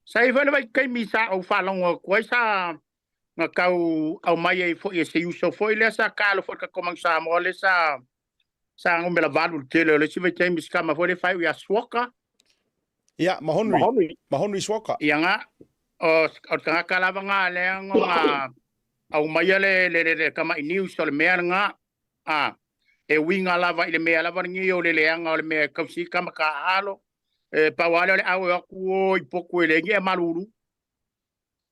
Sa i ai foi le vaitaimi sa ou faalogo atu ai sa na tau aumai ai foi e se uso foi lea sa taalo foi i le tatou Manu Samoa lea sa sa numera 8 i le tele o le isi vaitaimi si tama foi lea faaiu ia Suoka. Ia, ma Henry. Ma Henry Suoka. Ia nga, o, o le tagata lava nga lea nga aumaia le, le, le, le tamai news o le mea nga, a, e uiga lava i le mea lava lenei o le leaga o le mea e tausi ai tama taaalo, e pau lava lea o le au e o atu o i potu e leai ni ea malulu.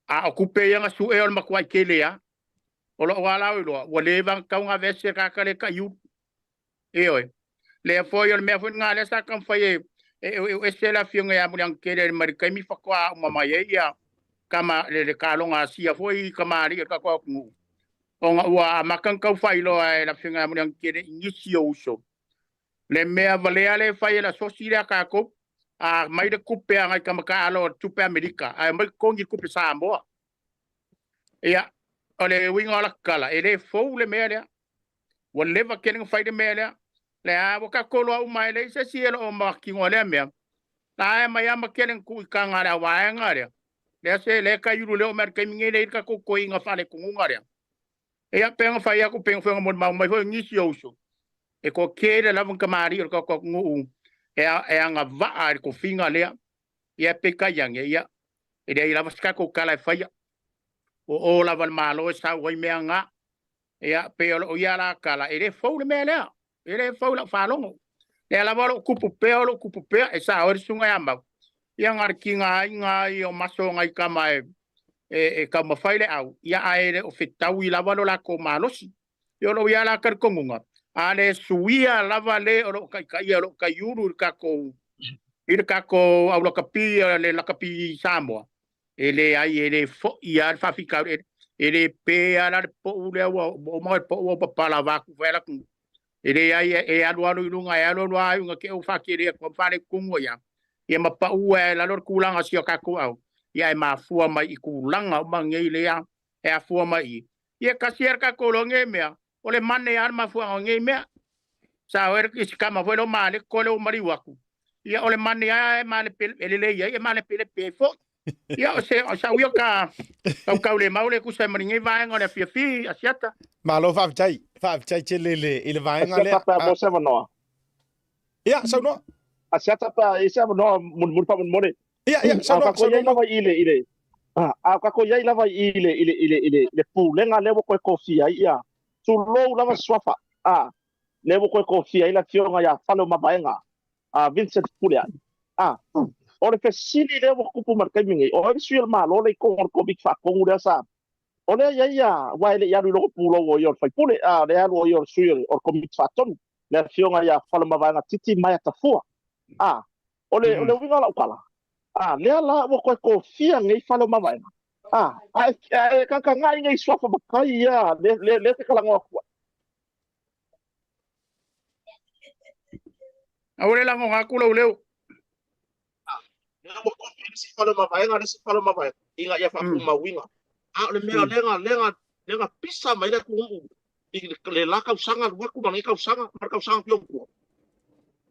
A o tupe ia na sue o le matuai tele lava. O lou lava la iloa, ua leva ona tatau ona aveese le tagata lea e taiulu. Ioe. Lea foi o le mea foi lena lea sa taumafai e e ese le afioga ia Muliagatele mai le taimi faatoa uma mai ai ia tama le, le taloga Asia foi i tamalii o le tatou atunuu ona ua amata ona tau faailoa e le afioga ia Muliagatele i nisi o uso le mea valea lea e fai e le asosi lea a tatou, a aumai le tupe a nai tama taaalo o le tupe Amerika ae aumai totogi le tupe Samoa. Ia, o le uiga o laka tala, e le fou le mea lea. Ua leva tele na fai le mea lea. Lea ua tatou iloa uma e leai se isi e le o matinoa lea mea. La e mai lava ma tele na tuu i taga a le auvaega lea. Lea se lea taiulu lea oo mai i le taimi nei lea e i ai le tatou toeaina faaletunuga lea. Ia, pei ona fai atu, pei ona molimau mai foi nisi o uso, e toatele lava ni tamalii o le tatou atunuu e, e agavaa i le tofiga lea. Ia, peitai ane, ia, e leai lava se tatou tala e faia. O o lava le Malo e sau ai mea na. Ia, pei o lou ia la tala, e le fou le mea lea. E le fou i lau faalogo. Lea lava o lou tupu pea, o lou tupu pea, e sao ai le susuga ia Mau. Ia na o le tigaina ai o maso o nai tama e, e, e taumafai le au, ia ae le o fetaui lava lo latou malosi. Ia o lou ia la talitonuga, a le suia lava le o lo o taitaia o lo o taiulu i le tatou i le tatou au lakapi le lakapi Samoa, e leai e le foi lava le faafitauli, e, e le pe lava la le pou lea ua uma le pou ua papala vaku fai la atunuu. E leai e alualu i luga, e alualu lava iuga te i ua faatele atu ma faaletonu ai lava. Ia ma pau ai i lalo le tulaga o si o tatou au, ia e mafua mai i tulaga uma nei lea e afua mai i i. Ia tasi lava le tatou iloa nei mea, o le mane lava le mafuaaga o nei mea. Sa o ai si tama foi lea o Maleko lea ua maliu atu, ia o le mane lava e malepele, e lelei ai e malepelepe ai foi. Ia o se o sau ia ka tautaulemau le tusa ai ma lenei vaega o le afiafi Asiata. Malo faafetai, faafetai tele i le, i le vaega lea. Asiata pe a maua se avanoa. Ia, saunoa. Asiata pe a i se avanoa mulimuli faamolemole. Ia, ia, saunoa, saunoa. lava i le, i le, A o tatou i ai lava i i le i le i le i le le pulega lea ua toe tofia ai ia, tulou lava suafa, a, lea ua toe tofia ai le afioga ia Faleomavaega, a Vincent Puleai. A, o le fesili lea ua tupu mai le taimi nei, o ai le sui o le Malo lea i totonu o le Komiti Faatonu lea sa, o lea e i ai ia, aua e le i alu i lona pulou o ia o le faipule, a, o lea e alu o ia o le sui o le Komiti Faatonu, le afioga ia Faleomavaega Titi Maia Tafua. A, o le, o le uiga o lau tala, a, lea la ua toe tofia nei Faleomavaega, a, ae, ae tagatagai nei suafa matai ia, lea, lea, lea te talanoa atu ai. Aua le lagona atu lou leo. Lea ua tofi le isi fale o mavaega, le isi fale o mavaega, ina ia faatumauina. A o le mea lea na, lea na, lea na pisa mai le atunuu i le la tausaga alu atu ma lenei tausaga ma le tausaga atu i ona tua.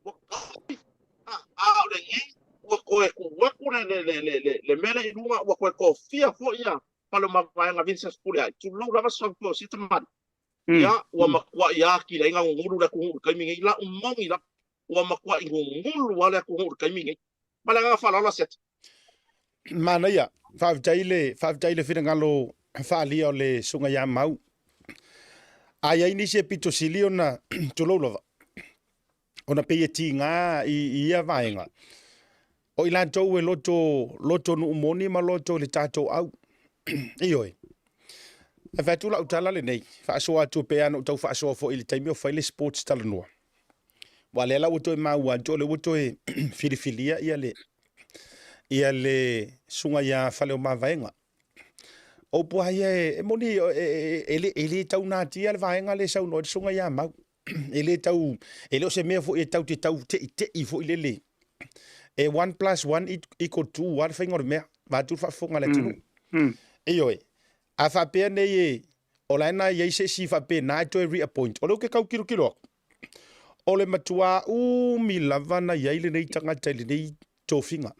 Ua tofi, a, a o lenei ua toe tuu atu le, le, le, le, le, le mea lea i luga, ua toe tofia foi ia fale o mavaega Vincent Puleai. Tulou lava Soifua o Sitamani. Ia, ua matuai atili ai na gugulu le atunuu i le taimi nei. Lau moni lava, ua matuai gugulu lava le atunuu i le taimi nei. Ma le agaga faaaloalo Asiata. Manaia, faafetai i le, faafetai i le finagalo faaalia o le Susuga ia Mau. A i ai nisi e pito sili ona tulou lava, ona pei e tiga i, i ia vaega, o i latou e loto, loto nuu moni ma loto i le tatou au. Ioe. E fai atu lau tala lenei, faasoa atu pei lava ona ou tau faasoa foi i le taimi o fai le sports talanoa. Aua lea la ua toe maua atu o lea ua toe filifilia ia le, ia le susuga ia Faleomavaega. O upu lava ia e, e moni e, e, e, e, e le tau natia le vaega lea e saunoa ai le susuga ia Mau. E le tau, e le o se mea foi e tau te tau teitei foi lele. E 1 plus 1 equal 2 lava le faiga o le mea, vaeatu le faafofoga a le atunuu. Ioe, a faapea nei e, o la e na i ai se isi faapena e toe reappoint, o lea ou te tau tilotilo atu, o le matuā umi lava na i ai lenei tagata i lenei tofiga.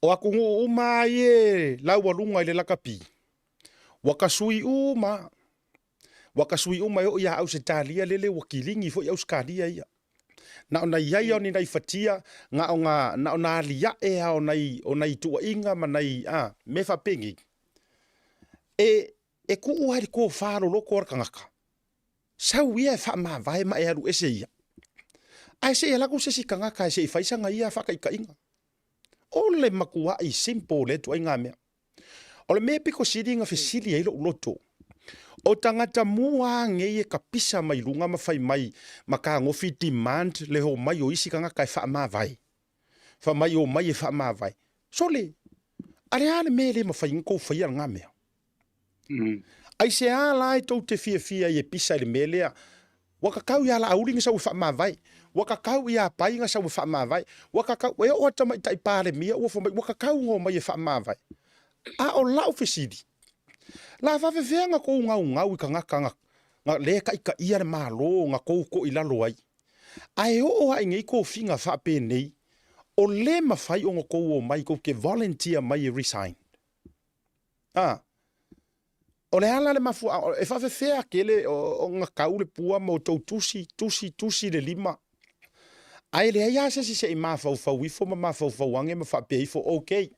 O atunuu uma lava ia e laualuga i le lakapi, ua tasui uma lava. Ua tasui uma e oo ia Ausetalia lele ua kiligi foi Ausetalia ia. Na ona i ai lava o ni nai fatia, na ona, na ona aliae lava o nai, o nai tuuaiga ma nai, a, mea faapenei. E, e tuu lava i le tofa loloto a le tagata, sau ia e faamavae ma e alu ese ia. Ae se i alu atu se isi tagata se i fai sana ia faataitaiga. O le matuai simple o lea ituaiga mea. O le mea e pito sili na fesili ai lou loto, o tagata mua a nei e kapisa mai luga ma fai mai ma tagofi demand le homai o isi tagata e faamavae. Fai mai omai e faamavae. Sole! A le a le mea e le mafai ona tou faia lena mea? Aisea la e tou te fiafia ai e pisa i le mea lea? Ua kakau ia Laauli na sau e faamavae. Ua kakau ia Pai na sau e faamavae. Ua kakau, e oo atu tamaitai Palemia ua fai mai ua kakau na omai e faamavae. A o lau fesili, la faafefea na tou gaugau i tagata na, na lea e taitaia le Malo na tou toilalo ai? Ae oo lava i nei tofiga faapenei, o le mafai ona tou omai tou te volunteer mai e resign? A, o le a la le mafuaaga, e faafefea tele ona tau le pua ma outou tusi, tusi, tusi le lima, ae leai lava se isi se i mafaufau ifo ma mafaufau ane ma faapea ifo, ok,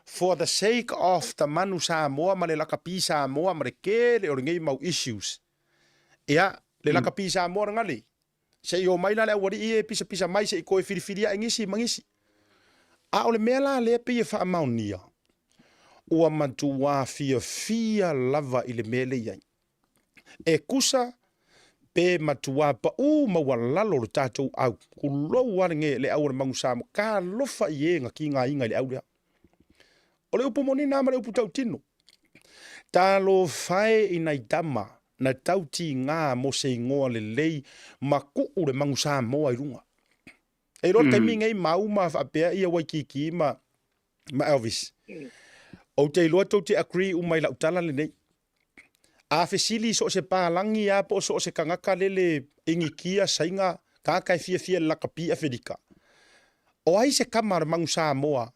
for the sake of the manu Samoa ma le lakapi Samoa ma le tele o lenei mau issues, ia, le lakapi Samoa lena le, Se i omai la le aualii e pisapisa mai se i toe filifili ae nisi ma nisi. A o le mea la lea pei e faamaonia, ua matuā fiafia lava i le mea lea i ai. E kusa pe matuā paū maualalo lo tatou au, tulou lava le, le au o le Manu Samoa, talofa i e na tigaina i le au lea. O le upu moni na ma le upu tautino. Talofa e i nai tama na tau tigā mo se igoa lelei ma kuu le Manu Samoa i luga. E iloa le taimi nei mau ma faapea ia Waikiki ma, ma Elvis. Ou te iloa tou te agree uma i lau tala lenei. A fesili i so o se palagi lava po o so o se tagata lele Inikia, Saina, tagata e fiafia i le lakapi Afelika, o ai se tama a le Manu Samoa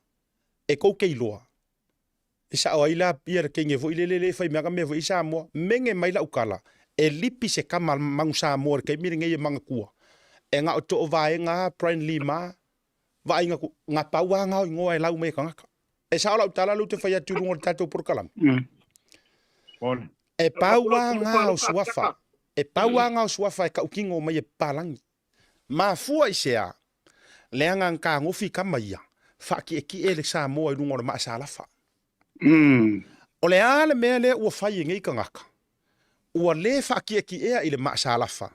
e tou te iloa? E sao ai la ia le teine foi lele le fai mea ka mea foi i Samoa. Mene mai lau tala, e lipi se tama a le Manu Samoa i le taimi lenei e manatua. E na o toovaega a Brian Lee ma, vaaiga ku, na pau lava na o igoa e lau mai e tagata. E sao lau tala lea ou te fai atu i luga o le tatou polokalame. E pau lava ngā o suafa, e pau lava ngā o suafa e tautino mai e papalagi. Mafua i se a? Leaga na tagofi tama ia, faatietie le Samoa i luga o le maasalafa. O le a le mea lea ua fai e nei tagata? Ua le faatietiea i le maasalafa,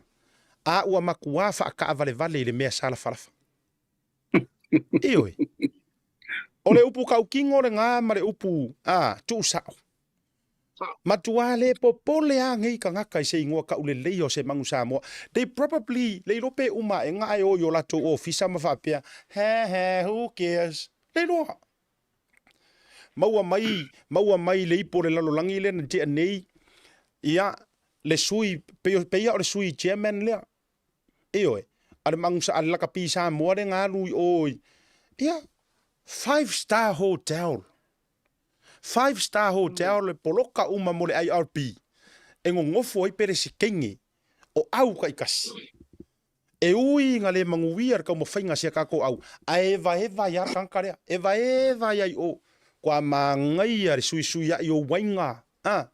a ua matuā faataavalevale i le mea salafalafa. Ioe. O le upu tautino lena ma le upu, a, tuusao. Matua le popole a nei tagata i se igoa taulelei o se manu Samoa. They probably le iloa pe uma aega ae o i o latou ofisa ma faapea, he he, who cares. Le iloa. Maua mai, maua mai le ipu o le lalolagi lea na tea nei, ia, le sui, pei ia o le sui chairman lea. Ioe, a le manu, a le lakapi Samoa lea na alu i o i, ia, 5 star hotel. 5 star hotel le poloka uma mo le IRB e gogofo ai Peresetene o au taitasi. E ui ina le manuia le taumafaiga a si a tatou au, ae evaeva ai lava le tagata lea, evaeva ai ai o, kua manaia le suisuiai o uaiga, a,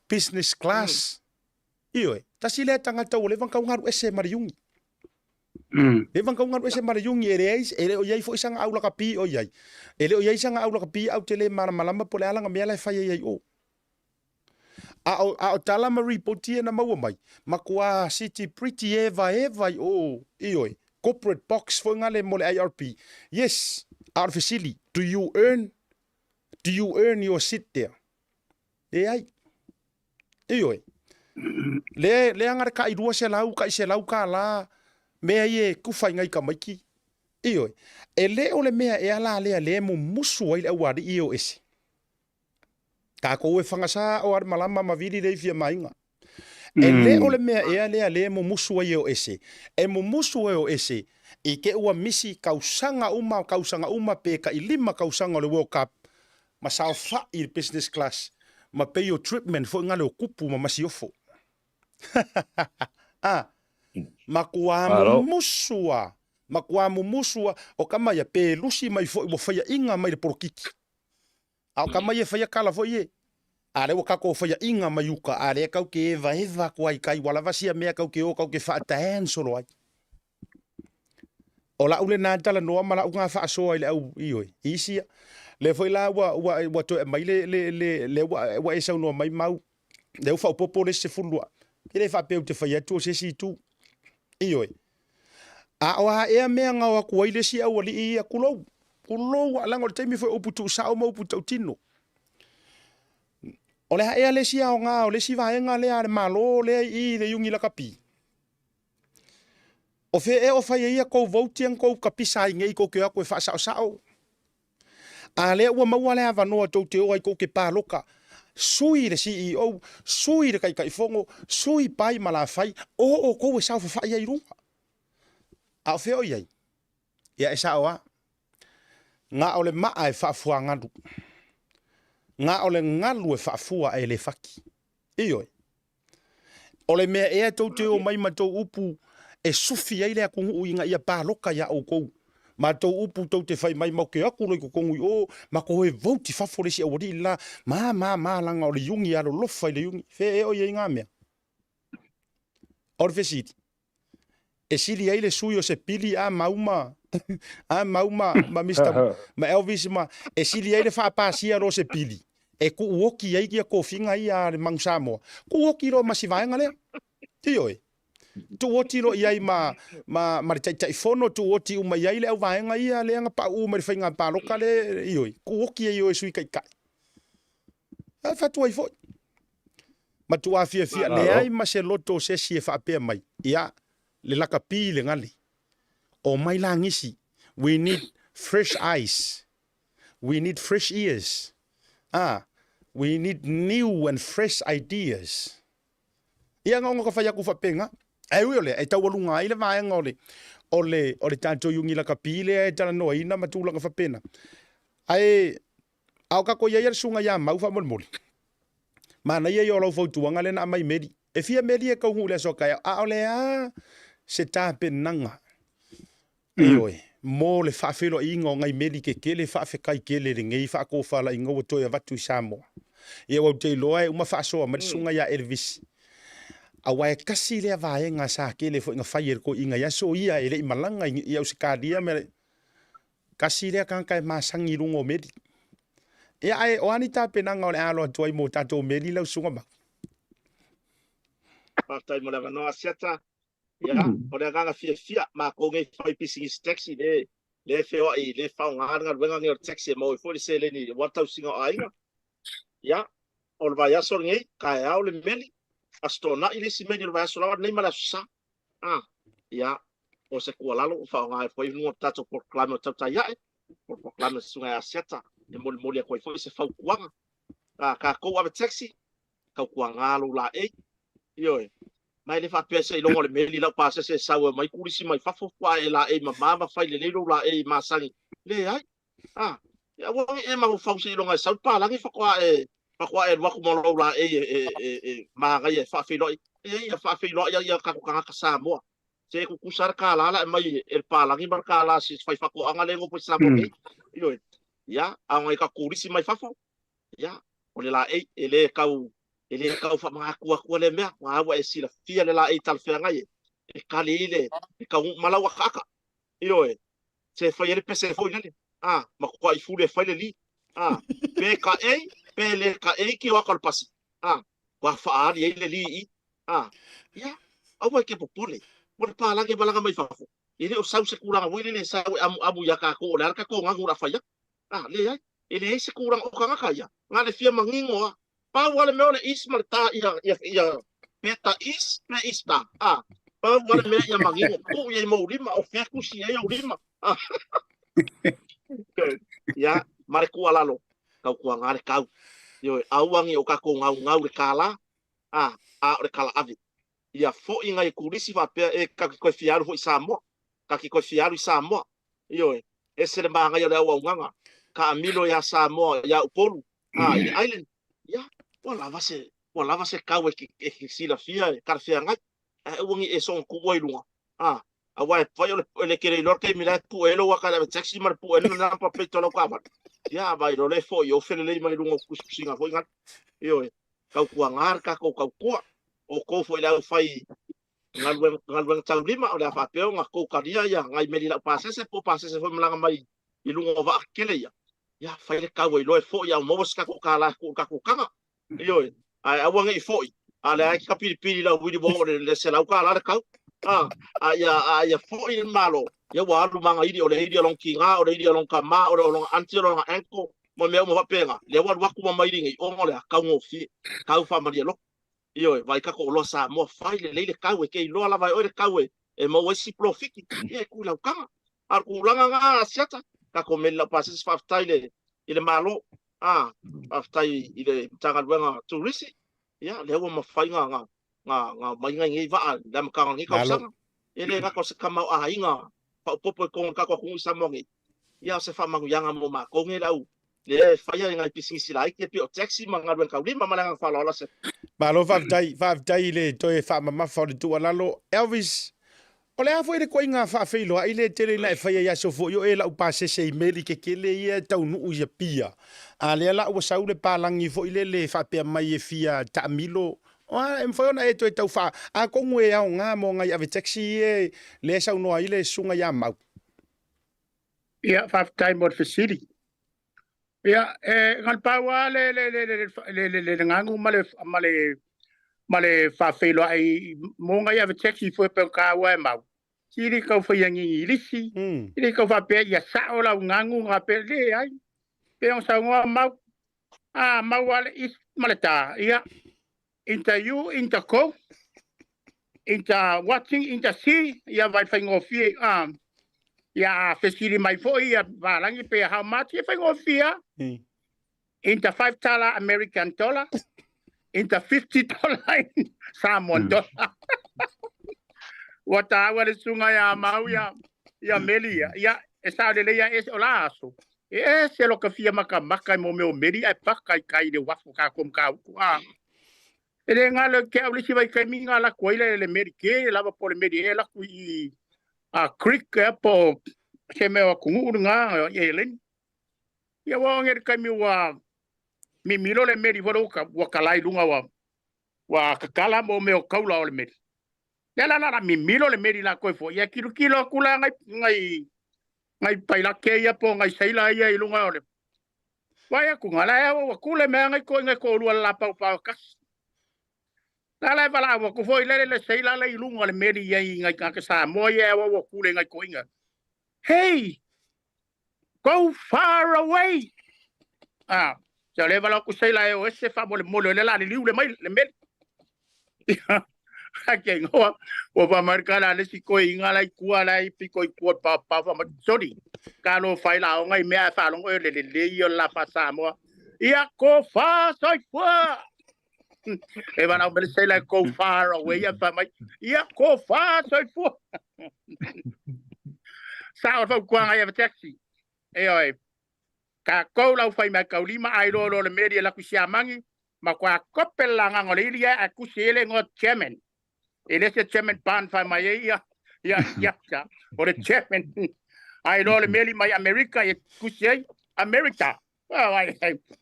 business class. Ioe, tasi lea tagata ua leva ona tau galu ese ma le iugi. Leva ona tau galu ese ma le iugi, e leai, e le o i ai foi sana au lakapi o i ai. E le o i ai sana au lakapi ae ou te le malamalama po o le a lana mea la e fai ai ai o. A o, a o tala ma ripoti ia na maua mai, matua siti pretty evaeva i o, ioe, corporate box foi ngale mo le IRP. Yes, a o le fesili, do you earn, do you earn your seat there? Leai. Ioe. Le, leaga le kai 200, kai 100 kālā, mea ia e kufa i ngai tamaiti. Ioe. E le o le mea ea la lea lea e mumusu ai le aualii e o ese. Tatou e fagasā o a le malama ma vili le ifi a maiga. E le o le mea ea lea lea e mumusu ai e o ese. E mumusu e o ese i te ua misi tausaga uma, tausaga uma pe tai 5 tausaga o le World Cup ma saofai i le business class ma pei o treatment foi ngale o kupu ma masiofo. Ah, matua mumusu a, matua mumusu a, o tama ia pe lusi mai foi ua faiaʻiga mai le polokiki. A o tama ia e faia kala foi e. A lea ua tatou faiaʻiga mai uka, a lea kau ke evaeva atu ai kai, ua lava sia mea kau ke o kau ke faataen solo ai. O lau lena talanoa ma lau na faasoa i le au ioe, i isi ia. Lea foi la ua, ua, ua toe aumai le, le, le, lea ua, ua e saunoa mai Mau, lea ua faaopoopo le isi 12. E le faapea ou te fai atu o se isi itu. Ioe. A o a ea mea na o atu ai le isi aualii ia, tulou, tulou, leaga o le taimi foi o upu tuusao ma upu tautino. O le a ea le isi aoga o le isi vaega lea a le Malo lea i i le Iuni Lakapi? O fea ea o fai ai a tou vote ia na tou tapisa ai nei tou te o atu e faasaosao? A lea ua maua le avanoa tou te o ai tou te paloka, sui le CEO, sui le Taitaifono, sui pai ma lafai, o outou e saofafai ai i luga. A o fea o i ai? Ia e sao lava. Na o le maa e faafuagalu. Na o le galu e faafua ae le fati. Ioe. O le mea ea tou te omai ma tou upu e sufi ai le atunuu ina ia paloka iā outou, ma tou upu tou te fai mai matou te o atu loa i totonu i o, matou o e vote i fafo le isi aualii le la, ma ma ma laga o le iuni e alolofa i le iuni. Fea ea o i ai na mea? O le fesili, e sili ai le sui o se pili a mau ma a mau ma ma Mr ma Elvis ma e sili ai le faapasia lo se pili e tuuoki ai ia tofiga ia a le Manu Samoa. Tuuoki loa ma si vaega lea. Ioe. Tuuoti loa i ai ma ma ma le Taitaifono, tuuoti uma i ai le auvaega ia lea na pauu mai le faiga palota lea, ioe. Tuuoti ai o e Sui Taitai. Ae fatu ai foi. Matuā fiafia, leai ma se loto o se isi e faapea mai, ia, le lakapi i le gale. Omai la nisi, we need fresh eyes, we need fresh ears, ah, we need new and fresh ideas. Ia na ona ka fai atu faapena. Ae ui o lea, e taualuga ai le vaega o le, o le, o le tatou iuni lakapi lea e talanoaina ma tulaga faapena. Ae, A o tatou i ai a le susuga ia Mau faamolemole. Manaia ia o lau fautuaga lea na aumai meli. E fia meli e taunuu i le aso a taeao, a o le a se tapenaga? Ioe. mo le faafeiloaiga o nai meli tetele faafetai tele i lenei faatofalaiga ua toe avatu i Samoa. Ia ua ou te iloa e uma faasoa mai le susuga ia Elvis, aua e tasi lea vaega sa tele foi na fai e le toeaina i aso ia e le i malaga i Ausetalia ma tasi lea tagata e masani i luga o meli. Ia ae o a ni tapenaga o le a alo atu ai mo tatou meli lau susuga Mau? Faafetai mo le avanoa Asiata. Ia, o le agaga fiafia, makou nei fai pisinisi taxi le le feoai le faaaoga le galuega nei o le taxi e maua ai foi le seleni aua le tausiga o aiga. Ia, o le vaiaso lenei, taeao le meli, Aso Toonai le isi meli o le vaiaso lava lenei ma le Aso Sa. Ah, ia, o se tuualalo ua faaaoga ai foi i luga o le tatou polokalame o Tautai Ae, po o le polokalame a le Susuga ia Asiata, e molimoli atu ai foi se fautuaga. Ah, tatou ave taxi, tautuaga lou laei. Ioe. Ma e le faapea seiloga o le meli lau pasese e sau e omai turisi mai fafo faatoa e laei mama ma fai lelei lou laei masani. Leai. A, e aua ne i e mafaufau seiloga e sau le palagi faatoa e faatoa e alu atu ma lou laei e, e, e, e manaia e faafeiloai. Leai, ia faafeiloai ia tatou tagata Samoa. Se e tutusa le kālā la e aumai e le palagi ma le kālā a si faifaatoaga lea e nofo i Samoa nei. Ioe. Ia, a o nai tatou turisi mai fafo, Ia, o le laei, e le tau, e le tau faamanatu atua lea mea, aua ua e silafia le laei talafeagai e, e kali ai le, le taunuu ma lau akaaka. Ioe, se fai ai le pese foi lele, a, matuai fulu e fai le li, a, pe kaʻei, pe le kaʻei ki o aka o le pasi, a, ua faaali ai le li i i, a, ia, aua e ke popole, mo le palagi e malaga mai fafo, e le o sau se tulaga foi lele e sau e amuamu iā kākou o le a le tatou ganu o le a fai atu. A, leai, e leai se tulaga o tagata ia, na le fia manino a. Pau lava le mea o le is ma le ta ia, ia, ia, pe ta is, pe is ta. A, pau lava le mea ia manino, tuu i ai ma ou lima, o fea tusi ai ou lima. A, ia, ma le tuualalo, tautuaga le kau. Ioe, aua ne i o tatou gaugau le kālā, a, a o le kalaave. Ia foi nai turisi faapea e tatou te toe fia alu foi i Samoa. Tatou te toe fia alu i Samoa. Ioe, ese le manaia o le auaunaga, taamilo ia Samoa ia Upolu, a, i le island, ia, ua lava se, ua lava se kau e, e silafia e talafeagai, ae aua ne i e soona tuua i luga, a, aua e fai o le, le ke le iloa le taimi la e pue ai lou aka i le ave taxi ma le pue ai le number plate o lau taavale, ia, vaai loa lea e foi ofe lelei mai luga o tusitusiga foi na. Ioe, tautuaga le tatou tautua, o outou foi le aufai galuega, galuega taulima, o le a faapea ona tou talia ia nai meli laupasese po o pasese foi malaga mai i luga o vaa tetele ia, ia fai le tau e iloa e foi a ua maua se tatou kālā e tuu i le tatou taga. Ioe, ae aua ne i foi, a o lea e te tapilipili i lau uili ua oo i le $100 le tau. A, a ia, a ia foi le Malo, ia ua alu ma ana ili, o le ili a lona tina, o le ili a lona tama, o le o lona aunty, o lona uncle, ma mea uma faapena, lea ua alu atu ma maili nei, ona o le a? Taugofie, tau faamalie loto. Ioe, vaai tatou oloa Samoa, fai lelei le tau, e te iloa lava e oe le tau e, e maua ai si polofiti, ia e tu i lau taga. A o le tulaga na Asiata, tatou meli laupasese faafetai i le, i le Malo, a, faafetai i le Matagaluega Turisi, ia, lea ua mafai na, na, na, na aumai nai nei vaa i le amataga o lenei tausaga. E le gata o se tamaoaiga faaopoopo i totonu o le tatou atunuu i Samoa nei, ia o se faamanuiaga mo matou nei le au lea e faia i nai pisinisi laiti e pei o taxi ma galuega taulima. Ma le agaga faaaloalo ase. Malo faafetai, faafetai i le toe faamamafa o le tuualalo. Elvis, o le a foi le ituaiga faafeiloai lea e tele ina e faia i aso foi o e lau pasese i meli kekele ia e taunuu i Apia, a lea la ua sau le palagi foi lele faapea mai e fia taamilo A e mafai ona e toe tau faa, atonu e aoga mo nai ave taxi ia lea e saunoa ai le susuga ia Mau. Ia, faafetai mo le fesili. Ia, e na o le pau lava le, le, le, le, le, le, le, le gagu ma le, ma le, ma le faafeiloai mo nai ave taxi foi pe o taua e mau. I le tau faia ni Igilisi, i le tau faapea ia sao lau gagu na faapea, leai. Pe o saunoa Mau, a mau lava le is ma le ta, ia, inta you, inta go, inta watching, inta see, ia vai faigofie, a, ia a fesili mai foi ia Valagi pe how much, ia faigofie a. Inta $5 American dollar, inta $50 Samoan dollar. Ua taua le susuga ia Mau ia, ia Meli ia, ia, e sao lelei a ese o la aso. E ese lo ka fia makamaka i mo mea o meli ae paka i kai i le uafu kākou mataupu. A, e le galo ke au le isi vaitaimi na alu atu ai le, le meli, tele lava po o le meli e alu atu i a Creek ea po o Se mea o atunuu lena i Eleni. Ia ua oo nei i le taimi ua mimilo le meli foi lea ua tala i luga ua ua tatala mo mea o taula o le meli. Lea la la mimilo le meli la toe foi, ia tilotilo atu la nai nai nai pailate ia po o nai sailor ia i luga o le vaai atu na la e ua tule mea nai toeaiina e toalua le lapaupao e tasi. La la e valaau atu foi lele le sailor la i luga o le meli i ai nai tagata Samoa ia e ua tule nai toeaiina. Hey! Go far away! Ah, se o le valaau atu sailor e o ese faamolemole o lea la liliu le mai le meli. Ake ngoa, ua fa mai ka la le si koe inga la i tua la i piko i tua pa pa fa mai sorry. Ka lo fai la onga i mea fa longo e le le le i o la fa Samoa. Ia ko fa soifua. E valaau mai le sailor go far away ia fa mai. Ia ko fa soifua. Sa o fautuaga ia taxi. E oi. Tatou lau fai mai kaulima ai loa loa le meli e laku siamagi ma koa kope le lagaga o le ili ae tusi ai le igoa chairman. E le se chairman pan fai mai ai ia ia ia ia o le chairman. Ai loa le meli mai Amerika e tusi ai America.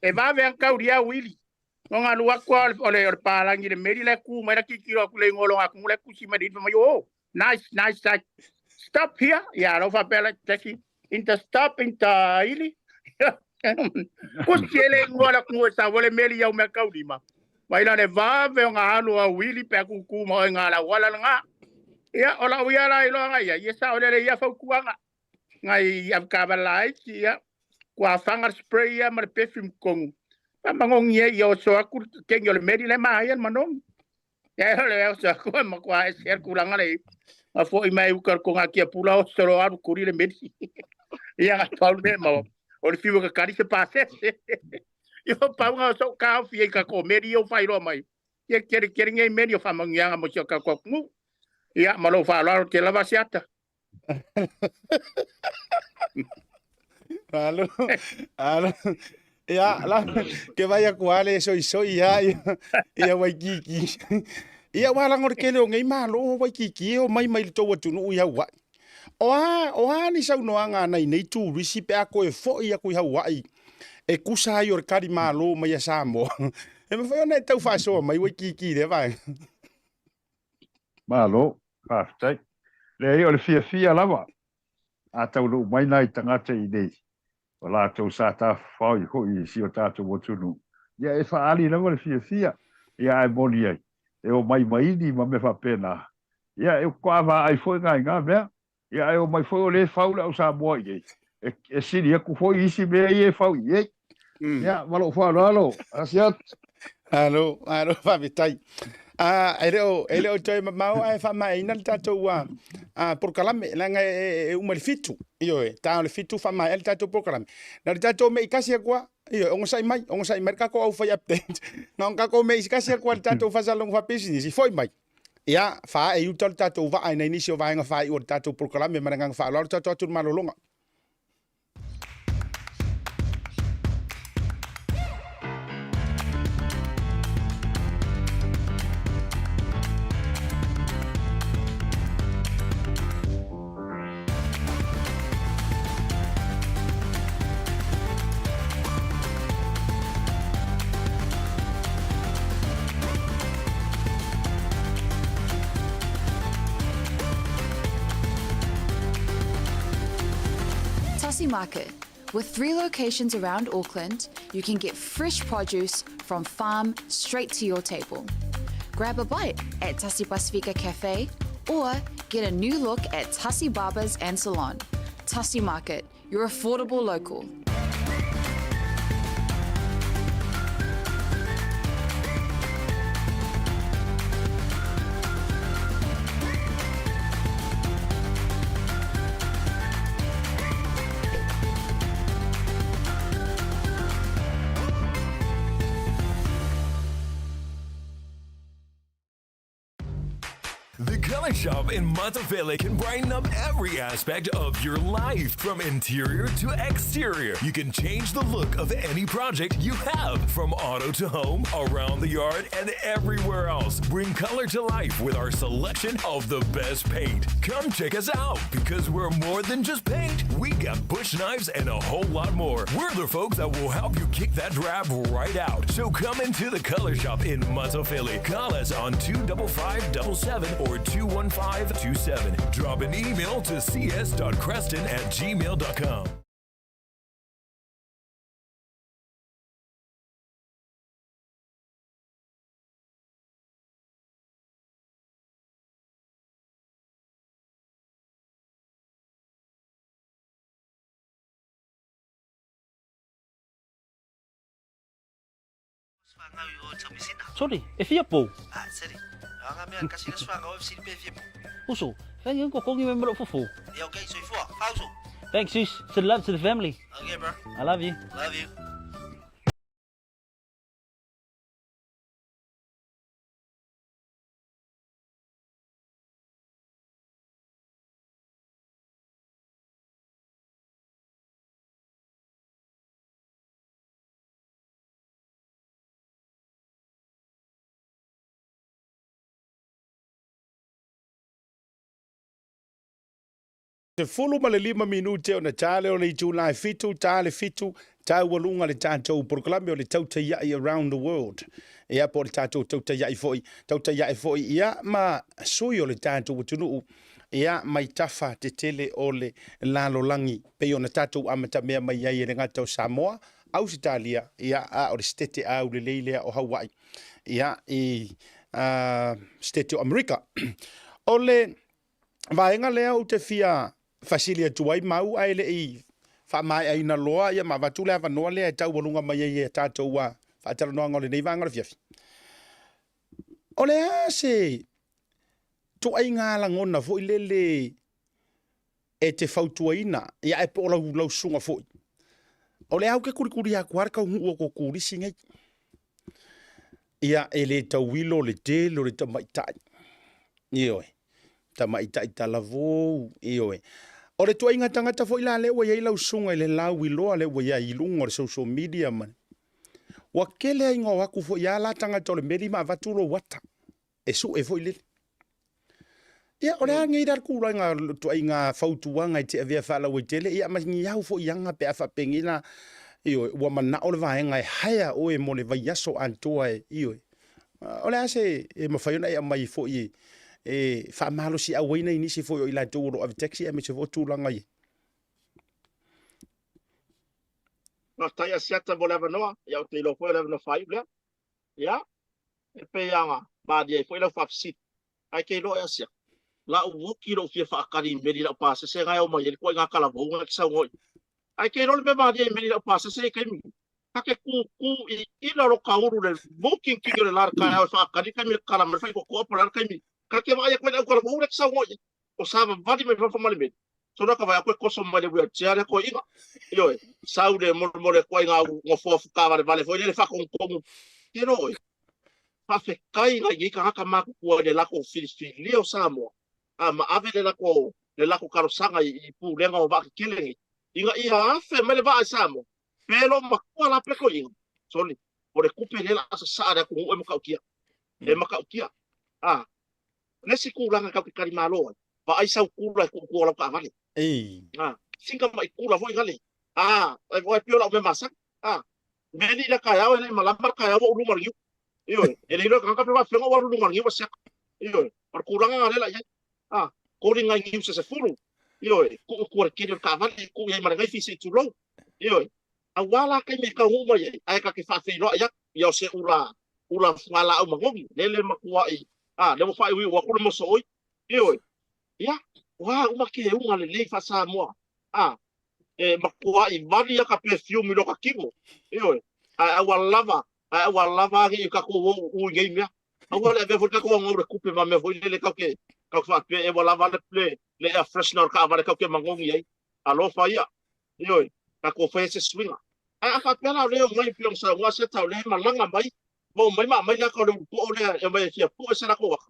E vave ang kauri au ili. No nga lu aku o le o le palangi le meli le ku mai la kikiro aku le igoa o loga le tusi mai le mai oh nice nice nice stop here ia lo fa pela taxi inta stop inta ili kusi ele ingoa la ku sa wale meli au mea kaulima mai la le vave o ngā alu au ili pe aku ku ma oi ngā la wala nga ia o la uia la iloa nga ia ia sa o lele ia fautuaga ngai avekava laiti ia kua afaga le spray ia ma le perfume tonu faamagogi ai ia oso aku le kegi o le meli la e mahaia le manogi ia o le oso aku e matua ese le tulaga le ma fo'i mai uka le togatia pula oso loa alu tuli le meli ia gatoa le mea ma o le fiu e kakali se pasese ia o pauga o so'u taofi ai tatou meli ia ua faailoa mai ia kelikeli nei meli o faamanuiaga mo si o tatou atunuu ia ma lou faaaloalo tele lava Asiata. Alo, alo. Ia, la, ke vai aku a le soisoi ia, ia, ia Waikiki. Ia, ua lago le tele o nei malo o Waikiki e omai mai le tou atunuu i Hawaii. O a, o a ni saunoaga a nai nei turisi pe a toe foi aku i Hawaii e kusa ai o le tali malo mai a Samoa. E mafai ona e tau faasoa mai Waikiki i lea vaega. Malo, faafetai. Leai, o le fiafia lava, a taunuu mai nai tagata i inei, o latou sa tafafao foi i si o tatou atunuu, ia e faaali lava le fiafia, ia ae moni ai, e omai maini ma mea faapena, ia e faatoa vaai foi nai na mea, ia ae omai foi o lea e fau le au Samoa i inei, e sili atu foi isi mea ia e fau i inei. Ia, ma lou faaaloalo, Asiata. Malo, malo, faafetai. Ah, e le o, e le o toe mamao ae faamaeaina le tatou ah, ah, polokalame, leaga e, e, e uma i le fitu. Ioe, ta o le fitu faamaea le tatou polokalame. Na o le tatou mei kasi atu lava, ioe, onosai mai, onosai mai le tatou au fai update. Na ona tatou mei kasi atu lava i le tatou faasalalauga faapisinisi, foi mai. Ia, faaee i uta le tatou vaa i nai nisi o vaega faaiu o le tatou polokalame ma le agaga faaaloalo tatou atu i le malologa. Tasi Market. With three locations around Auckland, you can get fresh produce from farm straight to your table. Grab a bite at Tasi Pasifika Cafe or get a new look at Tasi Barbers and Salon. Tasi Market, your affordable local. The Color Shop in Matafele can brighten up every aspect of your life, from interior to exterior. You can change the look of any project you have, from auto to home, around the yard, and everywhere else. Bring color to life with our selection of the best paint. Come check us out because we're more than just paint. We got bush knives and a whole lot more. We're the folks that will help you kick that drab right out. So come into the Color Shop in Matafele. Call us on 25577 or 21527. Drop an email to cs.creston@gmail.com. Sorry, e fia pou? Uso, fai ko kongi me mero fufu. Thanks, sis. Send love to the family. Okay, bro. I love you. Love you. 15 minute ona ta lea o le itula e 7, ta le 7, taualuga le tatou polokalame o le Tautaia'i Around the World. Ia po o le tatou tautaia'i foi, tautaia'i foi ia ma sui o le tatou atunuu ia mai tafa tetele o le lalolagi pei ona tatou amatamea mai ai e le gata o Samoa, Ausetalia, ia a o le setete aulelei lea o Hawaii, ia i setete o Amerika. O le vaega lea ou te fia fasili atu ai mau ae le i faamaeaina loa ia ma avatu le avanoa lea e taualuga mai ai e tatou a faatalanoaga o lenei vaega o le afiafi. O le a se tuaiga lagona foi lele e te fautuaina ia ae po o lau, lau susuga foi. O le au ke kulikuli atu a le kaunuu o ko kulisi nei. Ia e le tauilo le tele o le tamaitai. Ioe. Tamaitai talavou. Ioe. O le tuaiga tagata foi la lea ua i ai lau susuga i le lauiloa lea ua i ai i luga o le social media ma ua kele ai ina o atu foi a la tagata o le meli ma avatu lou ata e sue foi lele. Ia, o le a nei la le tulaga ituaiga fautuaga e te avea faalauaitele, ia ma ni au foi aga pe a faapenei la, ioe, ua manao le vaega e hire oe mo le vaiaso atoa e, ioe. O le a se e mafai ona e aumai foi e, e faamalosiau ai nai nisi foi o i latou o lo o ave taxi aemaise foi o tulaga ia. Faafetai Asiata mo le avanoa, ia ou te iloa foi o le avanoa faaiu lea. Ia, e pei lava ona malie ai foi lau faafesili, ae ke iloa e Asia, lau oki lou fia faakali i meli lau pasese na e o mai ai le ituaiga talavou na e te saunoa i ai. Ae ke iloa le mea malie i meli lau pasese i taimi nei, ta te kūkū i ila lo ka ulu le mōkikiki o le lā i le taeao e faakali le taimi e kala mai le faitotoa po o le a le taimi. Ka te vaai atu ai le au talavou lea e te saunoa i ai, o savavali mai fafo ma le meli. So na ka vaai atu e koso mai le wheelchair lea toeaina. Ioe, sau le molemole atu ai ngā nofoa whakavalevale foi lele whaatonutonu. Te roe, faafetai nai nei tagata matutua i le latou filifilia o Samoa, a ma ave le latou le latou talosaga i, i pulega o vaa tetele nei, ina ia afe mai le vaa i Samoa, pe lo matua la pe toeaina. Sorry, o le tupe lea la a sasaa le atunuu e matautia. E matautia. A, le isi tulaga tatou te talimalo ai, vaai sau kula e tuutua lau taavale. A, singa mai kula foi gale. A, e e pei o lau mea masani. A, meli le taeao e le i malama le taeao ua ou luma i le niu. Ioe, e le iloa e tagata pe faafefea ona ou alu i luga o le niu a siaka. Ioe, o le tulaga lena lea la i ai. A, koli nai niu se 10. Ioe, tuu i tua i le keli o le taavale, tuu i ai ma le naifi se i tulou. Ioe, aua la taimi e taunuu mai ai, ae ta te faafeiloai atu, ia o se ula ula fugalaau manogi, lele matuai, a, lea ua faaiuiu atu le mosooi. Ioe, ia, o a uma keuga lelei faa-Samoa, a, e matuai vali a ka perfume i lo ka kino. Ioe, ae aua lava, ae aua lava agi i tatou o uu i nei mea. Aua le avea foi le tatou agou le tupe ma mea foi lele tatou te tatou te faapea ea ua lava le le le air freshener o le taavale tatou te manogi ai. Alofa ia. Ioe, tatou faia se suiga. Ae a faapea la o lea e omai pei ona saunoa Seta o lea e malaga mai, ma omai ma aumai le ata o le uluto'o lea e omai e fia pue se latou ata.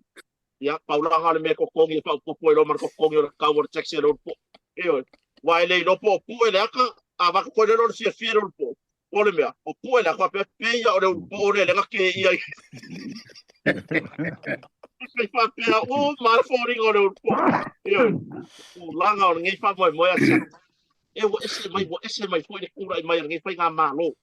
Ia, paulaga o le mea e totogi e faaopoopo ai loa ma le totogi o le tau o le taxi a le ulupo'o. Ioe. Aua e le iloa po o pue le aka, a avatu foi lea loa le fiafia i le ulupo'o, po o le mea, o pue le aka faapea pei a o le ulupo'o lea lea na kēia i Pei faapea uma le foliga o le ulupo'o. Ioe. Tulaga o lenei faamoemoe a Siata. E ua ese mai, ua ese mai foi le tulai mai a lenei faigamalo.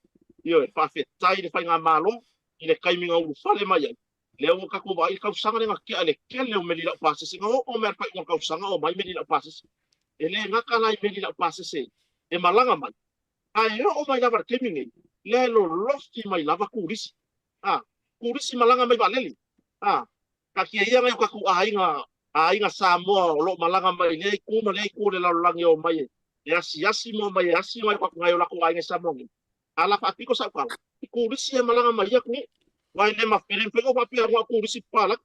Ioe, faafetai i le faigamalo i le taimi na ulufale mai ai. Lea ua tatou vaai i le tausaga lea na tea i le tele o meli laupasese, na oo mai lava i le faaiuga o le tausaga o omai meli laupasese. E le gata la i meli laupasese e malaga mai, ae oo mai lava i le taimi nei, lea e lolofi mai lava turisi, a, turisi malaga mai vaalele, a, taatia ia nai o tatou aiga, aiga Samoa o lo o malaga mai i lea itu ma lea itu o le lalolagi e omai e asiasi ma omai e asi nai o latou aiga i Samoa nei. A la faapito sau tala, i turisi e malaga mai ia atunuu. Aua e le mafai e le mafai ona faapea atu na o turisi papalagi.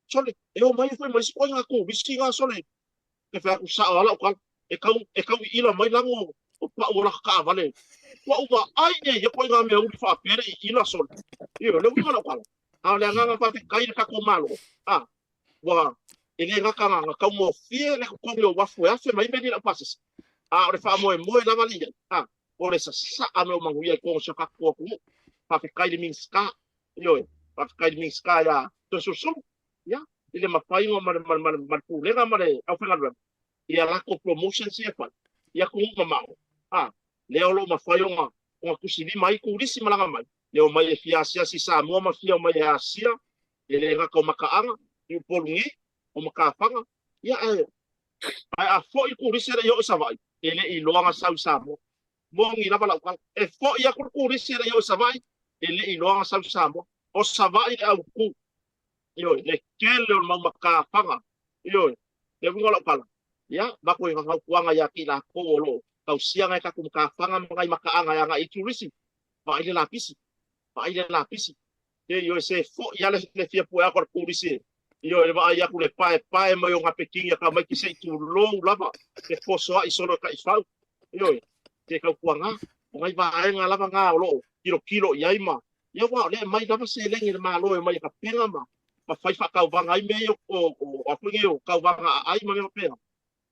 Sole, e omai foi ma isi ituaiga turisi na sole. E fai atu sao lava lau tala, e tau, e tau iila mai lago o pau o laka taavale. Ua ou vaai nei i ia ituaiga mea uli faapea le iila sole. Ioe, o le uiga o lau tala, a o le agaga faafetai i le tatou Malo, a, ua e le gata na taugofie le totogi o uafu e afe mai meli laupasese, a o le faamoemoe lava lea i ai, a, o le sasaa mea o manuia i totonu o si o tatou atunuu. Faafetai i le Minisita, ioe, faafetai i le Minisita ia Toeolesulusulu, ia, i le mafaiga ma le, ma le, ma le, ma le pulega ma le aufaigaluega i a latou promotions ia e fai i atunuu mamao, a, lea o lo o mafai ona, ona tusilima ai turisi malaga mai, e omai e fia asiasi i Samoa ma fia omai e asia, e le gata o Mataaga, i Upolu nei, o Matafaga, ia ae, ae a foi le turisi e le i oo i Savaii, e le i iloa na sau i Samoa. Moni lava lau tala. E foi atu le turisi e le i oo i Savaii, e le i iloa na sau i Samoa. O Savaii le autu, ioe, le tele o le mau matafaga, ioe, le uiga o lau tala, ia, avatu ai fautuaga ia te i latou o lo o tausia nai tatou matafaga ma nai mataaga e agai i turisi, vaai le lapisi, vaai le lapisi. Ioe, se foi lava le fia pue atu a le turisi e Ioe, le vaai atu le paepae mai o napekini a tamaiti se i tulou lava le fosoai solo e taifau. Ioe, se tautuaga, o nai vaega lava na o lo o tilotilo i ai ma, ia aua o lea e aumai lava seleni e le Malo e omai e tapena ma ma fai faatauvaga ai mea ia o, o, a foi nei o tauvaga aai ma mea faapena.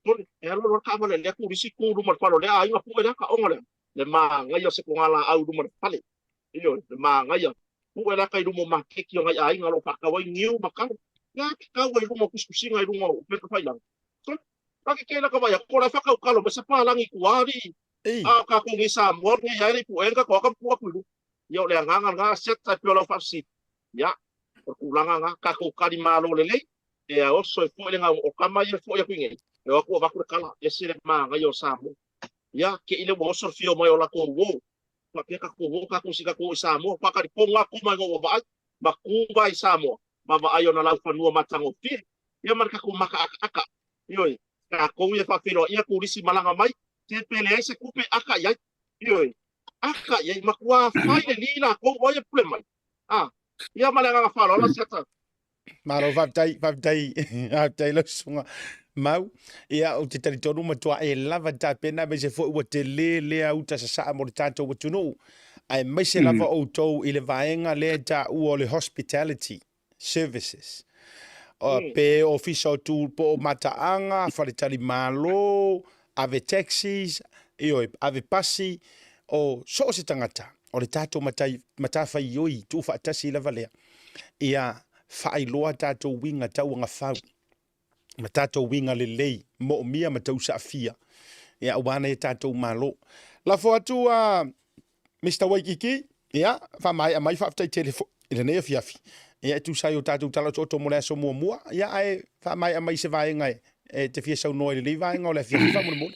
Sole, e alu alu lava le taavale a lea turisi tu i luma o le fale o lea aiga pue lea taoga lea, le manaia o se togalaau i luma o le fale. Ioe, le manaia. Pue le aka i luma o maketi o nai aiga o lo o faatau ai niu ma kalo. Ia te tau ai i luma o tusitusiga i luga o upega tafailagi. Sole, ka ke kēlā ka vaai atu, ko la e whakau kalo mai sa pālagi i tua alii. A o kākou nei Samoa nei ai le i puʻe ka toa ka pua atu i luga. Ia o le agaga lena a Seta e pei o lau faafesili. Ia, o le tulaga lena, tatou tali malo lelei, e oso ai foi le gau o tama ia e foi atu i nei, e o atu avatu le tala, ese le manaia o Samoa. Ia, te i lea ua oso le fia mai o latou uo, faapea tatou o tatou si tatou o i Samoa, faatalitonu lava koma ina ua vaai, ma tu vae i Samoa, ma vaai ona laufanua matagofie, ia ma le tatou makaakaaka. Ioe, tatou ia faafeiloaia turisi malaga mai, se pe leai se tupe, aka i ai. Ioe, aka i ai, matua fai le li latou o ai e pule mai. A, ia ma le agaga faaaloalo, Asiata. Malo, faafetai, faafetai, faafetai lau susuga Mau. Ia, ou te talitonu matua e lava tapena, aemaise foi ua tele lea uta sasaa mo le tatou atunuu, aemaise lava outou i le vaega lea e taua o le hospitality services. Pe ofisa o tu, po o mataaga, faletalimalo, ave taxis, ioe, ave pasi, o so o se tagata, o le tatou matai, matafaioi tuufaatasi lava lea, ia faailoa tatou uiga tauagafau ma tatou uiga lelei moomia ma tausaafia, ia aua nai a tatou Malo. Lafo atu a Mister Waikiki, ia faamaea mai, faafetai tele foi i lenei afiafi, ia e tusa ai o tatou tala otooto mo le aso muamua, ia ae faamaea mai se vaega e te fia saunoa i lenei vaega o le afiafi faamolemole.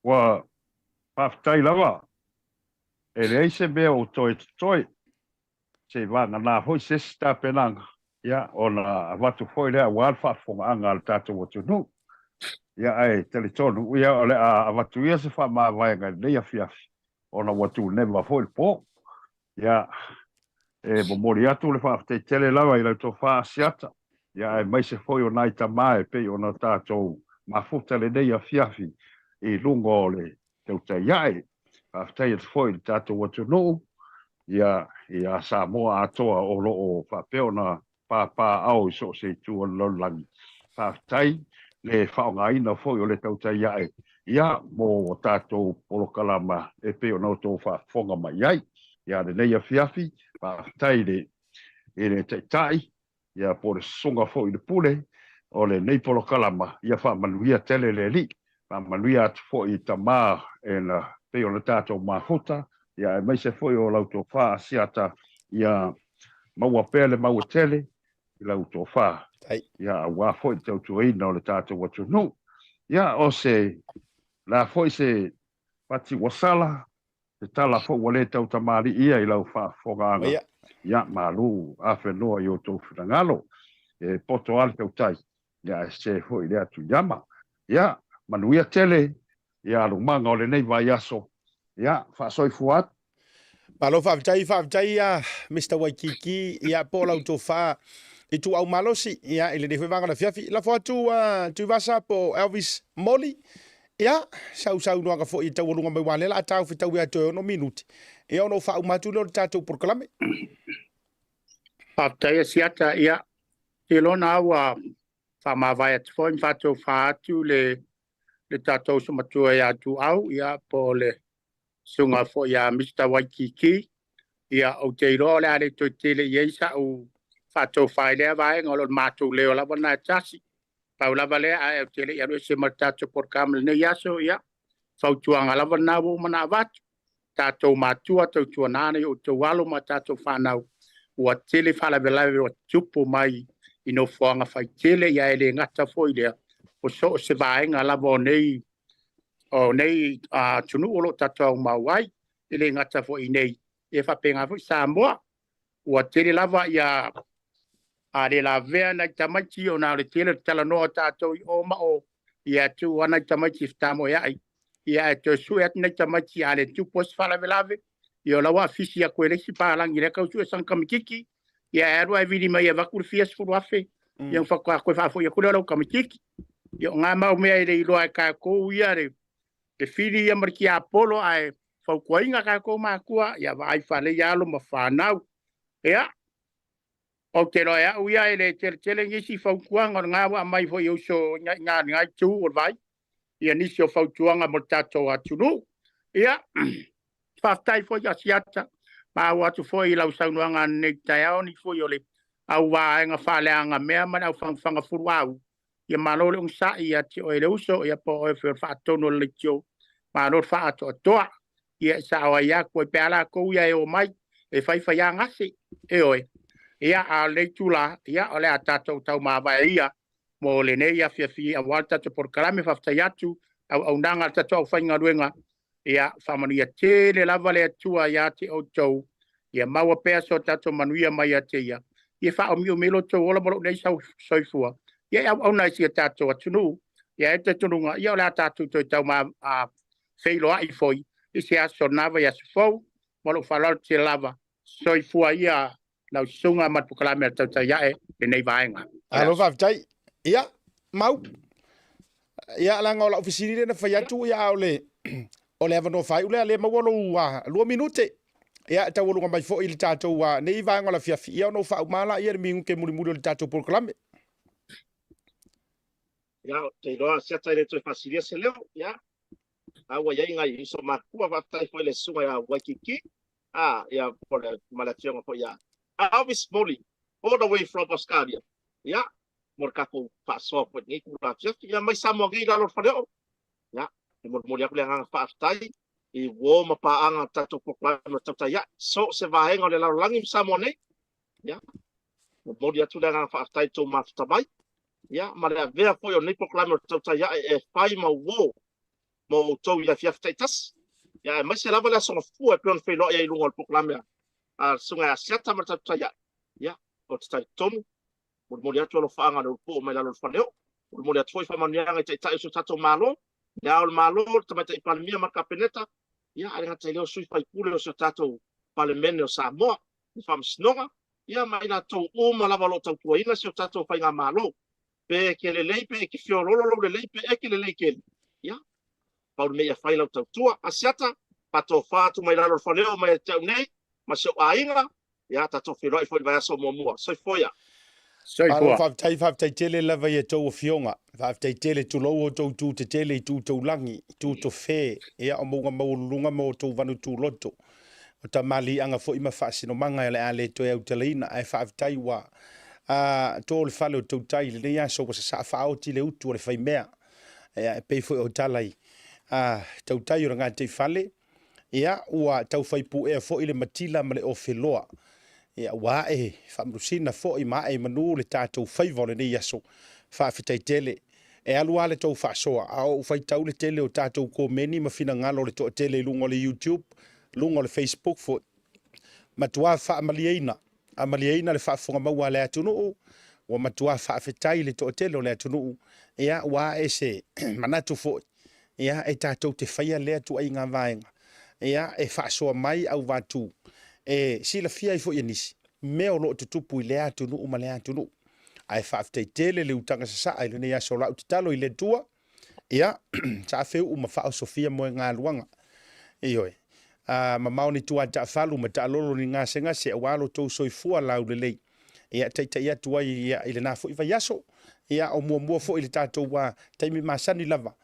Ua faafetai lava, e leai se mea o toe totoe, seivagana foi se isi tapenaga, ia, ona avatu foi lea aua le faafofogaaga a le tatou atunuu. Ia, ae talitonu, ia, o le a avatu ia se faamavaega i lenei afiafi, ona ua tuneva foi le po. Ia, e momoli atu le faafetai tele lava i lau tofa Asiata, ia, aemaise foi o nai tama e pei ona tatou mafuta lenei afiafi i luga o le tautai ae. Faafetai atu foi i le tatou atunuu. ia, ia Samoa atoa o lo o faapea ona pāpāao i so o se itu o le lalolagi. Faafetai le faaaogaina foi o le tautai ae, ia, mo a tatou polokalama e pei ona outou faafofoga mai ai. Ia, lenei afiafi, faafetai i le, i le Taitai, ia, po o le Susuga foi i le Pule o lenei polokalama, ia faamanuia tele le Alii. Faamanuia atu foi i tama e na pei ona tatou mafuta, ia, aemaise foi o lau tofa Asiata, ia maua pea le mau e tele i lau tofa, ia, aua foi le tautuaina o le tatou atunuu. Ia, o se la foi se pati ua sala, se tala foi ua le tautamalii ia i lau faafofogaaga, ia, malu afenoa i outou finagalo. E poto lava le tautai, ia, ae sese foi i le atu iama. Ia, manuia tele ia alumaga o lenei vaiaso. Ia, faasoifua atu. Malo faafetai, faafetai ia Mister Waikiki, ia po o lau tofa ituau malosi, ia i lenei foi vaega o le afiafi. Lafo atu uh, Tuivasa po o Elvis Moli, ia sau saunoaga foi e taualuga mai aua o lea o le a taofetaui atu e 6 minute, ia ona ou faauma atu lea o le tatou polokalame. Faafetai Asiata, ia te lona ua faamavae atu foi ma faatofa atu le le tatou uso matua ia Tuau, ia po o le susuga foi ia Mr. Waikiki. Ia, ou te iloa o le a le toe tele i ai sa'u faatofa i lea vaega, o lo o le matou leo lava lena e tasi. Pau lava lea, ae ou te le i alu ese ma le tatou polokalame i lenei aso, ia, fautuaga lava lena ua uma ona avatu. Tatou matua, tautuana ana i outou alo ma tatou fanau, ua tele faalavelave ua tupu mai i nofoaga faitele, ia e le gata foi i lea, o so o se vaega lava o nei o nei atunuu o lo o tatou aumau ai, e le gata foi i nei, e faapena foi Samoa. Ua tele lava ia a le lavea nai tamaiti ona o le tele o le talanoa o tatou i o ma o, ia tuu lava nai tamaiti e fetamoeai, ia ae toe sue atu nai tamaiti a le tupu ai se faalavelave, ia o la ua afisi atu e le isi palagi lea tau sue sana tamatiti, ia e alu ae vili mai e avatu le fia sefulu afe, ia ona faatoa toe faafoi atu lea o lau tamatiti. Ia o na mau mea e le iloa e tatou ia le le fili ia ma le tiapolo, ae fautuaina tatou matua, ia vaai faalei alo ma fanau. Ia, ou te iloa e au ia e le teletele nisi fautuaga, o lena ua aumai foi e uso i ina i lena itu o le vai, ia nisi o fautuaga mo le tatou atunuu. Ia, faafetai foi Asiata, maua atu foi i lau saunoaga ananei taeao ni foi o le au vaega faaleaga mea ma le au fagafaga fuluau. Ia malo le onosai ia te oe le uso, ia po o oe foi o le faatonu o le leitio, malo le faaatoatoa. Ia e sao ai atu ai pe a latou ia e omai e faifai a gase, e oe. Ia a o lenei itula, ia o le a tatou taumavae ia mo lenei afiafi aua le tatou polokalame. Faafetai atu auaunaga a le tatou aufaigaluega, ia faamanuia tele lava le Atua ia te outou, ia maua pea so tatou manuia mai ia te ia, ia faaomiomia lo outou ola ma lou nei soifua, ia e auauna ai si a tatou atunuu. Ia e talitonuga, ia o le a tatou toe tau ma feiloai foi i se aso na vaiaso fou, ma lou faaaloalo tele lava. Soifua ia lau susuga ma le polokalame a le Tautai Ae lenei vaega. Malo faafetai. Ia, Mau. Ia, leaga o lau fesili lea na fai atu, ia, a o le, o le avanoa faaiu lea, lea maua lou 2 minute. Ia, e taualuga mai foi i le tatou nei vaega o le afiafi, ia, ona ou faauma lea i le minute mulimuli o le tatou polokalame. Ia, ou te iloa Asiata e le toe faasilia se leo. Ia, a ua i ai nai uso matutua, faafetai foi i le susuga ia Waikiki, a, ia, po le, ma le afioga foi ia Elvis Moli, all the way from Australia. Ia, mo le tatou faasoa foi i lenei itula afiafi. Ia, mai Samoa nei i lalo o le faleoo. Ia, e molimoli atu le agaga faafetai i uo ma paaga o le tatou polokalame o Tautai Ae, so o se vaega o le lalolagi ma Samoa nei. Ia, momoli atu le agaga faafetai i le tou mafuta mai, ia, ma le avea foi o lenei polokalame o le Tautai Ae e fai ma uo mo outou i afiafi taitasi, ia, aemaise lava le Aso Gafua e pei ona feiloai ai i luga o le polokalame a le Susuga ia Asiata ma le Tautai Ae. Ia, ou te talitonu, molimoli atu alofaaga a le ulupuo mai lalo o le faleoo, molimoli atu foi faamanuiaga i Taitai o si o tatou Malo, Le Ao o le Malo, le Tamaitai Palemia ma le Kapeneta, ia, ae le gata i lea o sui faipule o si o tatou Palemene o Samoa, le Faamasinoga, ia ma i latou uma lava o lo o tautuaina si o tatou Faigamalo. Pe e ke lelei, pe e ke feoloolo lou lelei, pe e ke lelei tele, ia, pau le mea ia fai lau tautua. Asiata, faatofa atu mai lalo o le faleoo mai ia te au nei, ma si ou aiga, ia tatou feiloai foi i le vaiaso muamua. Soifua ia. Malo faafetai, faafetai tele lava i a outou afioga. Faafetai tele, tulou outou itu tetele, itu taulagi, itu tofe, ia o mauga maualuluga ma outou vanu tuloto. O tamaliiaga foi ma faasinomaga o le a le toe autalaina, ae faafetai ua a to le fale o tautai i lenei aso ua sasaa faaoti le utu a le faimea. Ia, e pei foi o tala i a tautai o le gataifale, Ia, ua tau fai puea foi le matila ma le ofeloa. Ia, ua ae faamanusina foi ma ae i manu le tatou faiva o lenei aso. Faafetai tele. E alu lava le tou faasoa, a o ou faitau le tele o tatou komeni ma finagalo o le toatele i luga o le YouTube, luga o le Facebook foi. Matua faamalieina, amalieina le faafofoga maua a le atunuu, ua matua faafetai le toatele o le atunuu, ia, ua ae se manatu foi, ia, e tatou te faia lea tuaiga vaega, ia, e faasoa mai auvatū, e silafia ai foi e nisi, mea o lo o tutupu i lea atunuu ma lea atunuu. Ae faafetai tele le utaga sasaa i lenei aso o lau tatalo i le Atua, Ia, sa feuu ma faaosofia moegaluaga. Ioe. A mamao ni tua taafalu ma taalolo ni gasegase aua lo tou soifua laulelei. Ia, taitai atu ai ia, i lena foi vaiaso. Ia, o muamua foi le tatou taimi masani lava.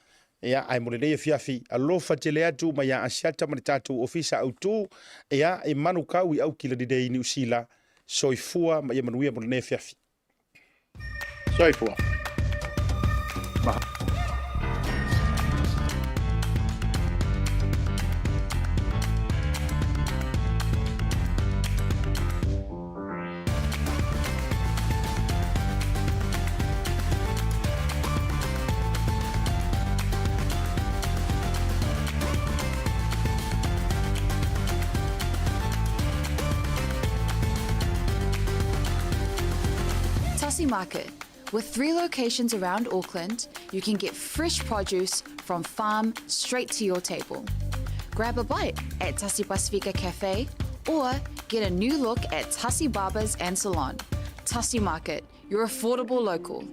Ia, ae mo lenei afiafi, alofa tele atu mai ia Asiata ma le tatou ofisa autu, ia, i Manukau i Aukilani nei i Niu Sila. Soifua ma ia manuia mo lenei afiafi. Soifua. Tasi Market. With three locations around Auckland, you can get fresh produce from farm straight to your table. Grab a bite at Tasi Pasifika Cafe or get a new look at Tasi Barbers and Salon. Tasi Market, your affordable local.